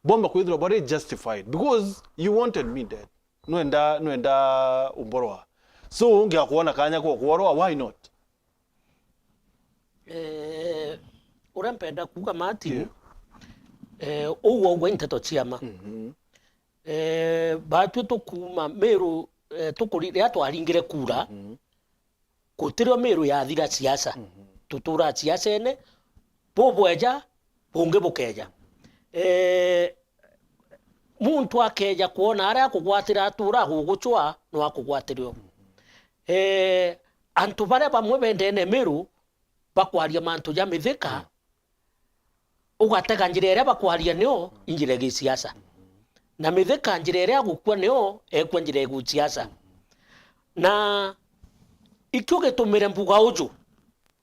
bomba kwithirwa bari justified because you wanted me dead. Nwenda, nwenda umborwa. So, ngiakwona kanya kwa kworwa, why not? Eh, uria mpenda kuuga Martin, yeah, eh, uu waugwa i nteto cia ma. Mhm. Eh, batwi tukuuma Meru, eh, tukuri-, riria twaringire kura, mhm, gutirio Meru yathira siasa. Mhm. Tuturaa siasene, bubweja, bungi bukeja. Eh, muntu akeja kwona aria akugwatira atura agugucwa, no akugwatire o. Eh, antu baria bamwe bendene Meru bakwaria mantu ja Mithika, ugatega njira iria bakwaria nio i njira ya gisiasa. Na Mithika njira iria agukua nio ekua njira ya gisiasa. Na ikio gitumire mbuga uju,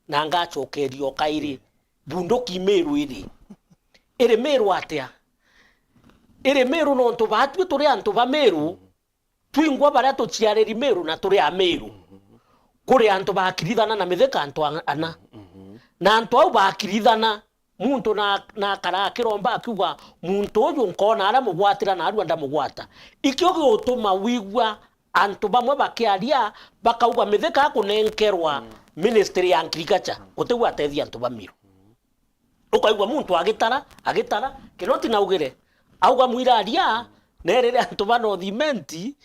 na ngacokeria o kairi, bunduki Meru iri. Iri Meru atia? Iri Meru nontu batwi turi antu ba Meru, twingwa baria tuciariri Meru na turi a Meru. Kuri antu bakirithana na Mithika antu a-, ana. Na antu au bakirithana, muntu na, na akara akiromba akiuga, "Muntu uyu nkona aria mugwatira na arua ndamugwata." Ikio giutuma wigua antu bamwe bakiaria, bakauga Mithika akunenkerwa ministry ya agriculture, gutigua atethia antu ba Meru. Ukaigua muntu agitara, agitara, Kinoti naugire, auga mwiraria, nerire antu ba North Imenti,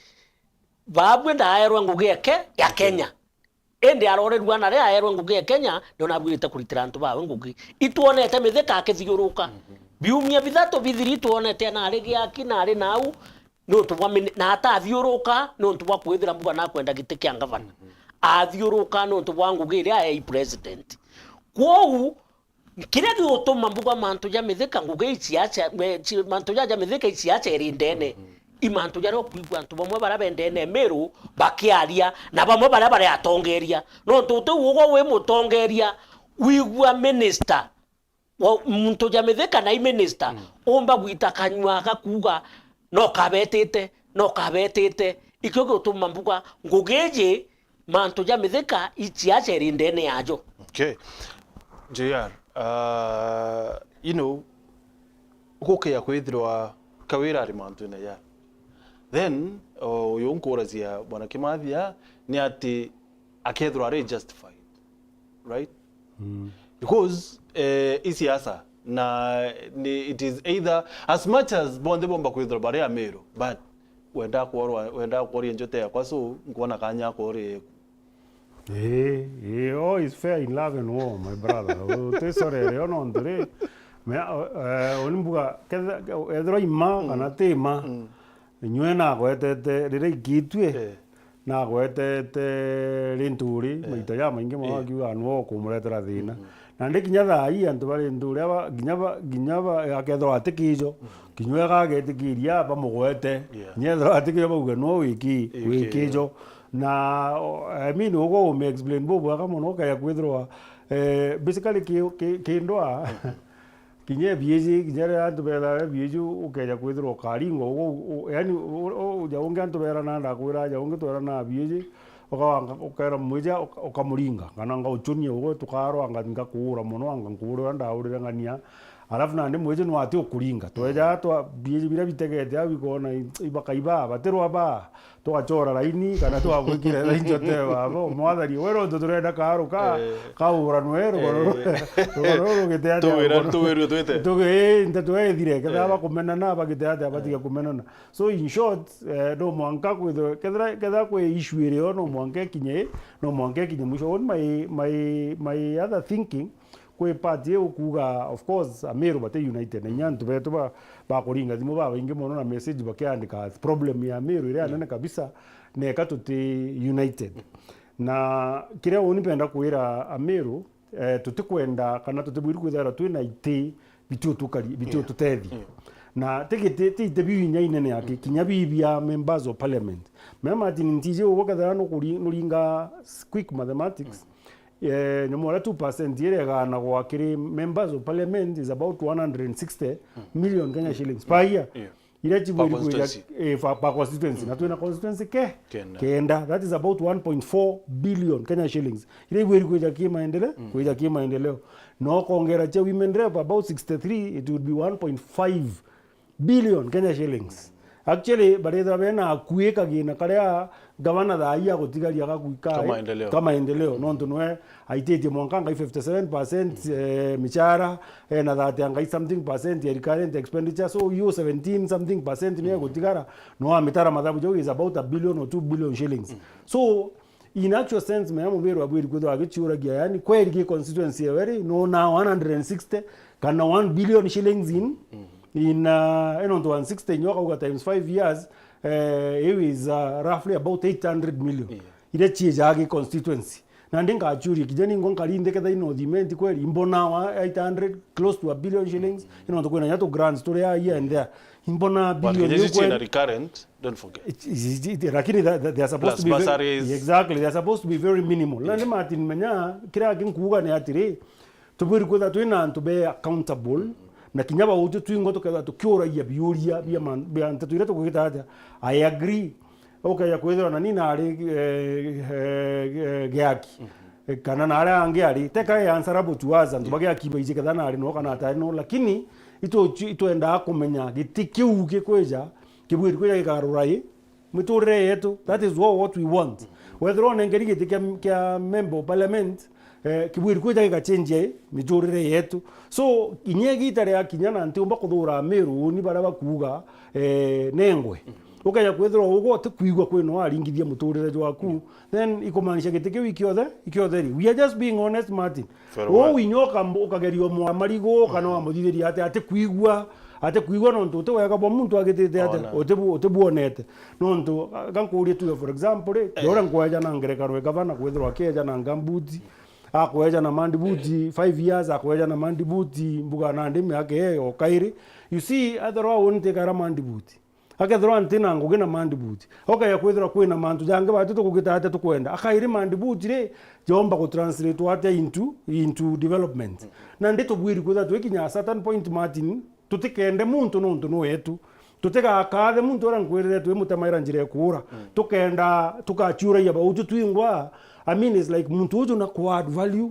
babwe ndaerwe ngugi eke ya Kenya. Indi arorerua na ria aerwe ngugi ya Kenya, nio nabwirite kuritira antu bawe ngugi. Itwonete Mithika akithiuruka. Biumia bithatu bithiri itwonete na ari giaki na ari nau, nontu bwa mini-, na atathiuruka nontu bwa kwithira mbuga nakwenda giti kia ngavana. Athiuruka nontu bwa ngugi iria aei president. Kwou, kiria giutuma mbuga mantu ja Mithika ngugi iciaca, me-, ci-, mantu ja, ja Mithika iciaca iri ndene, i mantu jaria ukwigua antu bamwe baria bendene Meru bakiaria, na bamwe baria bari atongeria. Nontu uti ugwe wi mutongeria, wigua minister, wa, muntu ja Mithika na i minister, umba gwita kanyua agakuuga, "No kabetite, no kabetite." Ikio giutuma mbuga, ngugi iji, mantu ja Mithika, iciaca iri ndene yajo. Okay. J R, uh, you know, gukia kwithirwa Kawira ari mantune ja. Then, o, uyu nkuracia Bwana Kimathi a, ni ati akethirwa ari justified, right? Because, eh, i siasa, na ni, it is either, as much as bonthe bomba kwithirwa bari Ameru, but wenda kworwa, wenda kworia njote yakwa, so nkwona kanya kworia eku. Ii, ii, all is fair in love and war, my brother. Uticorere o nontu ri, me-, eh, uni mbuga, kethe-, ethirwa i ma kana ti ma, inywe nagwetete riria ikitue, nagwetete Linturi, maita jamaingi mono akiuga, "Nwe ukumuretera thina." Nandi kinya thaa ii antu ba Linturi aba, kinya ba, kinya ba, akethirwa atikijo, kinya ega agetikiria bamugwete. Kinya ethirwa atikijo bauge, "Nwe wiki, wikijo." Na, o, I mean, ugo ume explain bubwega mono, ukeja kwithirwa, eh, basically ki, ki, kindwa, kinya ebiiji, kinya riria antu bethaga ebiiji, ukeja kwithirwa ukaringwa, ugo, u, yani, u, u, ja ungi antu berana, ndakwira, ja ungi twerana biiji, ukawanga, ukera mwija, uka, ukamuringa, kana ngauchunia, ugo tukarwa, anga, ngakuura mono, anga nkuura uria ndaurire ng'ania, Alafu nandi mwiji no ati ukuringa. Tweja twa biiji biria bitegete au bikona i-, ibakaiba, batirwa ba, tugachora laini, kana twagwikire laini jote baba, mwathani, we nontu turenda kaaru ka, kauranwe, rugoro ru-, rugoro ruru rugite atia, tugwira, rugoro, tugwirwe twite. Tugi-, ii, nteto ithire, kethira bakumenana, bagite atia, batige kumenana. So in short, eh, no mwanka kwithirwa, kethira, kethira kwi issue irio, no mwanka ikinye, no mwanka ikinye mwisho. One my, my, my other thinking, Kwi part iu ukuuga, of course, Ameru bati united, na inya antu betu ba, bakuringa thimu babaingi mono na message bakiandika, problem ya Ameru iria nene kabisa, neka tuti united. Na kiria uni mpenda kwira Ameru, eh, tutikwenda kana tutibwiri kwithirwa twina iti bitio tukari-, bitio tutethia. Na ti giti, ti ite biu inya inene aki, kinya bi bia members of parliament. Me Martin, ntiji ugwe kethira nukuri-, nuringa s-, quick mathematics, eh, nyomo uria two percent iria igaanagwa kiri members of parliament is about one hundred sixty million Kenya shillings per year. Yeah. Iria cibwiri kwija, constituency. Eh, per, per constituency. Na twina constituency ke? Kenda. Kenda. That is about one point four billion Kenya shillings. Iria ibwiri kwija ki maendeleo, kwija ki maendeleo. Na ukongera cia women rep about sixty-three, it would be one point five billion Kenya shillings. Actually, barethira bena akui kagina karia gavana thaa ii agutigaria gaku-, ka-, ka maendeleo, ka maendeleo, nontu nwe aititie mwanka ngai fifty-seven percent, eh, michara, eh, na thirty ngai something percent ya recurrent expenditure. So, you seventeen something percent niyo egutigara, no amitara mathabu jau is about a billion or two billion shillings. So, in actual sense, mea mubiri wa bwiri kwithirwa agiciuragia, yani, kweri gi constituency ewe ri, no na one hundred sixty kana one billion shillings in, in, uh, ino ntu one sixty nyo kauga times five years, eh, it is, uh, roughly about eight hundred million. Yeah. Iria ciijaa gi constituency. Na ndi ngacuria, kinya ningo nkari nthi ketha ino thimenti kweri, imbona wa eight hundred, close to a billion shillings, ino ntu kwina nya tu grants turi a here and there. Imbona billion kinya iu ici ciina kweri recurrent, don't forget. It, it, it, lakini that, that they are supposed to be very, plus bursaries. Exactly, they are supposed to be very minimal. Na ni Martin menya, kiria kinkuuga ni atiri, tubwiri kwithirwa twina antu be accountable, na kinya bauti twingwa tukethirwa tukiuragia biuria bia man-, bia nteto iria tukugita atia. I agree. Ukeja kwithirwa na ni nari, eh, eh, eh, giaki. Eh, kana na aria angi ari, teka e answerable to us, antu bagiaki baiji ketha nari no kana atari no, lakini itu-, itwendaa kumenya giti kiu gikwija, kibwiri kwija gikarura i miturire yetu. That is what, what we want. Wethirwa unenkeri giti kia, kia member of parliament, eh, kibwiri kwija gigachenjia i miturire yetu. So, inya igita ria kinya na ntiumba kuthura Amiru ni baria bakuuga, eh, nengwe. Ukeja kwithirwa ugwe utikwigua kwina waringithia muturire jwaku, then ikumaanisha giti kiu ikiothe, ikiothe ri. We are just being honest, Martin. Very well. Uu inya ukambu-, ukageria umwa marigu, kana wamuthithiria ati, atikwigua, atikwigua nontu uti wega bwa muntu agitite ati, utibu-, utibwonete. Nontu, ah, gankuurie tuge, for example, ri, uria nkweja na ngerekano e gavana kwithirwa akieja na ngambuti, akweja na mandibuti, five years, akweja na mandibuti, mbuga nandi miaka iyo o kairi. You see, ethirwa uu ntikara mandibuti. Akethirwa nti na ngugi na mandibuti. Ukeja kwithirwa kwina mantu jangi bati tukugita atia tukwenda. Akairi mandibuti ri, jomba gutranslate atia into, into development. Na ndi tubwiri kwithirwa twikinya a certain point, Martin, tutikende muntu nontu ni wetu. Tutigakathe muntu uria nkwirire twimutemaira njira ya kuura. Tukenda tukaciuragia bauti twingwa. I mean, it's like muntu uju na ku add value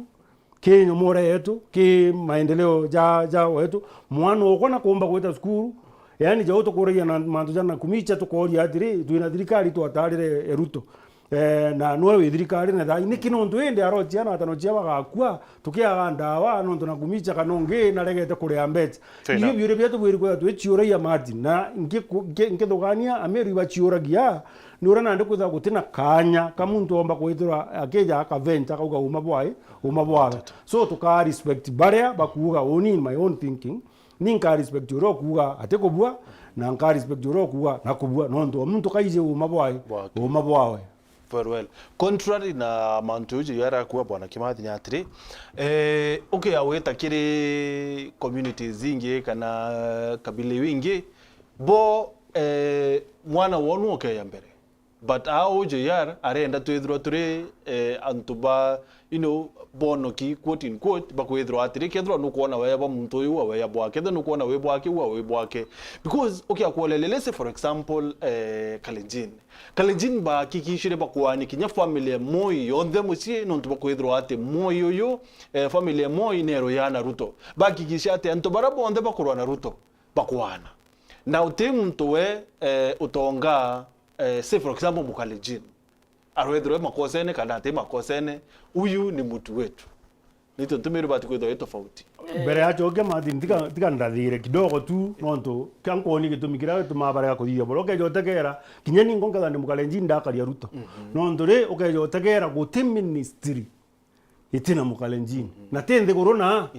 ki nyomore yetu, ki maendeleo ja, ja wetu. Mwana okwa na kuumba gwita cukuru, yani, jau tukuragia na mantu ja Nakumicha, tukoria atiri, twina thirikari twatarire e Ruto. Eh, na nwe wi thirikari na thai, niki nontu indi arochia na atano chia bagakua, tukiaga ndawa, nontu Nakumicha kana ungi naregete kuria mbecha. Fair enough. Iu biuria biria tubwiri kwithirwa twiciuragia, Martin, na nkiku-, nki-, nkithugania Amiru ibaciuragia, ni uria nandi kwithirwa gutina kanya ka muntu omba kwithirwa akija akaventure akauga uma bwae, uma bwawe. So, tuka respect baria bakuuga uni, in my own thinking, ni nka respect uria ukuuga ati kubua, na nka respect uria ukuuga na kubua, nontu o muntu kaiji uma bwae, bwake, uma bwawe. Very well. Contrary na mantu uju yarakua Bwana Kimathi ni atiri, eh, ukia wita kiri communities ingi kana kabila iu ingi, bo, eh, mwana wonu ukeya mbere. But aa O J R arenda twithirwa turi, eh, antu ba, you know, bonoki, quote in quote, bakwithirwa atiri, kethirwa nukwona weya bwa muntu uyu, wa weya bwake, kethirwa nukwona wi bwake, wa wi bwake. Because ukia kuoleria, let's say for example, eh, Kalenjin. Kalenjin bahakikishire bakwani kinya family ya Moi yonthe mucii, nontu bakwithirwa ati Moi uyu, eh, family ya Moi neru ya na Ruto. Bahakikisha ati antu baria bonthe bakurwa na Ruto bakwana. Na uti muntu we, eh, utonga, eh, say for example, Mukalenjin. Arwethirwe makosene kana ati makosene, huyu ni mtu wetu. Nito ntumiri bati kwithwa i tofauti. Mbere ya chokia Martin, tiga, tiga ndathire kidogo tu, nontu kia nkwoni gitumi kiria gitumaa barega kuthithia boro. Ukeja utegera, kinya ningo nketha ndi Mukalenjin ndakaria Ruto. Nontu ri, ukeja utegera guti ministry itina Mukalenjin. Na ti nthiguru na,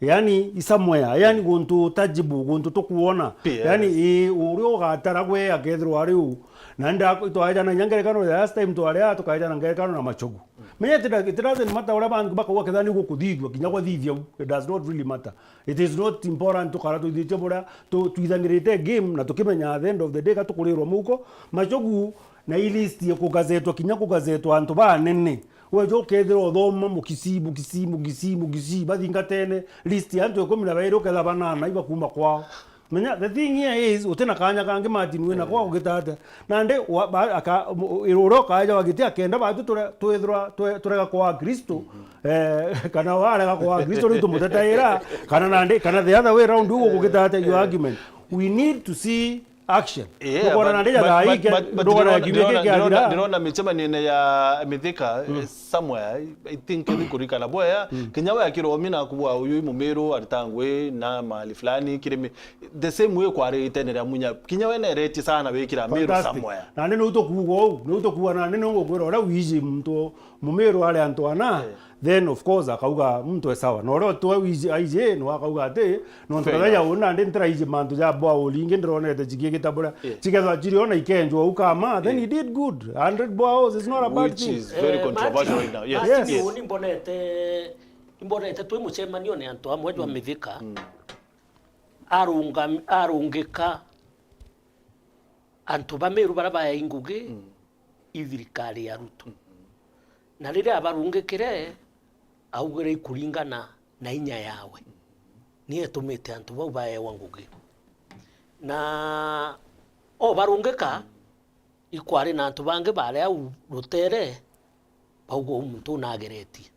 yani, i somewhere, yani, guntu tangible, guntu tukwona. Yes. Yani, ii, uria ugatara gwe akethirwa ari u. Na nda-, itwaejana inya ngerekano ya last time twari aa, tukaejana ngerekano na Machogu. Menya it does-, it doesn't matter uria bangi bakauga, ketha ni gukuthithua, kinya gwathithia u, it does not really matter. It is not important tukara twithitie buria tu-, twithangirite game na tukimenya at the end of the day ka tukurirwa muko. Machogu na i list ya kugazetwa, kinya kugazetwa antu banene. Weja ukethira uthoma Mukisi, Mukisi, Mukisi, Mukisi, bathingatene list ya antu ikumi na bairi, uketha banana iba kuma kwao. Menya, the thing here is, uti na kanya kangi Martin wina kwa ugita atia. Nandi, wa-, ba-, aka-, mu-, iro uria ukaja wagiti akenda batu ture-, twithirwa twe-, turega kwa Kristo, eh, kana warega kwa Kristo, riu tumutetaira, kana nandi, kana the other way round, uguo gugita atia your argument. We need to see action. Yeah, ndugona but, nandi ja but, thaa but, ii, but, but ndugona ndirona, ya kiumia ndirona, ndirona, giki athira. Ndirona micemanio-ini ya Mithika, eh, somewhere, I, I think ni kurikana bwea, kinya we akiromina kubwa uyu i Mumiru aritangwi na mahali fulani, kiri mi-, the same way kwari itene ria Munya. Kinya we neretie sana wikira Miru somewhere. Fantastic. Nandi niu tukuuga uu, niu tukuuga nandi niu ngukwira uria wiji muntu Mumiru ari antu ana, then of course akauga muntu e sawa. Na uria utwe wiji, aiji, no akauga ati, nontu kathenya uu nandi ntiraiji mantu ja bwa ulingi ndironete chigigita buria. Chikethwa chiri ona ikenjwa u kama, then he did good. Hundred boreholes is not a bad thing. Which is very controversial right now. Yes. Yes. Uni mbonete, imbonete twi mucemanione antu amwe jwa Mithika. Arungam-, arungika antu ba Miru baria baei ngugi i thirikari ya Ruto. Na riria abarungikire, augire ikuringana na inya yawe. Ni etumite antu bau baewa ngugi. Na o barungika, ikwari na antu bangi bari au rutere, bauga, "Uu muntu nageretie."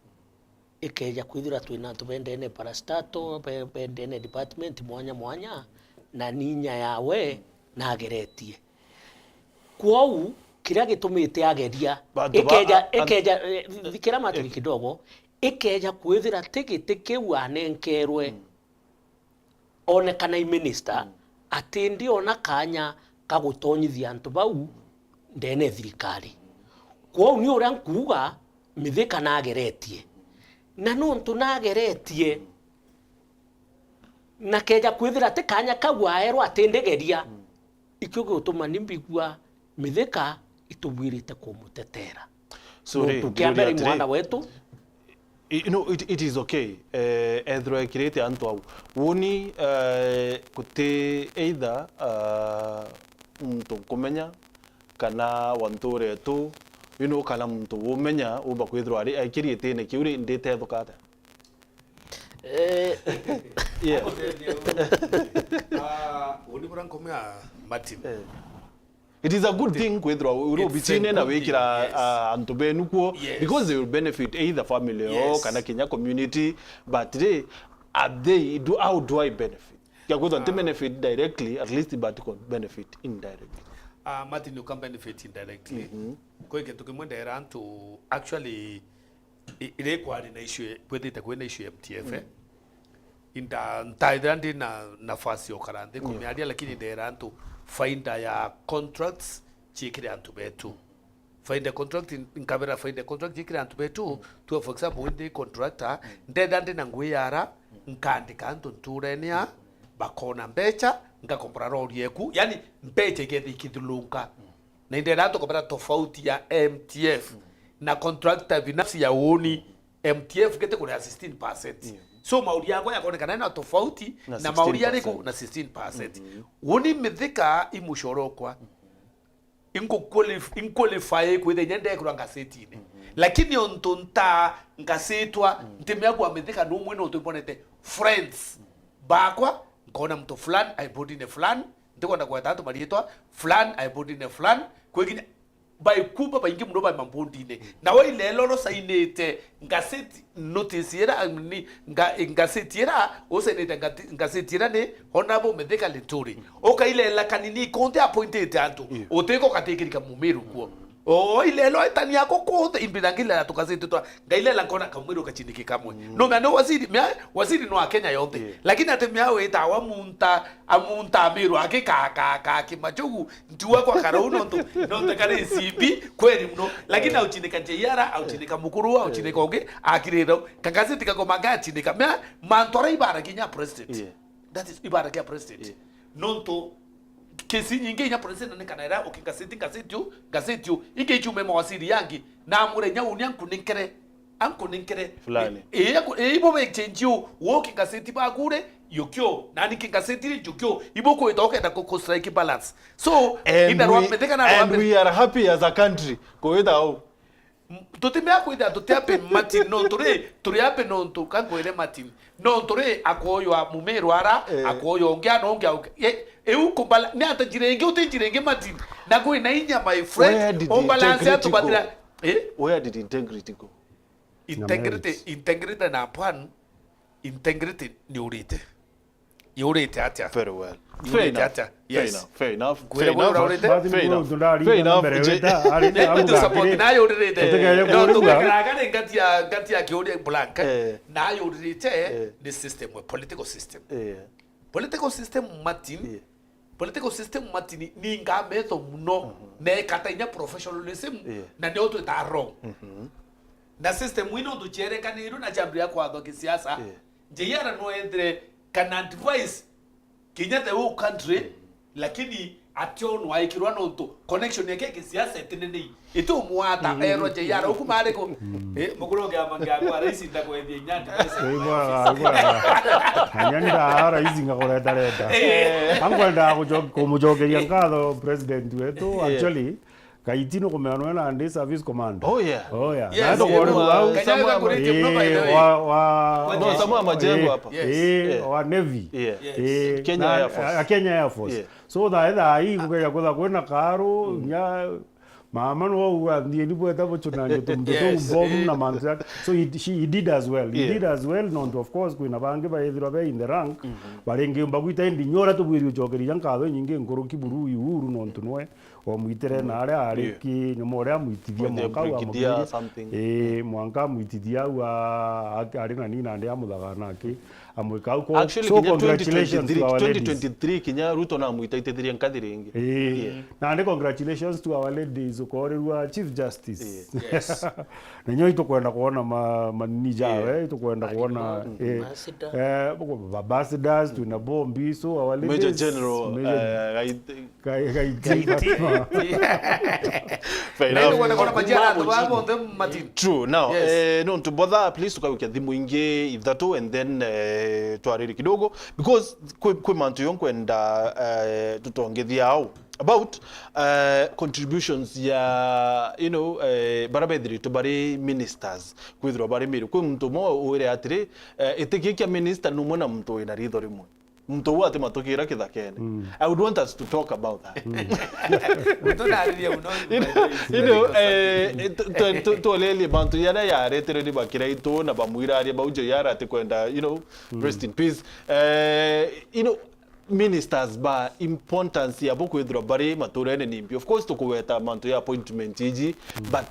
Ikeja kwithira twina antu bendene parastatal, be-, bendene department mwanya mwanya, na ni inya yawe nageretie. Kwou, kiria gitumite ageria, ikeja, ikeja, eh, thikira Martin kidogo, ikeja kwithira ti giti kiu anenkerwe, onekana i minister, ati ndiona kanya ka gutonyithia antu bau ndene thirikari. Kwou ni uria nkuuga, Mithika nageretie. Na nontu nageretie, na keja kwithira ti kanya kau aerwa ati ndigeria, ikio gigutuma ni mbigua Mithika itubwirite kumutetera. Sorry, nontu kia mbere i mwana wetu. I-, no, it, it is okay. Eh, ethirwa ekirite antu au. Woni, eh, guti either, ah, muntu nkumenya, kana wa ntuura yetu, you know, kana muntu umenya, umba kwithirwa ari, aikiri itine kiu ri, nditethuka atia? Eh. Yeah. Ah, uni bura nkumea Martin. Eh. It is a good thing kwithirwa uri obicine na wikira, ah, antu benu kuo, because they will benefit either family or kana kinya community, but they, are they, do, how do I benefit? Kia kwithwa nti benefit directly, at least but could benefit indirectly. Ah, Martin, you can benefit indirectly. Kwi kintu kimwe ndera antu, actually, I-, iri kwari na issue, kwithite kwina issue ya M T F, eh? Inda, ntaithira ndi na nafasi ya ukara nthi kumiaria, lakini ndera antu faida ya contracts ciikire antu betu. Faida ya contract, in-, nkabera faida ya contract ciikire antu betu. Tua, for example, ndi contractor, ndenda ndi na ngui yara, nkaandika antu nturene a, bakona mbecha, ngakombora lori eku. Yani, mbecha iketha ikithulunka. Na indenda tukobera tofauti ya M T F na contractor binafsi ya uni. M T F gete kuria sixteen percent. So mauri yakwa yakonekana na tofauti na mauri ariku na sixteen percent. Uni Mithika i mucoro okwa. Ingu qualif-, inqualify kwithenya ndekirwa ngasetine. Lakini ontu nta ngasitwa, ntimea kwa Mithika numwe nontu imbonete friends bakwa, nkona mtu fulani, aibodine fulani, ntikwenda kweta antu mariitwa, fulani, aibodine fulani, kwiginya, baikumba baingi muno bai mambondine. Na we ilelo rusainite ngaseti notice ira, ni, nga-, ngaseti ira, usainite ngati-, ngaseti ira ni Honorable Mithika Linturi. Ukailela kanini konthe appointite antu. Utiko katikirika Mumiru kuo. O ilelo itani yako konthe, imbitha ngilela tukasete twa, ngailela nkona kamwiru kachiniki kamwe. No mea ni waziri, mea, waziri no a Kenya yonthe. Lakini ati mea witawa munta, amunta Miru aki ka, ka, ka Kimachogu, ntiwa kwa karau nontu, nontu kari C B, kweli muno. Lakini auchinika J R, auchinika mukuru, auchinika ungi, akirira, kagazeti kakomanga achinika. Mea, mantu ara ibara kinya president. That is, ibara kia president. Nontu, kesi nyingi inya president ni kana ira, okay, gazeti, gazeti u, gazeti u, ingi ichume mawaziri yangi, Na amwira inya uni ankuninkere, ankuninkere. Fulani. Ii, ii, ibo be change u, wo kingaseti bagure, yukio, nani kingaseti ri, yukio. Ibo kwita ukenda ku, ku strike balance. So, and inda rwa we, metheka na rwa and me- we are happy as a country. Kwita au. M-, tutimea kwithira tuti happy, Martin, no turi, turi happy nontu, ka nkwire Martin, nontu ri, akoywa mumiru ara, eh, akoywa ungi ana ungi auke. Ye, iu kubala-, ni ata njira ingi, uti njira ingi, Martin? Na kwina inya, my friend, where did the ubalance integrity go? Atubathira, eh? Where did integrity go? Integrity, na merit. Integrity na plan, integrity ni urite. Yurite atia? Very well. Fair enough. Yurite atia? Fair enough. Yes. Fair enough. Ngwire fair enough. Fair enough. Fair enough. Fair enough. Ndio support na yuririte. Utikeye no, kurigwa. Tukekaraga ni ngati ya, ngati ya kiuria blank. Eh. Na yuririte, eh, ni system, we political system. Eh. Political system, Martin. Eh. Political system, Martin, ni ngametho muno. Mhm. Na ikata inya professionalism, eh, na nio twita wrong. Mhm. Na system ino tucherekanirwe na chambi ya kwathwa kisiasa. Eh. J R no ethire kana advice kinya the whole country, lakini ationwa aikirwa nontu connection yake kisiasa itinenei. Iti umwata, mm, erwa J R uku mariko. Mm. Eh, mukuru ngia mangia kwa rais ndakwethia inya ati pesa. Igwa, igwa. Anya nda rais ngakureta reta. Eh. Ankwenda kujo-, kumujokeria nkatho president wetu, yeah, actually, Kaiti nukumenya nwe nandi service command. Oh, yeah. Oh, yeah. Yes, na yeah, tukorerwa wa-, au. Kanya Samuel Gakuriti, no, by the way. Eh, wa, wa, no, wa, Samuel Majengo eh, hapa. Yes. Eh, yeah, wa Navy. Yeah. Yes. Eh, Kenya na, Air Force. A Kenya Air Force. Yeah. So, tha, tha, hii kugeria kutha kwina karu, mm, nya, mama no uga, ndiye ni bweta buchunange tumbe, yes, tu bomb, eh, na mantu yake. So, he, she, he did as well. He, yeah, did as well, nontu, of course, kwina bangi baithirwa be in the rank, mm-hmm, baringiumba gwita, indi nyora tubwiri uchokeria nkatho nyingi nkuruki buru Uhuru, nontu nwe wamwitire, mm, na aria ari, yeah, ki nyuma uria amwitithia. Mwete mwanka au brigadier amwitithia something. Eh, mwanka amwitithia au a-, a-, ari na nini nandi amuthagana aki, amwika au ko. Actually, so kinya congratulations twenty twenty-three, to our ladies. Twenty twenty-three kinya Ruto na amwitaitithirie nkathi ringi. Eh, yeah, nandi congratulations to our ladies, ukorirwa Chief Justice. Yeah. Yes. Na nyo itukwenda kuona ma-, manini jawe, yeah, itukwenda kuona, eh, ambassador, eh, ambassadors, twina bombi, so our ladies, Major General, Major, eh, Gaiti. Kai-, Gaiti. Gaiti. Fair enough. Na ndio wanakuwa na majira watu wao, them Martin. True. Now, yes, eh, no, to bother, please, tukawikia thimu ingi ithatu and then, eh, twariri kidogo, because kwi, kwi mantu yo nkwenda, eh, tutongethia au about, eh, contributions ya, you know, eh, bara bethiritwe bari ministers, kwithirwa bari Meru. Kwi muntu umwe wire atiri, eh, iti giki kia minister numwe na muntu wina ritho rimwe. Muntu uu atimatukira kithakene. Mm. I would want us to talk about that. Mm. Muntu nariria muno. You know, you know, eh, tu-, tu-, tu-, tuolerie mantu jaria yaretere ni bakiraitu na bamwiraria bau J R atikwenda, you know, mm, rest in peace. Eh, you know, ministers ba importance yabo kwithirwa bari maturene nimbi. Of course, tukuweta mantu ya appointment iji, mm, but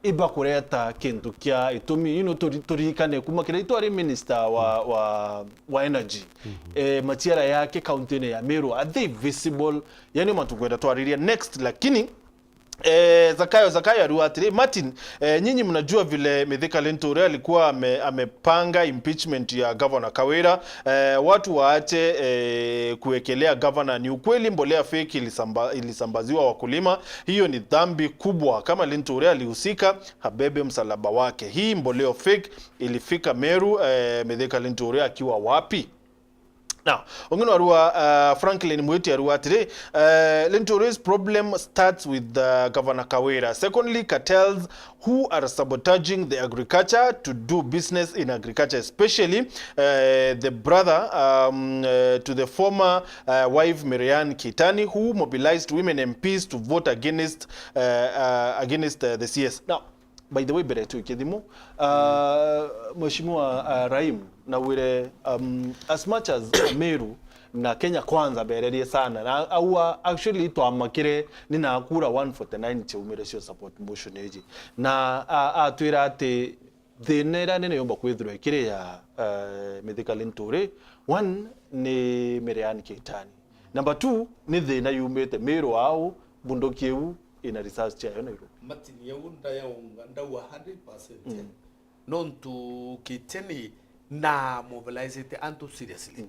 ibakureta kintu kia itumi. You know, turi-, turirikane kuma kiria itwari minister wa, wa, wa energy. Mhm. Eh, machiara yake county-ini ya Meru, are they visible? Yani, mantu kwenda twariria next, lakini, eh, Zakayo, Zakayo ariuga atiri, Martin, eh, nyinyi mnajua vile Mithika Linturi alikuwa ame-, amepanga impeachment ya Governor Kawira? Eh, watu waache, eh, kuwekelea governor. Ni ukweli mbolea fake ilisamba-, ilisambaziwa wakulima. Hiyo ni dhambi kubwa. Kama Linturi alihusika, abebe msalaba wake. Hii mbolea fake ilifika Meru, eh, Mithika Linturi akiwa wapi? Now, ungi no arua, uh, Franklin Mwiti arua atiri, uh, Linturi's problem starts with, uh, Governor Kawira. Secondly, cartels who are sabotaging the agriculture to do business in agriculture, especially, uh, the brother, um, uh, to the former, uh, wife Miriam Keitany, who mobilized women M Ps to vote against, uh, uh, against, uh, the C S. Now, by the way, mbere tuikie thimu, uh, Mheshimiwa, uh, Rahim, nawire, um, as much as Meru na Kenya Kwanza bererie sana, na aua actually twamakire ni na kura one forty-nine ciaumire cio support motion iji. Na a-, atwira ati thina iria nene yomba kwithirwa ikiri ya, uh, Mithika Linturi, one, ni Miriam Keitany. Number two, ni thina yumite Meru au, bunduki iu ina research yayo Nairobi. Martin, yau ndayaunga, ndauga hundred percent. Mm. Nontu Keitany na mobilizete antu seriously. Mm.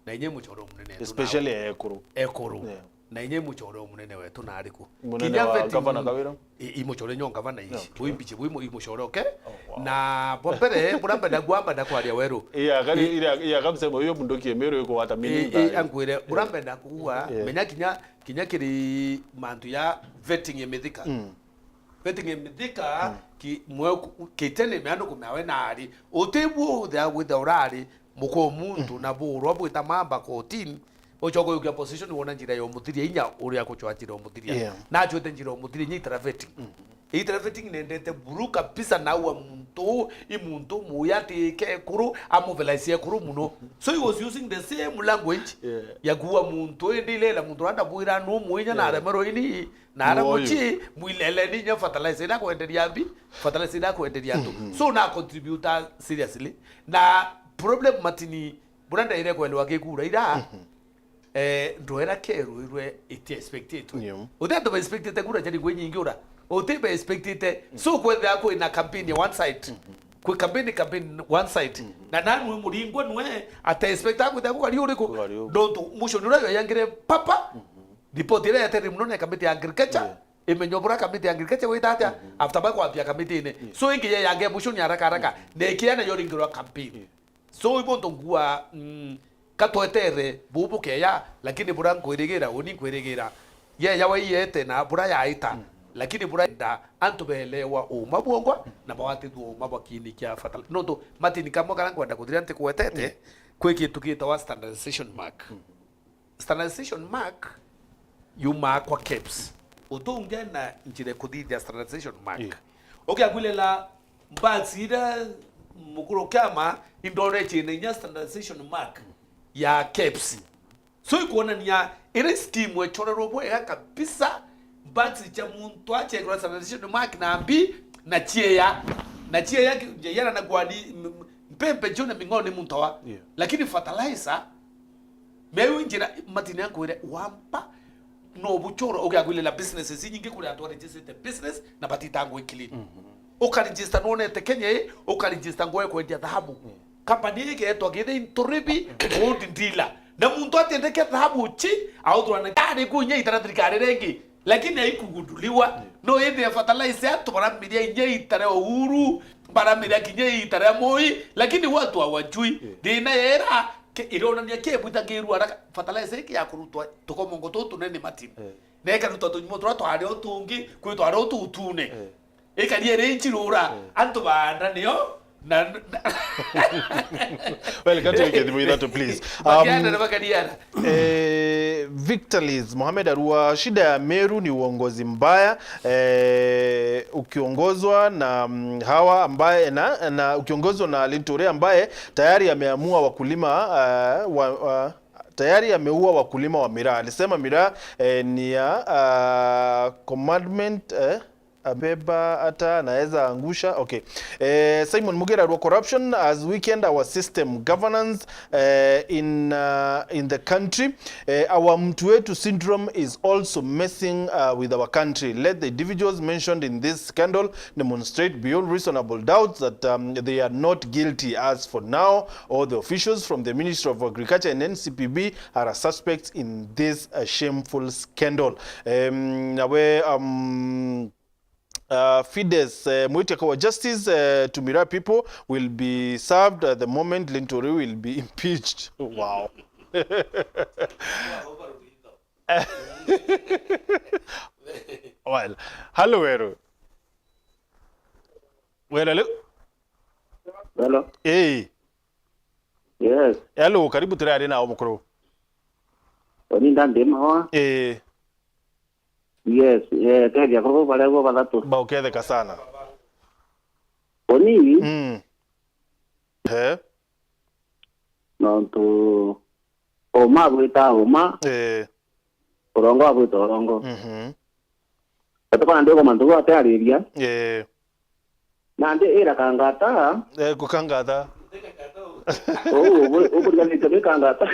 Na inye muchoro munene. Especially ekuru. Ekuru. Yeah. Na inya i mucore o munene wetu na ariku. Munene wa vetting, gavana Kawira? I, i mucore nyo gavana ici. Okay. Bui mbici, bui mu-, i mucore, okay? Oh, wow. Na bwa mbere, bura mbenda kuamba ndakwaria weru. Iya, kari, I- iya, iya, kabisa, uyu mundu kiemiru yuko wata I, meaning I, by ankwire, bura mbenda kuua, Yeah. menya kinya, kinya kiri mantu ya vetting ya Mithika. Mm. Vetting ya Mithika, Mm. ki, mwe ku-, kitene mea nukumea we nari. Uti bu uthea witha urari, muko muntu Mm. na burwa bwita mamba kotini, ucoke ukia position wona njira ya umuthiria inya uria kucwa njira umuthiria. Yeah. Na acwete njira umuthiria inya itara vetting. Mm. Itara vetting nendete buru kabisa na aua muntu, i muntu muya ati kekuru, amuvelaisia ekuru muno. So he was using the same language Yeah. ya kuua muntu, indi ilela muntu randa bwira nu muinya na Yeah. aremerwo ini, na ara Mwoyo. muci, mwilele ni inya fertilizer ira kwenderia mbi, fertilizer ira kwenderia antu. Mhm. So na contributor seriously. Na problem matini, bura ndaire kwelewa gikura ira, Mhm. eh, ndwera kerwirwe iti expectitwe. Yeah. Uti antu ba expectite kura jari kwi nyingi ura. Uti ba expectite. So kwethira kwi na campaign ya one side. Mhm. Kwi campaign, campaign one side. Mhm. Na nanu muringwa nwe ate expect akwita kugari uriku. Kugari uriku. Nontu mucio ni uria yoyangire papa. Mhm. Report iria yatere muno na kamiti ya agriculture. Yeah. Imenyo bura kamiti ya agriculture wita atia. Mhm. After ba kwambia kamiti ine. Yeah. So ingi ya yange mucio ni haraka haraka. Mhm. Na ikia na yoringirwa campaign. Yeah. So ibo ntongua, mm, katwetere bubu keya, lakini bura nkwirigira, uni nkwirigira. Yeya waiyete na bura yaita, Mm. lakini bura enda antu belewa uma bwongwa na bawatithua uma bwa kiini kia fatala. Nontu matini kamwe kara nkwenda kuthiria ntikwetete, Mm. kwi kintu gitawa standardization mark. Mm. Standardization mark yumaa kwa KEBS. Utunge na njira kuthithia standardization mark. Yeah. Ukiakwirira mbasi iria mukuru kiama indore chine inya standardization mark ya KEBS. So ikuonania iri scheme echorerwo bwega kabisa, mbasi cha muntu achekirwa standardization mark na mbi na chieya. Na chieya ki-, chieya na kwani m-, m-, mpempe chio na ming'ao ni muntu wa. Yeah. Lakini fertilizer, meu njira matine nkwire wampa no buchoro ugiakwirira businesses inyingi kuri antu baregistrite business na batitangwe clean. Mhm. Ukaregister nwonete Kenya ii, ukaregister ngoe kwendia thahabu. Mm. Company ii igeetwa Githii Nturibi Gold Dealer. Na muntu atendeke thahabu chi, authurana kari ku inya itara thirikari ringi. Lakini haikugunduliwa. Yeah. No ithie fertilizer antu baramiria inya itare Uhuru, baramiria kinya itare Moi, lakini watu hawajui. Yeah. Thina yera, ke-, ironania kebwitagirwa ara fertilizer iki ya kurutwa tukomongo tutu tunene matini. Yeah. Na ikarutwa tunyumo turia twari o tungi, kwi twari o tutune. Yeah. Ikaria iri njirura, Eh. antu baanda nio, na, na Well, kati wiki thimu ithatu, please. Bakianda Um, na bakariara. Eh, Victor Liz, Mohamed Arua, shida ya Meru ni uongozi mbaya, eh, ukiongozwa na, mm, Hawa ambaye na, na ukiongozwa na Linturi ambaye tayari ameamua wakulima, eh, wa, wa, tayari ameua wakulima wa miraa. Alisema miraa, eh, ni ya, ah, commandment, eh, Abeba hata anaweza angusha. Okay. Eh, Simon Mugera Rua, corruption has weakened our system governance, eh, in, uh, in the country. Eh, our mtu wetu syndrome is also messing, uh, with our country. Let the individuals mentioned in this scandal demonstrate beyond reasonable doubts that, um, they are not guilty. As for now, all the officials from the Ministry of Agriculture and N C P B are suspects in this, uh, shameful scandal. Um, nawe, um, Uh, Fides, uh, Mwiti akawa justice, uh, to Mira people will be served at the moment Linturi will be impeached. Wow. Well, hello, Weru. Weru, hello? Hello. Hey. Yes. Hello, karibu tayari na omukuru. Oni ndandi mawa. Eh. Yes, eh, kethia kuru baria bo bathatu. Ba uketheka sana. Oni. Mm. He. Nontu uma bwita uma. Eh. Urongo abwita urongo. Mhm. Gatukona ndiko mantu go ateariria. Eh. Nandi ira kangata. Eh, kukangata. Uu, ubu-, uburiganite ni kangata.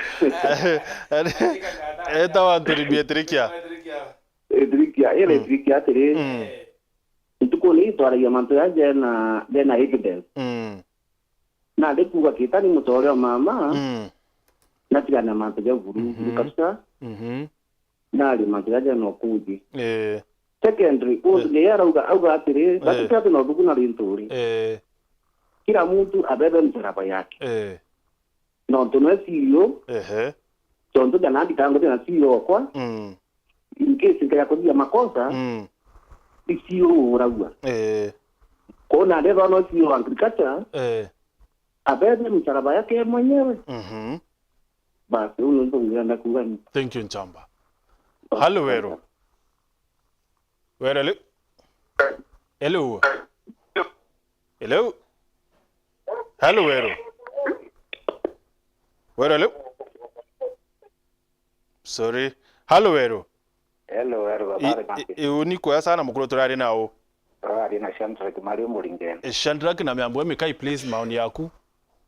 Eta wantu ribia tirikia. Itirikia, ira Mm. itirikia atiri. Mm. Ntuku ni itwaragia mantu ya jena, jena evidence. Mm. Nandi kuga kita ni mutorio mama. Mm. Natigana mantu ja buru. Mhm. Ni kabisa. Mhm. Nari mantu jaja no kuji. Eh. Secondary, eh, ngai arauga, auga atiri, eh, bati ati no thuku na Linturi. Eh. Kila muntu abebe msalaba yake. Eh. Nontu nwe C E O, ehe, tontu jana nditangu na C E O okwa, mm, in case nkaja kuthithia makosa, mm, ni C E O uragua. Eh. Kona ndethwa no C E O wa agriculture, eh, abebe msalaba yake mwenyewe. Mhm. Basi, uu nuntu ngenda kuuga ni. Thank you, Nchamba. Halo, Weru. Weru, hello? Hello? Hello? Halo, Weru. Weru, hello? Sorry. Halo, Weru. Hello, Weru, habari, i, Martin? I, uni kwega sana, mukuru, turari nau? Turari na Shadrack Mario Muringene. Eh, Shadrack na Miambo Mikai, please, maoni yaku?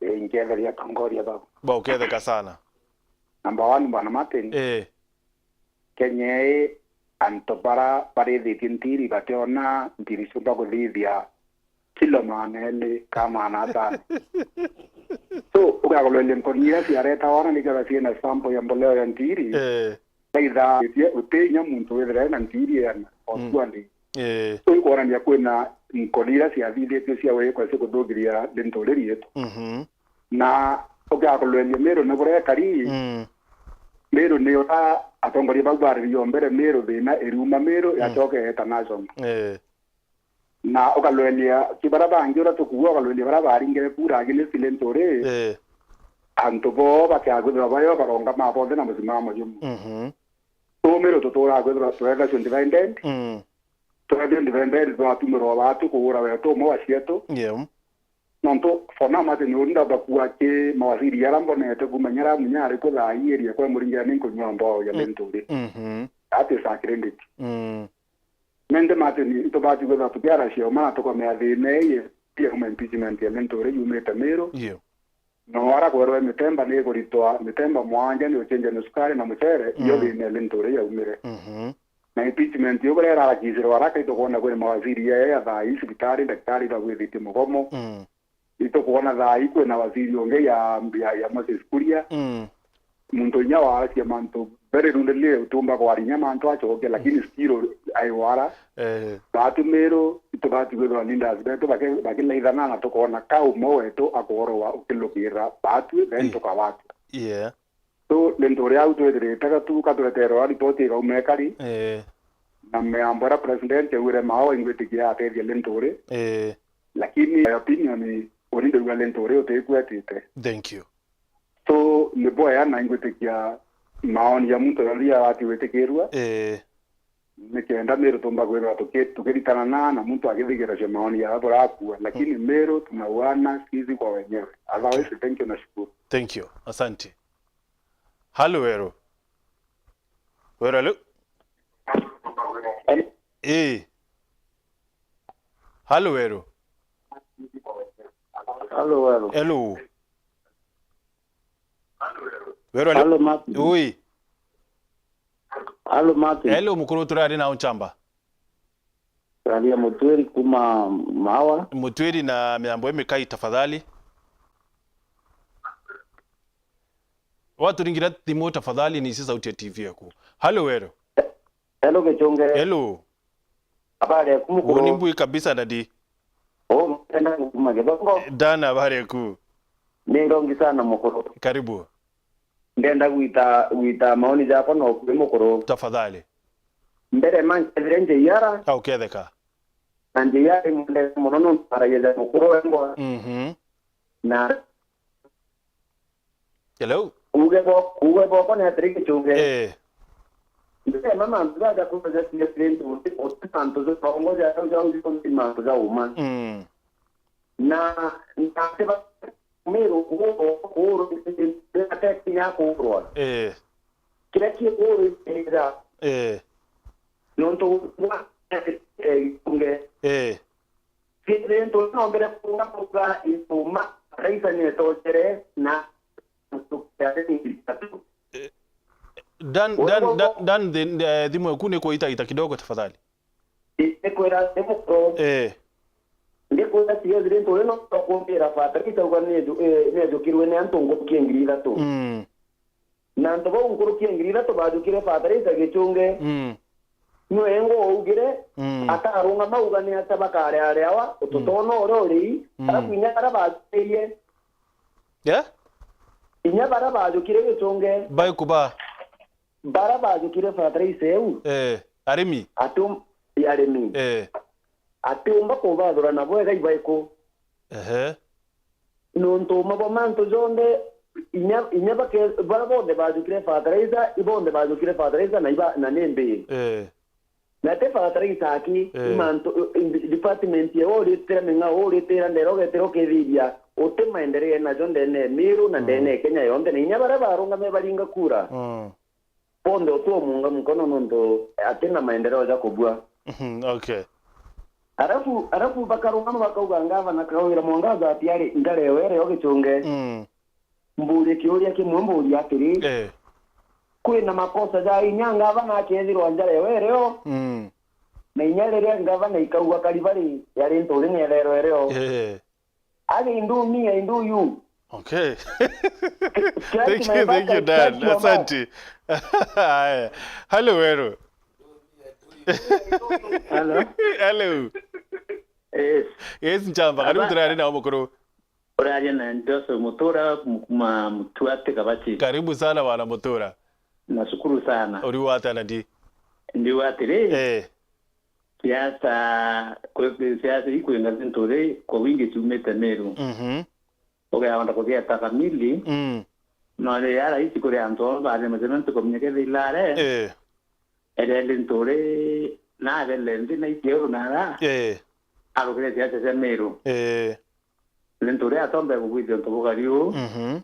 Eh, nketheria atongoria bau. Ba uketheka sana. Number one, Bwana Martin. Eh. Kenya ii, antu bara barithitie ntiri bationa ntiri ciumba kuthithia kilo maana eli ka maana atano. So, ugakuloeria nkoni iria ciaretawa na nikethira ciina sample ya mboleo ya ntiri, eh, thaitha uti inya muntu withira ena ntiri ena, mm, otuani. Eh. So, ikwonania kwina nkoni iria ciathithitue cia wikwa cia kuthuthiria Linturi rietu. Mhm. Na ugakuloeria Miru ni buria ekari, mm, Miru ni uria atongoria bau bariririo mbere, Miru thina iriuma Miru, mm, yacoke yeta national. Eh. Na ukaluelia ki bara bangi uria tukuuga, ukaluelia bara baringire kura against Linturi, eh, antu boo bakiaga kwithirwa bayo baronga mabonthe na musimamo jumwe. Mhm. Tumiru tuturaga kwithirwa twethagua dividend. Mm. Twethagua dividend twatumirwa baatu kuura wetu umwe wa cietu. Yeah. Nontu for now, Martin, uni ndamba kuuga ki mawaziri aria mbonete kuuma nyara munya ari ku thaa ii area kwa Muringia ni nkunyua mbao ya, mm, Linturi. Mhm. That is a credit. Mm. Nindi, Martin, itubati kwithirwa tukiaracia uma na tukamea thina ii ya kuma impeachment ya Linturi yumite Miru. Yeah. No ara kwerwa mitemba ni ikuritwa, mitemba mwanja ni ucenjia ni sukari na mucere, iyo, mm, thina ya Linturi yaumire. Mhm. Na impeachment iyo buria irarakicirwa araka, itukwona kwina mawaziri ya, ya thaa ii cibitari, ndagitari bagwithitie mugomo. Mm. Itukwona thaa ii kwina waziri ungi ya, ya, ya Moses Kuria. Mm. Muntu inya waacia mantu very rudely, utiumba kwaria inya mantu acokia, lakini, mm, still aiwara. Eh. Baatu Miru, itubati kwithirwa leaders betu baki-, bakilaithana na tukoona ka umwe wetu akoorwa ukilukira baatu, then, yeah, tukawatu. Yeah. So, Linturi au twithirite gatu, katureterwa ripoti ikauma ikari. Eh. Na miambo iria president augire, Mao ingwitikia atethia Linturi. Eh. Lakini my opinion, uni ndauga Linturi utikwetite. Thank you. So, ni bwega na ingwitikia maoni ya muntu yonthe abati gwitikirua. Eh. Nikenda Miru tumba kwithirwa tuki-, tukiritana na, na muntu akithikiracia maoni ya buria akua. Lakini, mm, Miru tunauana sisi kwa wenyewe. Otherwise, thank you na shukuru. Thank you. Asante. Halo, Weru. Weru, halo? Halo. Eh. Halo, Weru. Halo, Weru. Hello. Weru, halo. Halo, Martin. Ui. Halo, Martin. Hello, mukuru, turari nau Nchamba. Raria Mutwiri kuma Mawa. Mutwiri na miambo imikai, tafadhali. Waturingira thimu, tafadhali, ni isi sauti ya T V yaku. Halo, Weru. Hello, Gichunge. Hello. Habari yaku, mukuru? Uni mbui kabisa, dadi. Oh, ndenda kuma Githongo. Dana, habari yaku? Ni ndongi sana, mukuru. Karibu. Ndenda gwita, gwita maoni jakwa no kwi mukuru. Tafadhali. Mbere ma nkethire J R. Au ketheka. Na J R imwendete muno nontu aragia ja mukuru wengwa. Mhm. Na Hello? Uuge bo-, uuge bwakwa ni atiri, Gichunge. Eh. Ndema mantu jaja kubeja cia strength uti, uti mantu ja bongo ja, ja, ja, uti mantu ja uma. Mm. Na, na ati ba-, Miru kuurwa, kuurwa, text ya kuurwa. Eh. Kiria ki kuurwa ira. Eh. Nontu wa, eh, Gichunge. Eh. Kintu nombere kuuga kuuga ituma, raisa ni etochere na Eh, Dan, Dan, Dan, Dan, thi-, eh, thimu yaku ni kuitaita kidogo tafadhali. Ndikwira ni mukuru. Eh. Ndikwira cio ziri ntu ino kumbira bata, itauga ni eju-, eh, ni ejukirwe ni antu nguruki ngiri ithatu. Mm. Na antu bau nkuruki ya ngiri ithatu bajukire fertilizer Gichunge. Mm. Niwe engo ougire, mm, akarungama auga ni atia bakareareawa, mm, tutona uria uri, mm, arafu inya baria bajukirie. Yeah? Inya baria bajukire Gichunge. Baikuba. Baria bajukire fertilizer eu. Eh, arimi. Atum-, arimi. Eh. Atiumba kubathura na bwega ibaiku. Ehe. Nontu uma bwa mantu jonthe, inya, inya bake-, baria bonthe bajukire fertilizer, ibonthe bajukire fertilizer na iba, na ni mbii. Eh. Na ti fertilizer aki, eh, i mantu, i, i, department ya uritira ming'ao, uritira ndera, ugetira ukithiria, uti maendeleo najo ndene ya Meru na, mm, ndene ya Kenya yonthe, na inya baria barungame baringa kura. Mm. Bonthe uti umunga mukono nontu ati na maendeleo ja kubua. Mhm, okay. Arafu, arafu bakarungama bakauga, ngavana Kawira Mwangaza atiari njarewe rio Gichunge. Mm. Mburie kiuria kimwe, mburie atiri, eh, kwina makosa ja inya ngavana akethirwa njarewe rio? Mm. Na inya riria ngavana ikaugwa Karibari yari nturi ni ererwe rio? Eh. Age, I do me, I do you. Okay. Thank you, thank you, Dan. Asante. Haya. Hello, Weru. Hello. Hello. Yes. Yes, Nchamba. Karibu. Aba- turaria na mukuru. Uraria na Joseph Mutura, kuma Mutuati Kabachi. Karibu sana, bwana Mutura. Nashukuru sana. Uri wata na di? Ndi watiri. Eh. Siasa, kwi, kwi siasa ikwinga nturi kwa wingi ciumite Meru. Mhm. Ugeonda kugieta kamili. Mm. No ri ya rahisi kuri antu aba bari mujementi kumenya kethira ilare. Eh. Ereli nturi na abele nthi na ikieru na ara. Eh. Arukire siasa cia Meru. Eh. Ni nturi atombe kugwithia untu bugari uu. Mhm.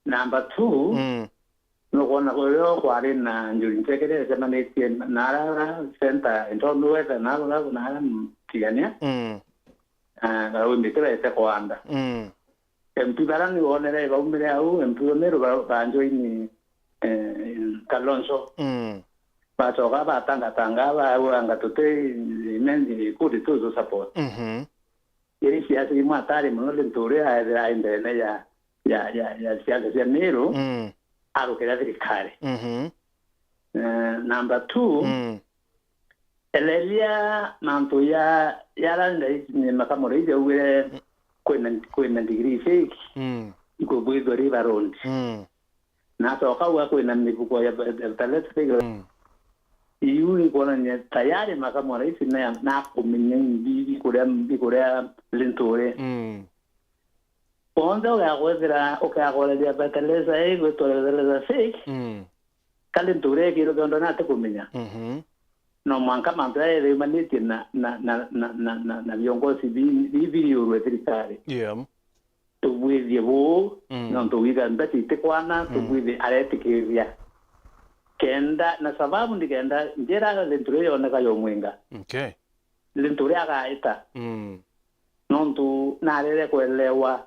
Number two, mm. Nukwona kurio kwari na njuri nchekere icemanitie na ara center, Ntonu Wetha, na ara, na ara Tigania, mm, na Karaundi tirete kwanda. Mm. M P bara ni wonere baumire au, M P wa Meru ba, ba join, eh, Kalonzo. Mm. Bacoka batangatanga, bauganga tuti, men, kuri tuzu support. Mhm. Iri siasa imwe atari mono, ni ntu uria aethira ai ndene ya, ya, ya, ya siasa cia Meru, mm, arukira thirikari. Mhm. Eh, number two, mm, eleria mantu ya, ya Land Rights ni Makamu Rais augire, mm, kwina, kwina degree fake, mm, ikubwithwa river road. Mm. Na acoka auga kwina mibuko ya, ya, ya toilet paper. Mm. Iu ni kwonania tayari Makamu wa Rais na, na akumenya imbi ikuria, ikuria Linturi. Mm. Onthe ugakwethira, ugakoreria fertilizer ii gwitwa fertilizer fake, mm, ka Linturi ekirwe kiondo na atikumenya. Mhm. No mwanka mantu jaya jethira jumanitie na, na, na viongozi bi, bi, biriurwe thirikari. Yeah. Tubwithie buu, mm, nontu witha mbeca itikwana, mm, tubwithie aretikiria. Kenda, na sababu ni kenda njira Linturi yoneka yomwinga. Okay. Linturi agaita. Mm. Nontu narere kwelewa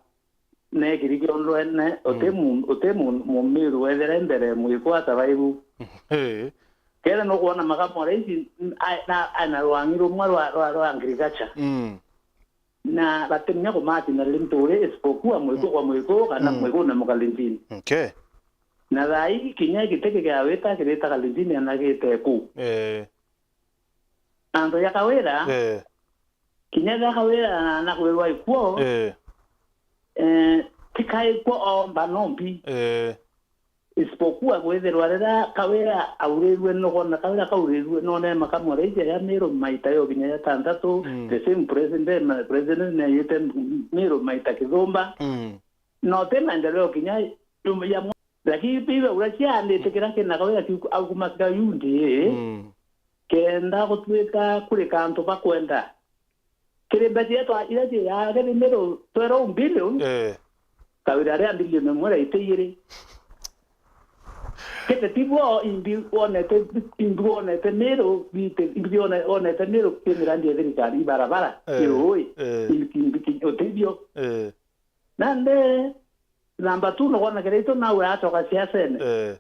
nekiri kiondwene, uti, mm, mu-, uti mu-, Mumiru wethire mbere mwiko atabaibu. Eh. Kenda nukwona Makamu wa Rais, ai-, na, aina rwangi rumwe rwa, rwa, rwa agriculture. Mm. Na batimenya kumacina Linturi isipokuwa mwiku, mm, kwa mwiku, kana, mm, mwiku na mukalinjini. Okay. Na thaa ii kinya giti kigiawita kirita kalinjini anagite ku. Eh. Antu ya Kawira, eh, kinya ja Kawira na, na kwirwa ikuo, eh, eh, ti kaikwo omba nombi. Eh. Isipokuwa kwithirwa riria Kawira aurirue, nukona Kawira kaurirue, none Makamu wa Rais ya Meru maita yo kinya jatantatu, mm, the same president, president ni ayite Meru maita kithumba. Mm. No ti maendeleo kinya ya mwa-, lakini bibe uria ciandite, mm, kira kina Kawira kiu aukumakira yu ndi, mm, kenda gutwika kuri kantu bakwenda. Kiri mbeca iria twa-, iria ciaga kiri Meru twelve billion, eh, Kawira aria billion imwe raita igiri. Kete tibo imbi wonete, imbi wonete Meru, bite, imbi wone-, wonete Meru ki mirandi ya thirikari, ibarabara, eh, irui, eh, imbi, imbi ki-, utethio. Eh. Nandi, namba two, nukwona Kiraitu nawe acoka siasene. Eh.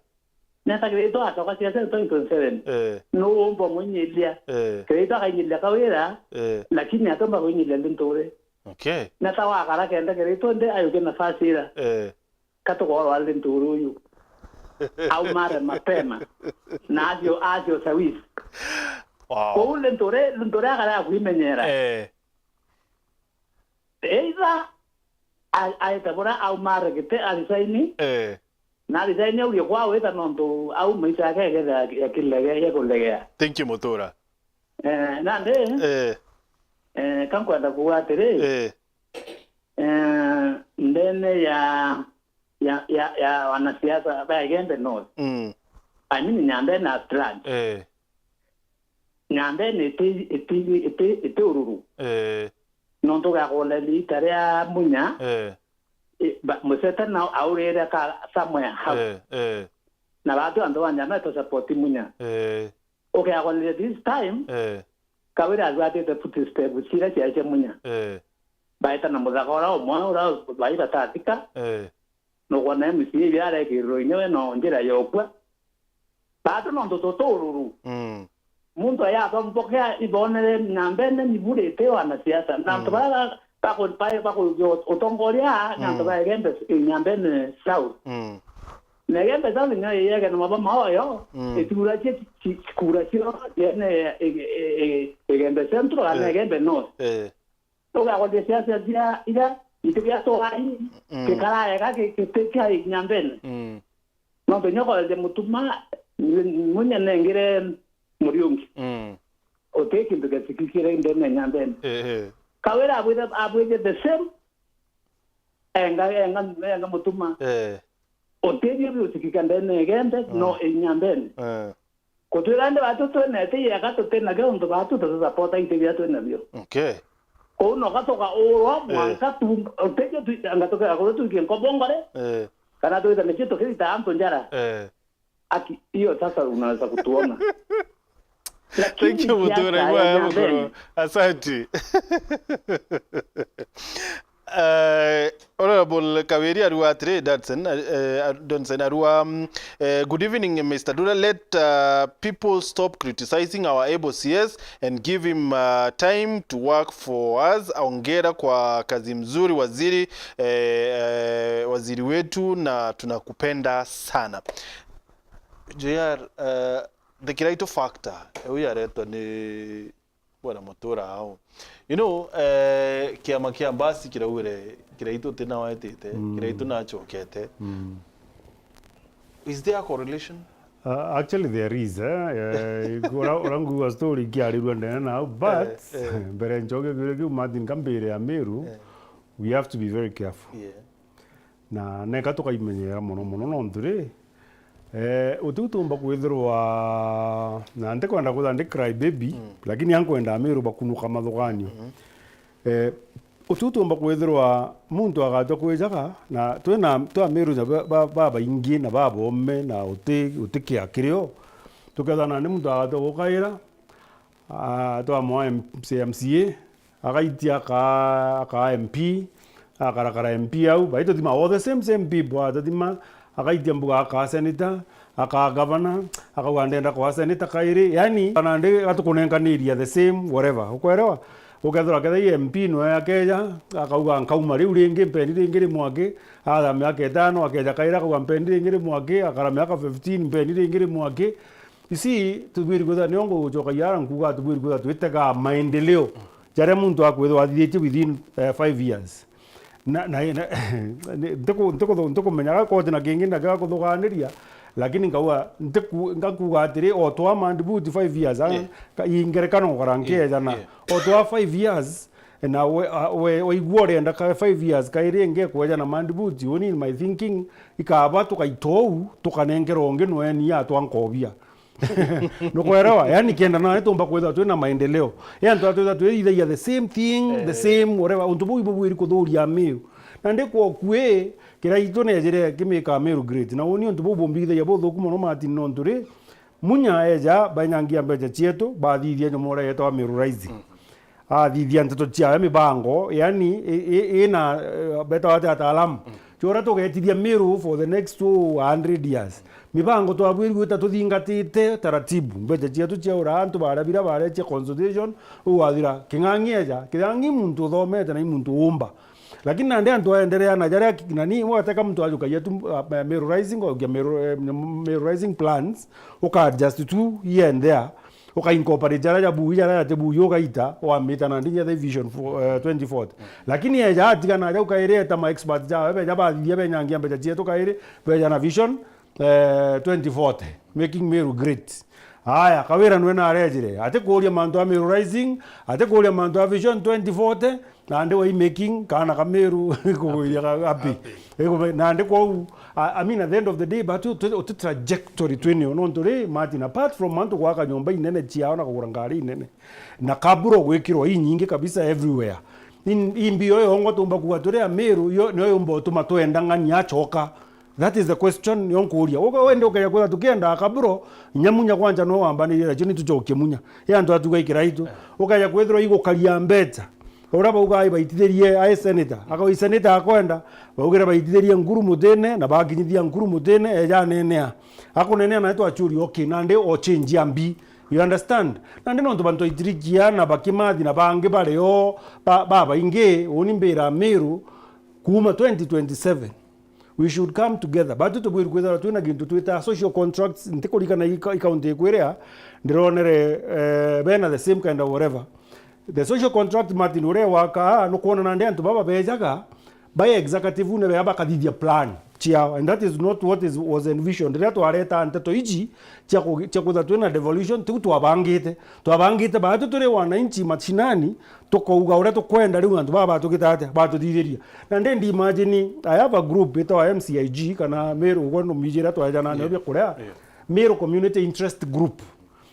Neta Kiraitu acoka siasene twenty twenty-seven. Eh. Nuumba mwinyiria. Eh. Kiraitu akainyiria Kawira, eh, lakini atomba kwinyiria Linturi. Okay. Neta wakara kenda Kiraitu ndi ayuke nafasi ira. Eh. Katukorwa Linturi uyu. aumare mapema, na acio, acio sawis. Wow. Kou Linturi, Linturi akara ya kwimenyera. Eh. Either a-, aete bura aumare giti arisaini, Eh. na arisaini aurie kwao, either nontu au maisha yake yakethira ya kilege-, ya kulegea. Thank you, Mutura. Eh, nandi, Eh. eh, ka nkwenda kuuga atiri, Eh. eh, ndene ya, ya, ya, ya wanasiasa ba Igembe North, Mm. I mean, Nyambene at large. Eh. Nyambene iti, iti, iti, iti ururu. Eh. Nontu gakole riita ria Munya, Eh. i-, ba-, Musete na aurire ka somewhere hau. Eh, eh. Na batu antu ba Nyambene tu support Munya. Eh. Ukeagonire this time, Eh. Kawira agwatite footstep ciria ciacia Munya. Eh. Baita na muthaka ura umwe ura bai batathika. Eh. Nukwona M C A iria arekirwe inya we no njira yokua. Batu nontu tutururu. Mm. Muntu ayathomboka ibonere Nyambene miburi iti wanasiasa. Na antu Mm. bara ba-, baku-, ba-, baku-, utongoria ni antu Mm. ba Igembe, Nyambene South. Mm. Na Igembe South nio iyege na mabama oyo, Mm. itura cie, ci-, kura cio, yene, e-, e-, e-, Igembe Central, kana Eh. Igembe North. Eh. Ugakothia siasa cia ira, iti bia twai, Mm. kikaraega ki-, kiti kia Nyambene. Mm. Nontu nyokoreria Mutuma, Munya nengire Muriungi. Mm. Uti kintu giatikikire ndene ya Nyambene. Eh, eh. Kawira abwire, abwire the same, enga, enga, enga Mutuma. Eh. Uti bio biutikika ndene ya Igembe, Mm. no i Nyambene. Eh. Kutwira ndi batu twinete yeka tutinakio nontu batu tutisapota iti bia twinabio. Okay. Kou noka tukaurwa Eh. mwanka tu-, utithio twi-, anga tukea kuru twikie nkobongore, Eh. kana twitha nicio tukirita antu njara. Eh. Aki, hiyo sasa unaweza kutuona. Lakini Thank you, Mutura, siasa ya igwa ya Nyambene mukuru. Asante. Eh, Honorable Kawiri arua atiri, Dodson, eh, Dodson arua, mm, eh, good evening, Mister Dura. Let, uh, people stop criticizing our able C S and give him, uh, time to work for us. Ongera kwa kazi mzuri, waziri, eh, eh, waziri wetu, na tunakupenda sana. J R, eh, the Kiraitu factor, eu yaretwa ni Bwana Mutura au. You know, eh, kiama kia Mbasi kiraugire Kiraitu tina wetite, Mm. Kiraitu nachokete. Mm. Is there a correlation? Uh, actually, there is, eh? Eh, ura, ura nguga story ikiarirua ndene nau, but Eh, eh. mbere nchoke kiuria kiu, Martin, kambire ya Meru, Eh. we have to be very careful. Yeah. Na neka tukaimenyera mono mono, nontu ri, eh, utiu tuumba kwithirwa, na ntikwenda kwithirwa ndi cry baby, Mm. lakini ankwenda Amiru bakunuka mathuganio. Mm-hmm. Eh, utiu tuumba kwithirwa muntu agatua kwijaga, na twina, twi Amiru na ba, ba, babaingi na babome, na uti, uti kia kirio, tukethana ni muntu agatua gukaira, Ah, twamwaa M-, M C A, agaitia akaa, akaa M P, akarakara M P au, baituthima all the same, same people, atuthima, agaitia mbuga akaa senator, akaa governor, akauga ndenda kwa senator kairi, yani, kana ndi gatukunenkaniria the same, whatever, ukwerewa? Ukethirwa kethira M P nwe akeja, akauga nkauma riu ringi, mpeni ringi ri mwaki, athama miaka itano, akeja kairi, akauga mpeni ringi ri mwaki, akara miaka fifteen, mpeni ringi ri mwaki, Isi, tubwiri kwithirwa nio ngugucoka iara nkuuga, tubwiri kwithirwa twitegaa maendeleo jaria muntu akwithirwa athithitie within, eh, five years. Na, na, na, ntiku-, ntiku-, ntikumenyaga koti na kingi ndakega kuthuganiria, lakini nkauga, ntiku-, nkakuuga atiri, o twa mandibuti five years, ah, Yeah. ka-, i ngerekano ngora Yeah, nkiejana. Yeah. O twa five years, na we, a, we, waigua urenda ka five years kairi ingi kwejana mandibuti, uni in my thinking, ikaba tukaita uu, tukanenkerwa ungi nweni atwa nkobia. Nukwelewa? Yani, kenda nawe tumba kwithirwa twina maendeleo. Yani, twatwitha twithithagia the same thing, the Eh. same, whatever. Untu buu ibubwiri kuthuria Miru. Na ndikwokui, Kiraitu nejire kimika Miru great. Na uni untu buu bumbithagia buthuku mono, Martin, nontu ri, Munya eja, bainyangia mbeca cietu, bathithia nyomo uria yetagwa Miru Rising. Mm. Athithia nteto ciawe, mibango, yani, i-, i-, ina, eh, betawa ati ataalamu. Mm. Cia uria tugetithia Miru for the next two hundred years. Mibango twabwiri gwita tuthingatite taratibu. Mbeca cietu ciaura antu baria bira barecia consultation, ugathira King'ang'i eja. King'ang'i muntu uthomete na i muntu uumba. Lakini nandi antu aendelea na jaria ki-, nani, wateka muntu ajukagia tu, uh, Meru Rising, ogia Meru, eh, Meru Rising plans, uka adjust tu here and there, uka incorporate jaria ja bui, jaria jati bui, ugaita, wamita nandi nja the vision for, eh, twenty forty. Lakini eja atigana aja ukairi eta ma experts jawe, beja bathithia benyangia mbeca cietu kairi, beja na vision, eh, twenty forty, making Meru great. Aya, Kawira nwe narejire, atikuuria mantu a Meru Rising, atikuuria mantu a Vision twenty forty, nandi wai making kaana ka Meru kuguiria ka happy. Happy. Igu-, nandi kwou, I, I mean, at the end of the day, but uti, uti trajectory twinio, nontu ri, Martin, apart from antu gwaka nyomba inene ciao na kugura ngari inene, na kaburo gwikirwa inyingi kabisa everywhere. In, imbio yongwa tumba kuga turi a Meru, yo, niyo yumba utuma twenda ng'ania acoka. That is the question yo nkuuria. Uga wende ukeja kwithirwa tukienda kaburo, inya munya kwanja no wambanirie, nacio ni tucokie munya. I antu atuga ikiraitu. Ukeja kwithirwa igukaria mbeca. Uria bauga ai baitithirie, ai senator. Akauga i senator akwenda, baugire baitithirie Nkuru Mutine, na bakinyithia Nkuru Mutine, eja anenea. Akunenea nawe twachuria, okay, nandi o change ya mbi. You understand? Nandi nontu bantu baitirikia na bakimathi na bangi bari o ba-, babaingi, uni mbira Meru, kuuma twenty twenty-seven, we should come together. But tubwirwe kwithirwa twina gintu twita social contracts, ntikurikana i ka-, i county ikwiria, ndironere, eh, bena the same kind of whatever. The social contract, Martin, uria waka, nukwona nandi antu baba bejaga, by executive ne bea bakathithia plan ciao, and that is not what is, was envisioned. Riria twareta nteto iji cia ku-, cia kwithirwa twina devolution, tiu twabangite. Twabangite baatu turi wananchi mashinani, tukauga uria tukwenda, riu antu baba batugita atia, batuthithiria. Na ndi, ndi imagine, I have a group itawa M C I G, kana Meru, ugwe numiji iria twaejana nayo bia kuria. Yeah. Meru Community Interest Group.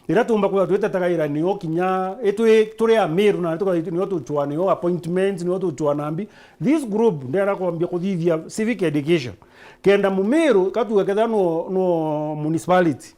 Iria tuumba kwithirwa twitetaga ira nio kinya, itwi, turi a Meru na tuka-, nio tuchwa nio appointments, nio tuchwa nambi. This group ndenda kwambia kuthithia civic education. Kenda Mumiru, katuge kethira no, no municipality,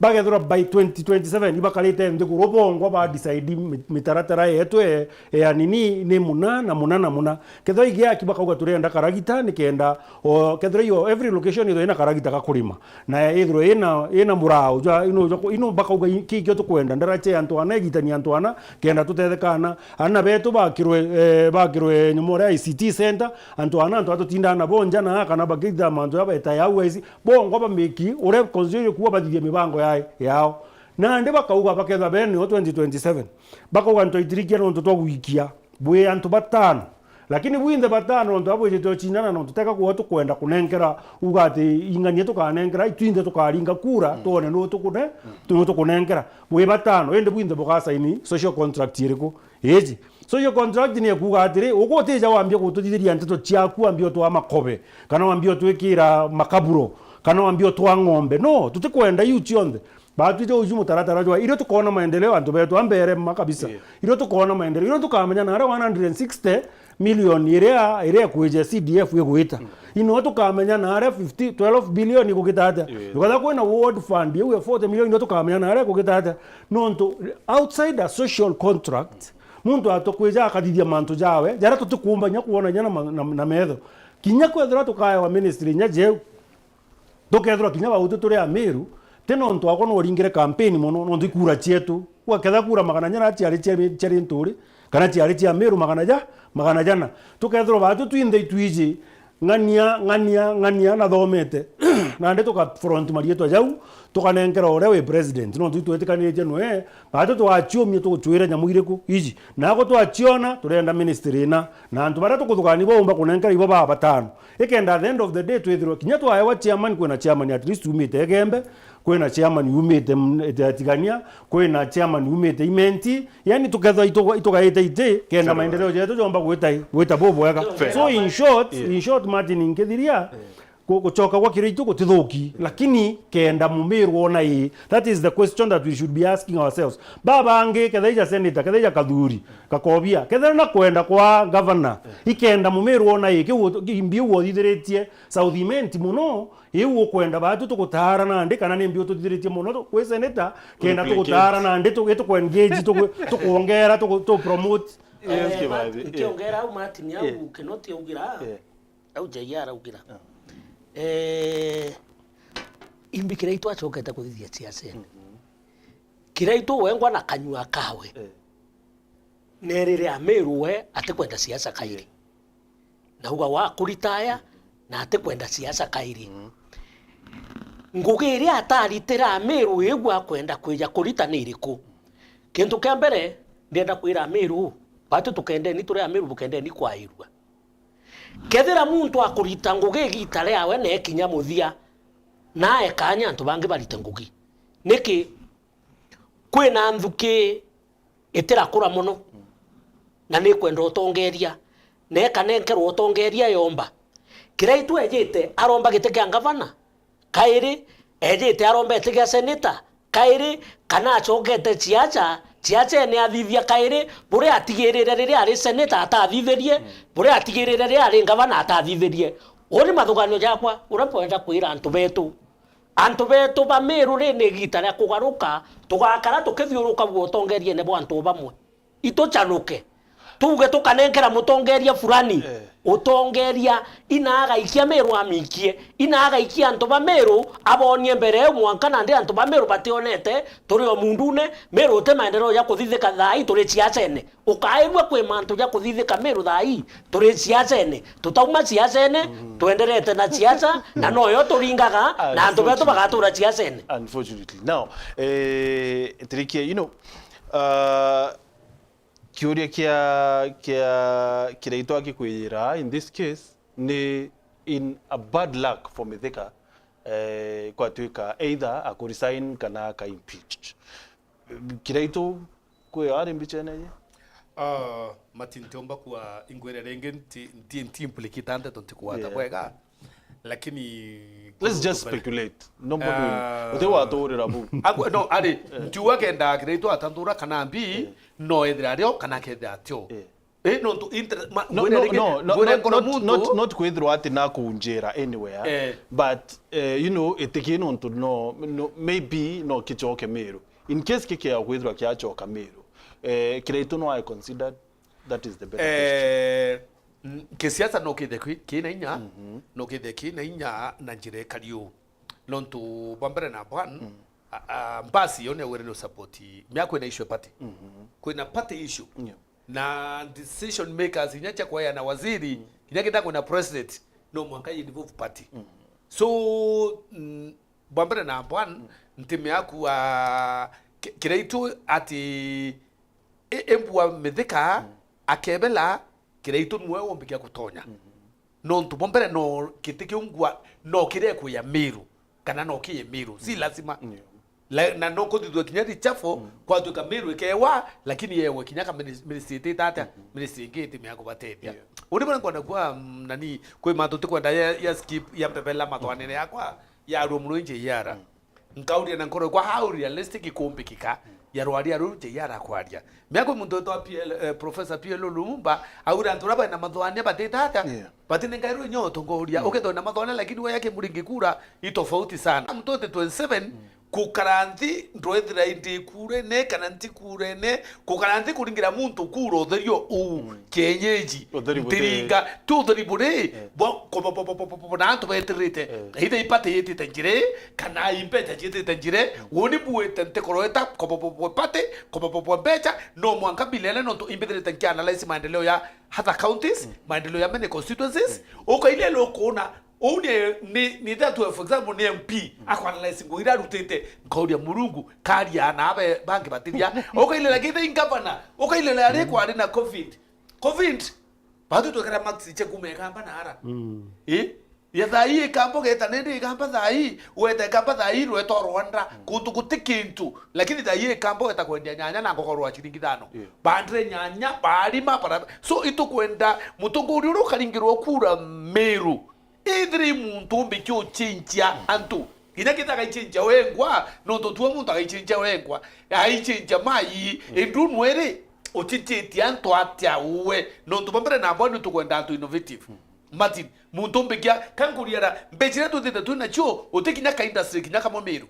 bagethirwa by twenty twenty-seven ibakarite nthiguru bongwa ba decide mi-, mitaratara yetu e, e anini ni muna na muna na muna. Kethira igiaki bakauga turenda karagita nikenda, o, kethira iyo every location ithwe ina karagita ga kurima. Na ithirwe ina, ina murao jwa, ino, jwa ku-, ino bakauga i-, ki kio tukwenda, ndarache antu ana, igitania antu ana, kenda tutethekana. Ana betu bakirwe, eh, bakirwe nyumo ria I C T center, antu ana, antu atutindaa nabo nja na, kana bakitha mantu ya beta ya U I C, bongwa bamiki, uria constitution kuwa bathithie mibango ya, yao. Nandi bakauga bakethwa bene o twenty twenty-seven. Bakauga ntwaitirikia nontu twa gwikia. Bwi antu batano. Lakini bwinthe batano, nontu abwijite ocindana, nontu teka kuwa tukwenda kunenkera, uga ati ing'ania tukanenkera, itwinthe tukaringa kura, twone nu tukune-, nu tukunenkera. Bwi batano, indi bwinthe bugasaini social contract iriku? Iji. Social contract ni ekuga atiri, ugutija wambia gututhithiria nteto ciaku, wambia utwaa makobe, kana wambia utwikira makaburo, kana wambia utwaa ng'ombe. No, tutikwenda iu cionthe. Batwije uju mutaratara jwa, irio tukoona maendeleo antu betu a mbere mma kabisa. Yeah. Irio tukoona maendeleo, irio tukamenya naria one hundred and sixty million iria, iria ikwija C D F igwita. Mm. Ino tukamenya naria fifty, twelve billion igukita atia. Yeah. Tukatha kwina World Fund, iu ya forty million, irio tukamenya naria igukita atia. Nontu outside a social contract, muntu atukwija akathithia mantu jawe, jaria tutikumbanya kwonania na ma-, na, na metho. Kinya kwethirwa tukaewa ministry inya jeu, tukethirwa kinya bautu turi Amiru, ti nontu akwa no uringire campaign mono, nontu ikura cietu. Gwaketha kura magana jana ciari cia, ciari nturi, kana ciari cia Amiru magana ja, magana jana. Tukethirwa batu twinthe itwiji, ng'ania, ng'ania, ng'ania, nathomete. Nandi tuka front marietwa jau, tukanenkera uria wi president. Nontu itwetikanitie nwe, batu twaciumia tugucwira nyamu iriku iji. Nako twaciona, turenda ministry ina. Na antu baria tukuthugania baumba kunenkera ibo baba batano. Ikenda at the end of the day twithirwe kinya twaewa chairman, kwina chairman at least umite Igembe, kwina chairman umite m-, ite Tigania, kwina chairman umite Imenti, yani tukethwa itu-, itugaite iti, kenda maendeleo jetu jomba gwita, gwita bubwega. Fair. So in short, yeah, in short, Martin, nkithiria, ku-, gucoka gwa Kiraitu gutithuki, lakini kenda Mumiru ona ii? That is the question that we should be asking ourselves. Babangi, kethaija senator, kethaija Kathuri, Gakobia, kethira na kwenda kwa governor, ikenda Mumiru ona ii, kiu mbiu wothithiritie South Imenti mono, iu ukwenda batu tugutaara nandi, kana ni mbiu tuthithiritie mono tu-, kwi senator, kenda tugutaara nandi, tu-, tukuengage, tuku-, tukuongera, tuku-, tupromote. Yes, eh, Kibathi, Martin, eh, nkiongera au Martin au, eh, Kinoti augira, eh, au J R augira. Ah. Eh, imbi Kiraitu acokete kuthithia siasa ene. Mhm. Kiraitu wengwa na kanyua kawe. Eh. Nerire Amiru we atikwenda siasa kairi. Yeah. Ndauga wa kuritaya, na atikwenda siasa kairi. Ngugi iria ataritira Amiru iu akwenda kwija kurita ni iriku? Kintu kia mbere, ndienda kwira Amiru, batu tukendeni turi Amiru, bukendeni kwairua. Kethira muntu akurita ngugi igita riawe na ekinya muthia, na ae kanya antu bangi barite ngugi. Niki? Kwina nthuki itirakura mono, na nikwenda utongeria, na ikanenkerwa utongeria yomba. Kiraitu ejite aromba giti kia ngavana, kairi, ejite aromba giti kia seneta, kairi, kana acokete ciaca, ciacene athithia kairi, buria atigirire riria ari seneta atathithirie, buria atigirire riria ari ngavana atathithirie. Uu ni mathuganio jakwa, uria mpwenda kwira antu betu. Antu betu ba Miru, riri ni igita ria kugaruka, tugakara tukithiuruka bua utongeriene bwa antu bamwe. Ituchanuke. Tuuge tukanenkera mutongeria fulani, eh, utongeria, ina agaikia Miru amikie, ina agaikia antu ba Miru abonie mbere eu mwanka nandi antu ba Miru bationete, turi o mundune, Miru uti maendeleo ja kuthithika thaa ii, turi ciacene. Ukaigua kwi mantu ja kuthithika Miru thaa ii, turi ciacene. Tutauma ciacene, twenderete na ciaca, na noyo turingaga, na antu betu bagatura ciacene. Unfortunately. Now, eh, Tirikia, you know, uh, kiuria kia, kia Kiraitu akikwira, in this case, ni in a bad luck for Mithika, eh, kwatuika either akuresign kana aka impeached. Kiraitu, kwi ari mbichene ye? Ah, Martin, ntiumba kwa ingwire ringi, nti, nti, nti implicate nteto ntikwata, yeah, bwega. Lakini let's just speculate. Nobody, ah, uti waturira bu. Agwe, no, ari, ntiuga kenda Kiraitu atanthura kana mbi, eh, no ethira ario kana kethira atio. Eh. Eh, nontu inter-, ma-, no, ngwire no, ringi, no, no, ngwire not, nkoro not, muntu not, not kwithirwa ati nakunjira anywhere, eh, but, eh, you know, itiki nontu no, no, maybe no kichoke Miru. In case kikia kwithirwa kiachoka Miru, eh, Kiraitu no I considered that is the better question. Eh, n-, kisiasa no kithe ki-, kina inya, no kithe kina inya na njira ikari uu. Nontu bwa mbere na bwan, a, a, mbasi yo ni wire ni support. Mia kwina issue party. Kwina party issue. Yeah. Na decision makers inya cia kwaya na waziri, kinya kenda kwina president, no mwanka involve party. So, mm, bwa mbere na bwan, ntimea kua ki-, Kiraitu ati i-, imbua Mithika, akebela, Kiraitu nwe wombikia gutonya. Nontu bwa mbere no giti kiu ngua, no kirekwiya Miru, kana no kiye Miru, si lazima. Yeah. La-, na no kuthithua kinya reshuffle, kwatuika Miru ikewa, lakini yewe kinya ka minis-, ministry itite atia, ministry ingi itimea kubatethia. Yeah. Uni bana nkwenda kwa, mm, nani, kwi mantu tikwenda ya, ya skip ya mbebela matwanire yakwa, yarua muno i J R. Nkauria na nkoro kwa how realistic ikumbikika ya rwaria ruu J R akwaria. Mia kwi muntu wetwa P L, eh, Professor P L Lumumba, aura antu ura bena mathwania batite atia, yeah, batinengairwe inya utongoria. Ukethwa na mathwania, lakini we yake muringi kura i tofauti sana. Mtu twenty twenty-seven, kukara nthi ndwethira indi kurene kana nti kurene, kukara nthi kuringira muntu kura utherio uu, kienyeji, ntiringa, ti utheri buri, bwa kobobobobobobo na antu betirite. Either ipate yitite njire, kana imbecha ciitite njire, woni buite ntikoroeta kobobobo pate, kobobobo mbecha, no mwanka bilele nontu imbithirite nkianalyze maendeleo ya other counties, maendeleo ya many constituencies, ukailele ukuona, uu ni, ni, ni that way, for example, ni M P, akwa analyze ngugi iria arutite, nkauria Murungu, karia na abe bangi batiria. Ukailele githei governor, ukailele ari kwari na covid. Covid, batu twekera max che kuma Ikamba na ara. Eh? Ya thaa ii Ikamba ugeta nindi Ikamba thaa ii, weta Ikamba thaa ii rweta Rwanda, kuntu guti kintu, lakini thaa ii Ikamba ugeta kwendia nyanya na ngoko rwa ciringi ithano. Yeah. Bandire nyanya, barima, bara-, so itukwenda mutongoria uria ukaringirwa kura Miru, ethire i muntu umbikia uchinchia antu. Kinya kithira agaichinchia wengwa, nontu tuo muntu agaichinchia wengwa, aichinchia mai, indu nweri, uchinchitie antu atia uwe? Nontu bwa mbere na bwa ni tukwenda antu innovative. Martin, muntu umbikia, ka nkuriara, mbecha iria twithite twi nacio, uti kinya ka industry kinya kamwe Miru.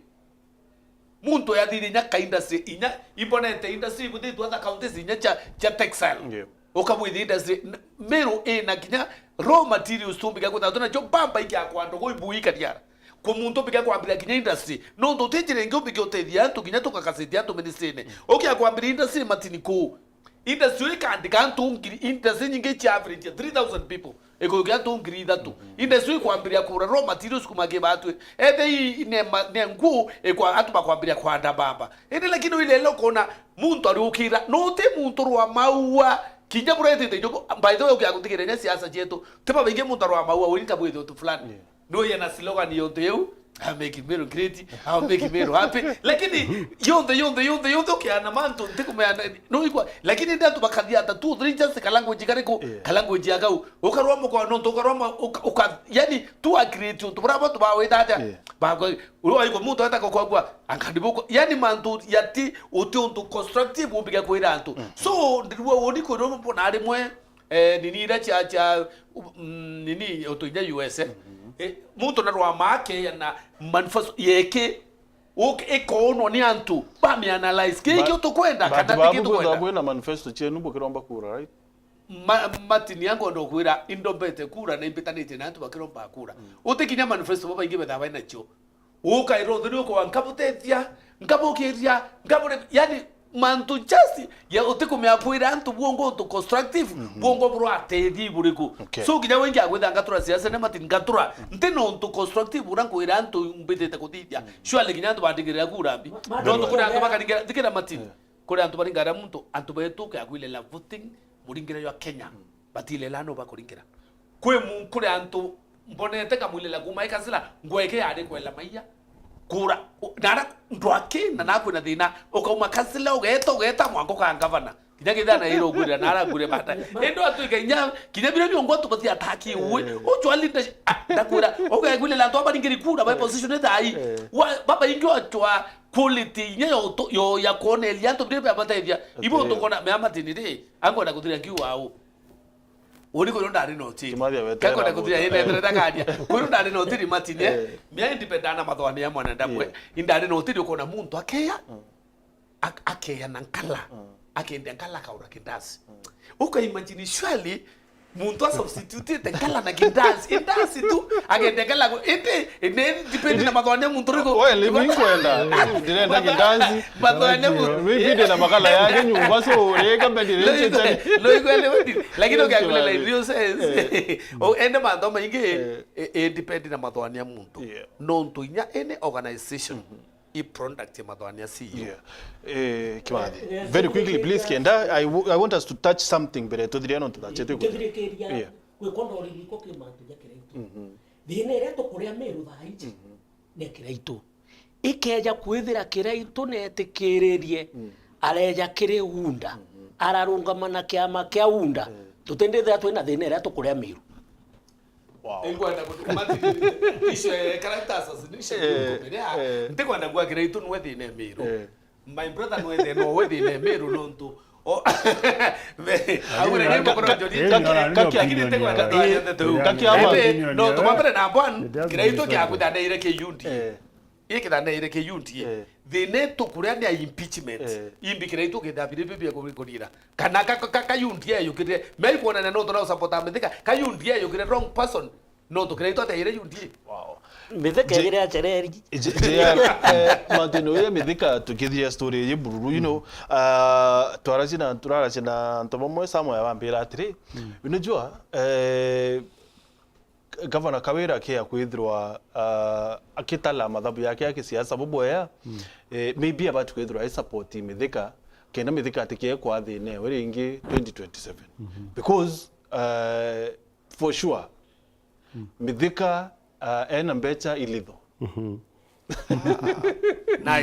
Muntu yathire inya ka industry, inya imbonete industry ibutitwe other counties inya cia, cia textile. Yeah. Ukabwithia industry, n-, Miru ina kinya raw materials tumbika kwithirwa twina cio mbamba ikia kwa ndogo ibui kariara. Kwa muntu umbika kwambira kinya industry, nontu uti njira ingi umbike utethia antu kinya tukakasitia antu ministry-ini. Ukia kwambira industry Martin kuu. Industry ikandika antu ngiri, industry nyingi cia average three thousand people. Ikuyu kia antu ngiri ithatu. Industry ikwambiria kura raw materials kuma kibatwi. Ethe i, i ne, ma, ne nguu ikwa, antu bakwambiria kwanda bamba. Indi lakini wile ile ukona muntu ariukira, no ti muntu rwa maua. Kinya buretite ijo, by the way, ukia gutigira inya siasa cietu. Ti babaingi muntu arwa maua, wini ta bwithe untu fulani. Yeah. Nduye na slogan yontu yeu, "I'm making Meru great, I'm making Meru happy." Lakini yonthe, yonthe, yonthe, yonthe ukiana mantu, ntikumenya, no ikwa. Lakini ndi antu bakathia ata two, three, just ka language kariku, Yeah. ka language ya kau. Ukarwa mukwa, nontu ukarwa ma-, uka, uka, yani, tu a create untu buria bantu bawita atia. Yeah. Bakwa, uyu aiko muntu eta kukwagua, ankandi buko. Yani mantu yati, uti untu constructive umbige kwira antu. So, ndirua uni kwirwa mbona rimwe, eh, nini iria cia, cia, mm, nini, utu inya U S, eh. Eh, muntu narwa make ya na manifesto yeke, uk-, ikonwa ni antu, bami analyze. Kiki Ba-, utukwenda, but kana babu tiki kwitha tukwenda? Bwina manifesto cienu bukiromba kura, right? Ma-, Martin, yangu ndo kwira, indombete kura na imbitanitie na antu bakiromba kura. Utikinya manifesto babaingi betha baina cio. Ukaira utheri ukwa nkabutethia, nkabukiria, nkabure, yani, mantu just ya utikumea kwira antu buongo untu constructive, buongo buratethia buriku. Okay. So kinya wingi agwitha ngatura siasa ne mati ngatura, nti no untu constructive ura nkwira antu mbitite kuthithia. Surely kinya antu bandingirira kura mbi. Ma-, no untu kuri antu bakaringira, thikira mati. Yeah. Kuri antu baringira muntu, antu betu ke agwile la voting, muringire ya Kenya. Batilela no bakuringira. Kwi mu-, kuri antu mbonete kamwilila kuma ikasila, ngweke yari kwela maiya. Kura, u-, nara ndwaki na nakwina thina, ukauma kasila, ugeta, ugeta, mwanka ka ngavana. Kinya kithana iro ngwira, nara ngure bata. Endo atu ikainya, kinya bira ni ongwa tubathi ataki uwe. Eh. Ucwali nda, ah, ndakwira, ukaigwilila antu abaringiri kura, by position ithai. Eh. Wa, baba ingi wachwa quality, inya yo to, yo ya kuonelia antu bire bia matethia. Ibo tukona, mea matini ri, angwenda kuthiria ngiu wao. Uni kwirwo ndari na utiri. Kimathi awetera Kakwenda kuthira muntu. Ine ndere ndakaria. Kwirwo ndari na utiri matine. Eh. Mia independent na mathwani ya mwanadamu. Yeah. Indari na utiri ukona muntu akeya. Mm. Ak-, akeya na nkala. Mm. Akendia nkala akaura kindasi. Mm. Uka imagine surely muntu a substitute nkala na kindasi. Indasi tu. Akendia nkala ku-, indi, indi depend na mathwani ya muntu riku. Well, ibu inkwenda. Ndirenda kindasi. Mathwani ya muntu. Maybe ndina makala yake nyumba, so, reka mbe ndire Loigwe, loigwe, loigwe. Lakini ukiangalia in real sense, eh, o, ende mantu maingi, eh, eh, depend na mathwani ya muntu. Yeah. Nontu inya any organization, i product ya mathwani ya C E O. Yeah. Eh, Kimathi, very quickly, please, kenda, I w-, I want us to touch something mbere tuthiria nontu that chetu. Tuthirikiria, yeah, gwikwa ndori giko ki mantu ja kiraitu. Thina iria tukuria Meru thaa iji, ni kiraitu. Ikeja kwithira kiraitu netikiririe, areja kiri UDA, ararungama na kiama kia UDA, tutindithira twina thina iria tukuria Meru. Wow. Ingwenda ku-, Martin, ishe characters as nishe, eh, kumiria, eh, ntikwenda kuga kiraitu nwe thina Meru. Eh. My brother nwe thina, nwe thina Meru nontu. O, aure ni mukoro jori. Ka-, ka-, ka-, lakini ntikwenda twaje ndeto. Ka-, ka-, no, tumambire na bwan, kiraitu kia kuthanire ki UDA. Eh. Ikithaneire ki UDA. Eh. Thina itu kuria ni ya impeachment. Eh. Imbikira itu kithabire bibia kurira. Kana ka, ka, ka UDA yukire. Mei kuonania no tuna support Mithika. Ka UDA yukire wrong person. No tukira itu ateire UDA. Wow. Mithika Je-, igire acereri. Je-, J R, eh, Martin, uyu Mithika tukithiria story ye bururu, you know, ah, twaracia na, turaracia na antu bamwe, Samuel abambira atiri, unajua, eh, Gavana Kawira akia kwithirwa, ah, akitala mathabu yake ya kisiasa bubwea, eh, maybe abati kwithirwa ai support Mithika, kenda Mithika atikie kwa thina ewe ringi twenty twenty-seven. Because, ah, for sure, Mithika, ah, ena mbecha ilitho.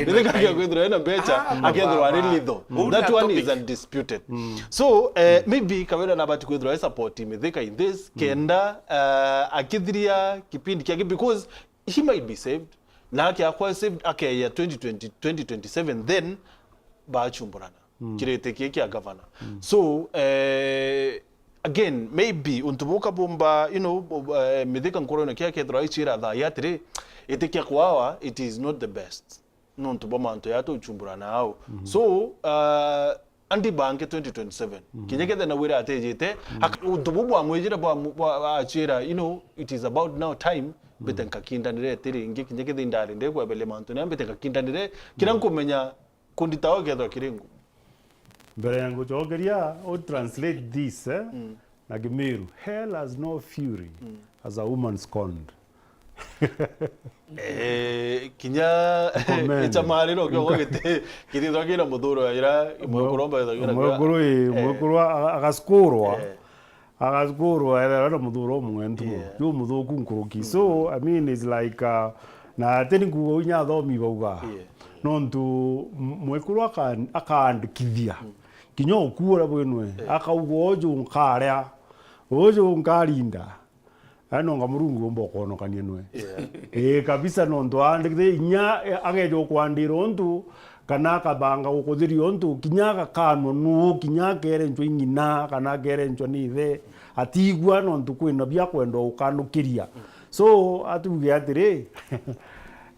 Mithika akia kwithirwa ena mbecha, akethirwa ari litho. That one is undisputed. So, eh, maybe Kawira nabati kwithirwa e support Mithika in this, kenda, eh, akithiria kipindi kiake, because he might be saved. Na akia kwa saved, akeya twenty twenty, twenty twenty-seven, then bachumburana. Kiriti kii kia gavana. So, eh, again, maybe untu buka bumba, you know, bu-, eh, Mithika nkorone kia kethirwa aichira thaa ya atiri, itikia kwawa, it is not the best. Nontu bwa mantu ya tuchumburana au. So, uh, andi bange twenty twenty-seven. Kinya kethe na wira atejite, ak-, untu bu bwamwijire bwa mu-, bwa, bwa achira, you know, it is about now time, mbite nkakindanire eti ringi, kinya kethe indari ndikweberia mantu, na mbite nkakindanire, kira nkumenya kundita o kethwa kiri ngumu. Mbere ya ngucokeria, u translate this, eh? na Kimiru, "Hell has no fury as a woman scorned." Eh, kinya ichamariro kio giti kithithwa kina muthuro ya ira imwe kuromba ithwa kina mwekuru ii mwekuru agasukurwa agasukurwa ethera na muthuro umwe ntu ju muthuku nkuruki. So I mean, it's like uh, na ati ni nkuuga inya athomi bauga nontu mwekuru akaandikithia kinya ukuura bwinwe akauga uju nkaria uju nkarinda. Yaani nonga Murungu umba ukwonokania nwe. Ii kabisa, nontu aandikite inya ageja ukwandira untu kana akabanga gukuthiria untu kinya agakanwa nuu kinya akerenchwa ing'ina kana akerenchwa ni ithe atigua nontu kwina bia kwenda ukanukiria. So atuge atiri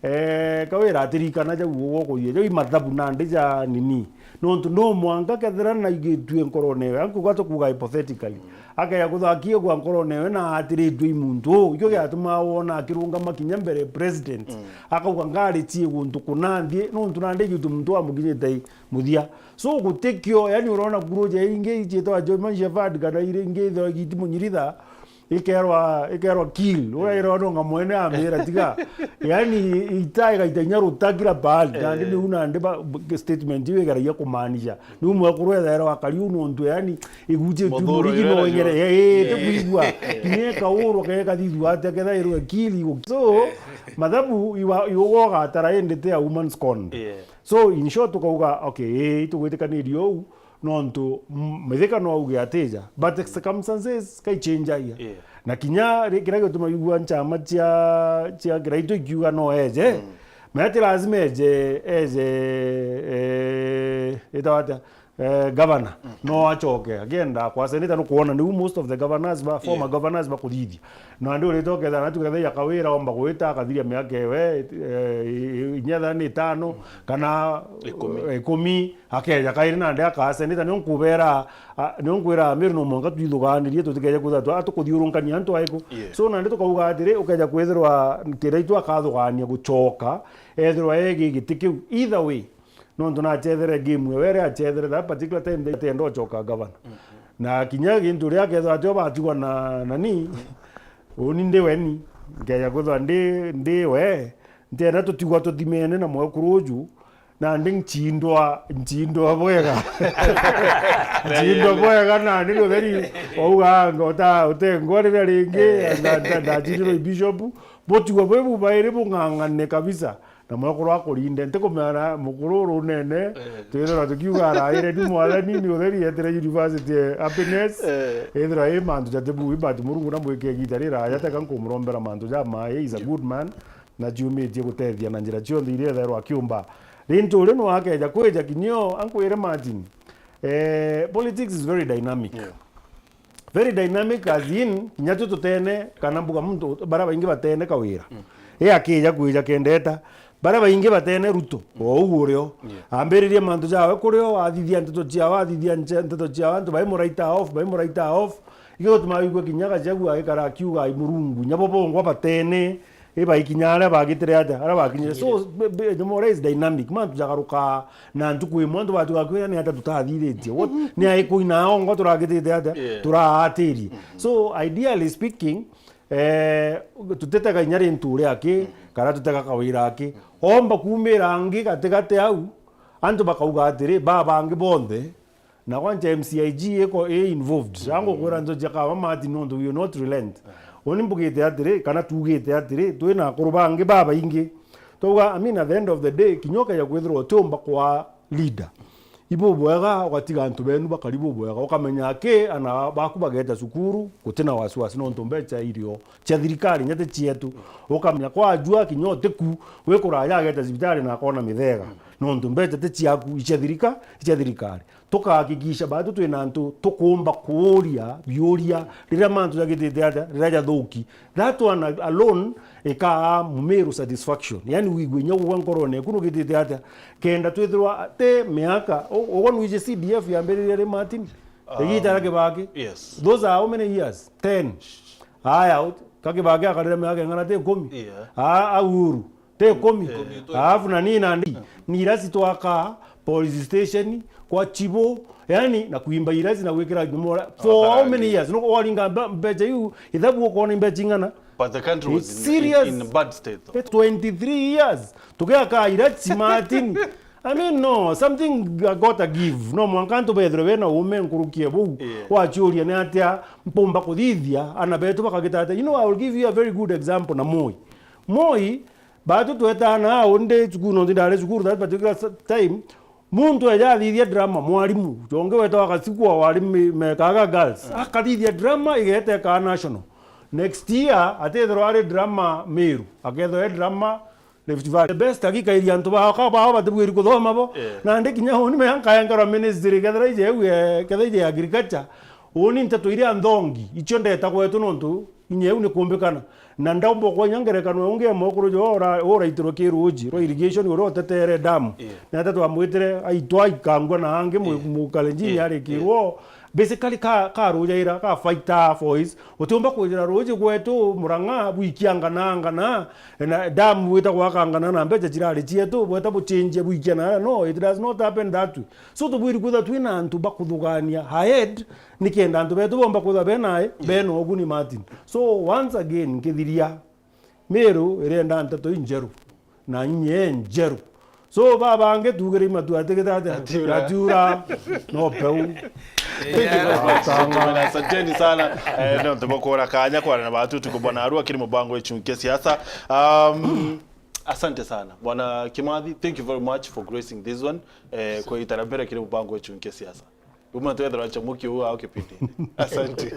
Eh, Kawira atirikana jau uguo kuria jau imathabu nandi ja nini. Nontu no mwanka kethira naigitue nkorone ewe, ankuga tukuga hypothetically. Akeja kuthakia gwa nkorone ewe na atiritue i muntu uu, ikio giatumaa wona akirungama kinya mbere president. Akauga ngari cii guntu kuna nthie, nontu nandi gitu muntu amukinyite muthia. So gutikio, yani urona kuruja ingi iciitwa Joyman Shepherd kana iri ingi ithwa igiti munyiritha, ikerwa ikerwa kill urairwa nonga mwene amira tiga yani ita igaita inya ruta kila pahali nandi niu nandi statement iu igeragia kumaanisha niu mwekuru ethairwa akari u nontu yani igucitue murigi no ingere ite kwigua kinya ikaurwa kega kathithua atia kethairwe kill igu so mathabu iwa iuga ugatara indi ti a woman scorned. So in short tukauga okay ii tugwitikanirie uu nontu mithika no auge atija but circumstances kaichenjagia. Na kinya kiria gituma igua nchama cia cia kiraitu ikiuga no eje maya ti lazima eje eje eh, itawa atia eh, gavana no acoke akienda kwa seneta nukwona niu most of the governors ba former governors bakuthithia. Na ndi urite ukethira na tukethia Kawira omba gwita akathiria miaka ewe eh, inya thani itano kana ikumi akeja kairi nandi akaseneta nio nkubera nio nkwira Amiru no mwanka twithuganirie tutikeje kwithirwa tukuthiurunkania antu aiku. So nandi tukauga atiri ukeja kwithirwa kiraitu akathugania gucoka ethirwa egi giti kiu either way. Nontu nachethere game ewe ria achethere that particular time they atenda ucoka governor. Na kinya gintu ria kethirwa atio batigwa na nani uni ndi weni nkeja kwithirwa ndi ndi we ntienda tutigwa tuthimene na mwekuru uju nandi nchindwa nchindwa bwega nchindwa bwega nandi rutheri wauga anga uta utengwa riria ringi ndachindirwe bishop butigwa bwi bubairi bung'ang'ane kabisa. Na mwekuru akurinde ntikumenya mukuru uru unene twithirwa tukiuga araire ni mwathani ni utheri yetire university happiness ithirwa i mantu jatibui but Murungu na mwike igita riraya teka nkumurombera mantu ja mai is a good man na ciumitie gutethia na njira cionthe iria ethairwa akiumba. Rintu uri no akeja kwija kinyio ankwire Martin eh, politics is very dynamic. Very dynamic as in kinya tu tutene kana mbuga muntu bara baingi batene Kawira e akija kwija kendeta bara baingi batene Ruto ou urio ambiririe mantu jawe kurio athithia nteto ciawe athithia nche- nteto ciawe antu bai muraita off bai muraita off igotuma igwe kinya gajagu agikara akiuga ai Murungu nyabo bongwa batene ibaikinya aria bagitire aja aria bakinyire so be- be- the more is dynamic mantu jagaruka na ntuku imwe antu batugakwira ni ata tutathithitie what ni aikuina ongo turagitite ata Yeah. turaatirie so ideally speaking eh tutitega inya rintu uri aki kana tutega Kawira aki omba kumira angi gatigati au antu bakauga atiri baba angi bonthe na kwancha M C I G iko i involved ango kwira nto cia kama mati nontu we will not relent uni mbugite atiri kana tugite atiri twina akuru bangi babaingi twauga I mean at the end of the day kinyoka ya kwithirwa utiumba kwa leader ibu bwega ugatiga antu benu bakari bu bwega ukamenya ki ana baku bageta cukuru gutina wasiwasi nontu mbecha irio cia thirikari nyate cietu ukamenya kwajua kinya utiku wikuraya ageta cibitari na akona mithega nontu mbecha ti ciaku icia thirika icia thirikari tukahakikisha batu twina antu tukumba kuuria biuria riria mantu jagitite atia riria jathuki that one alone ikaa mumiru satisfaction yani wigwe inya gugwa nkorone eku nugitite atia kenda twithirwa ti miaka ugwa nwije C D F yambiririe ri Martin igita ria Kibaki yes those are how many years ten aya kakibaki akarira miaka ing'ana ti ikumi yeah. Aa Uhuru ti ikumi alafu na nii nandi nira citwaka police station, kwa chibo, yani, na kuimba irasi na gwikira nyumora for how many years? No waringa mbe-, mbecha iu, ithabu ukona mbecha ing'ana? But the country was in, in, in bad state, though. It's twenty-three years. Tugiaka irasi, Martin. I mean, no, something got to give. No mwanka antu bethirwe bena ume nkurukie buu. Yeah. Wachiuria ni atia mpumba kuthithia ana betu bakagita atia? You know, I will give you a very good example na Moi. Moi, batu twetana au ndi cukuru, no ndari cukuru that particular s-, time, muntu eja athithia drama, mwarimu, jonge wetwa Gasikwa, wari me-, Mekaga Girls. Mm. Akathithia drama, igete ka national. Next year, atethirwa ari drama Meru, akethirwa e drama Rift Valley. The best agikairia antu bao, ka bao batibwiri kuthoma bo. Yeah. Nandi kinya uni me nkaengerwa ministry, kethira ije eu, eh, kethira ije agriculture. Uni nteto iria nthongi, icio ndeta gwetu nontu inya eu ni kumbikana. Na ndaumba kwanya ngerekano ungi emwe ukuru jo ura-, uraitirwe ki ruji rwa irrigation uria utetere damu. Yeah. Na ata twamwitire aitwa ikangwa na angi mu-, yeah, mukalenjini, yeah, arikirwo. Yeah. Basically, ka, ka rujaira, ka fighter for his, utiumba kujira ruji gwetu Murang'a bwikia ngana ngana, na damu wita gwaka ngana na mbecha cirari cietu, bweta buchenjia bwikia na, no, it does not happen that way. So tubwiri kwithirwa twina antu bakuthugania ahead, nikenda antu betu bomba kwithirwa bena, yeah, bena uguni, Martin. So once again, nkithiria, Meru irenda nteto injeru na inye njeru. So babange tugire imatu atigite atia? Atiura. Atiura. No peu. Thank you very much, gentlemen. Asanteni sana. Eh, no, tuko kora kanya kwa na batu tuko bwana Arua kiri mubango echunke siasa. Um, asante sana. Bwana Kimathi, thank you very much for gracing this one. Eh, kwa itara mbere kiri mubango echunke siasa. Uma twethirwa chamuki uu ao kipindi. Asante.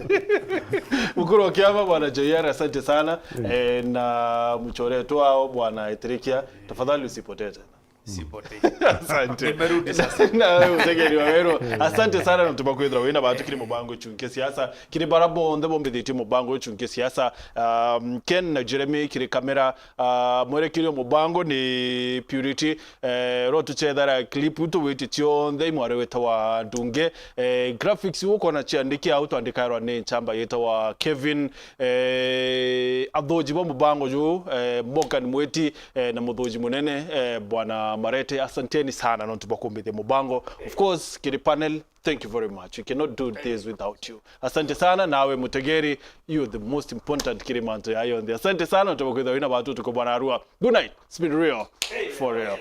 Mkuru wa kiama, Bwana Joyar, asante sana. Mm. Eh, na mchore tu ao, Bwana Etrikia, tafadhali usipotee tena. Sipotei. Asante. Nimerudi sasa. Na wewe utegeri wa wero. Asante sana na tuba kwithirwa wina batu kiri mubango chunke siasa. Kiri bara bonthe bombithitie mubango chunke siasa. Um, Ken na Jeremy kiri kamera, uh, mwerekerio mubango ni Purity. Eh, ro tuchethera clip tugwiti cionthe imware weta wa Ndunge. Eh, graphics ukona ciandiki au twandikairwa ni nchamba yeta wa Kevin. Eh, athoji ba mubango ju, eh, Morgan Mweti, eh, na muthoji munene, eh, Bwana Marete, asanteni sana nontu bwa kumbithia mubango. Of course, kiri panel, thank you very much. We cannot do this without you. Asante sana, nawe mutegeri, you are the most important kiri mantu ya yonthe. Asante sana, nontu bwa kwithirwa wina batu tuko Bwana Arua. Good night. It's been real. For real.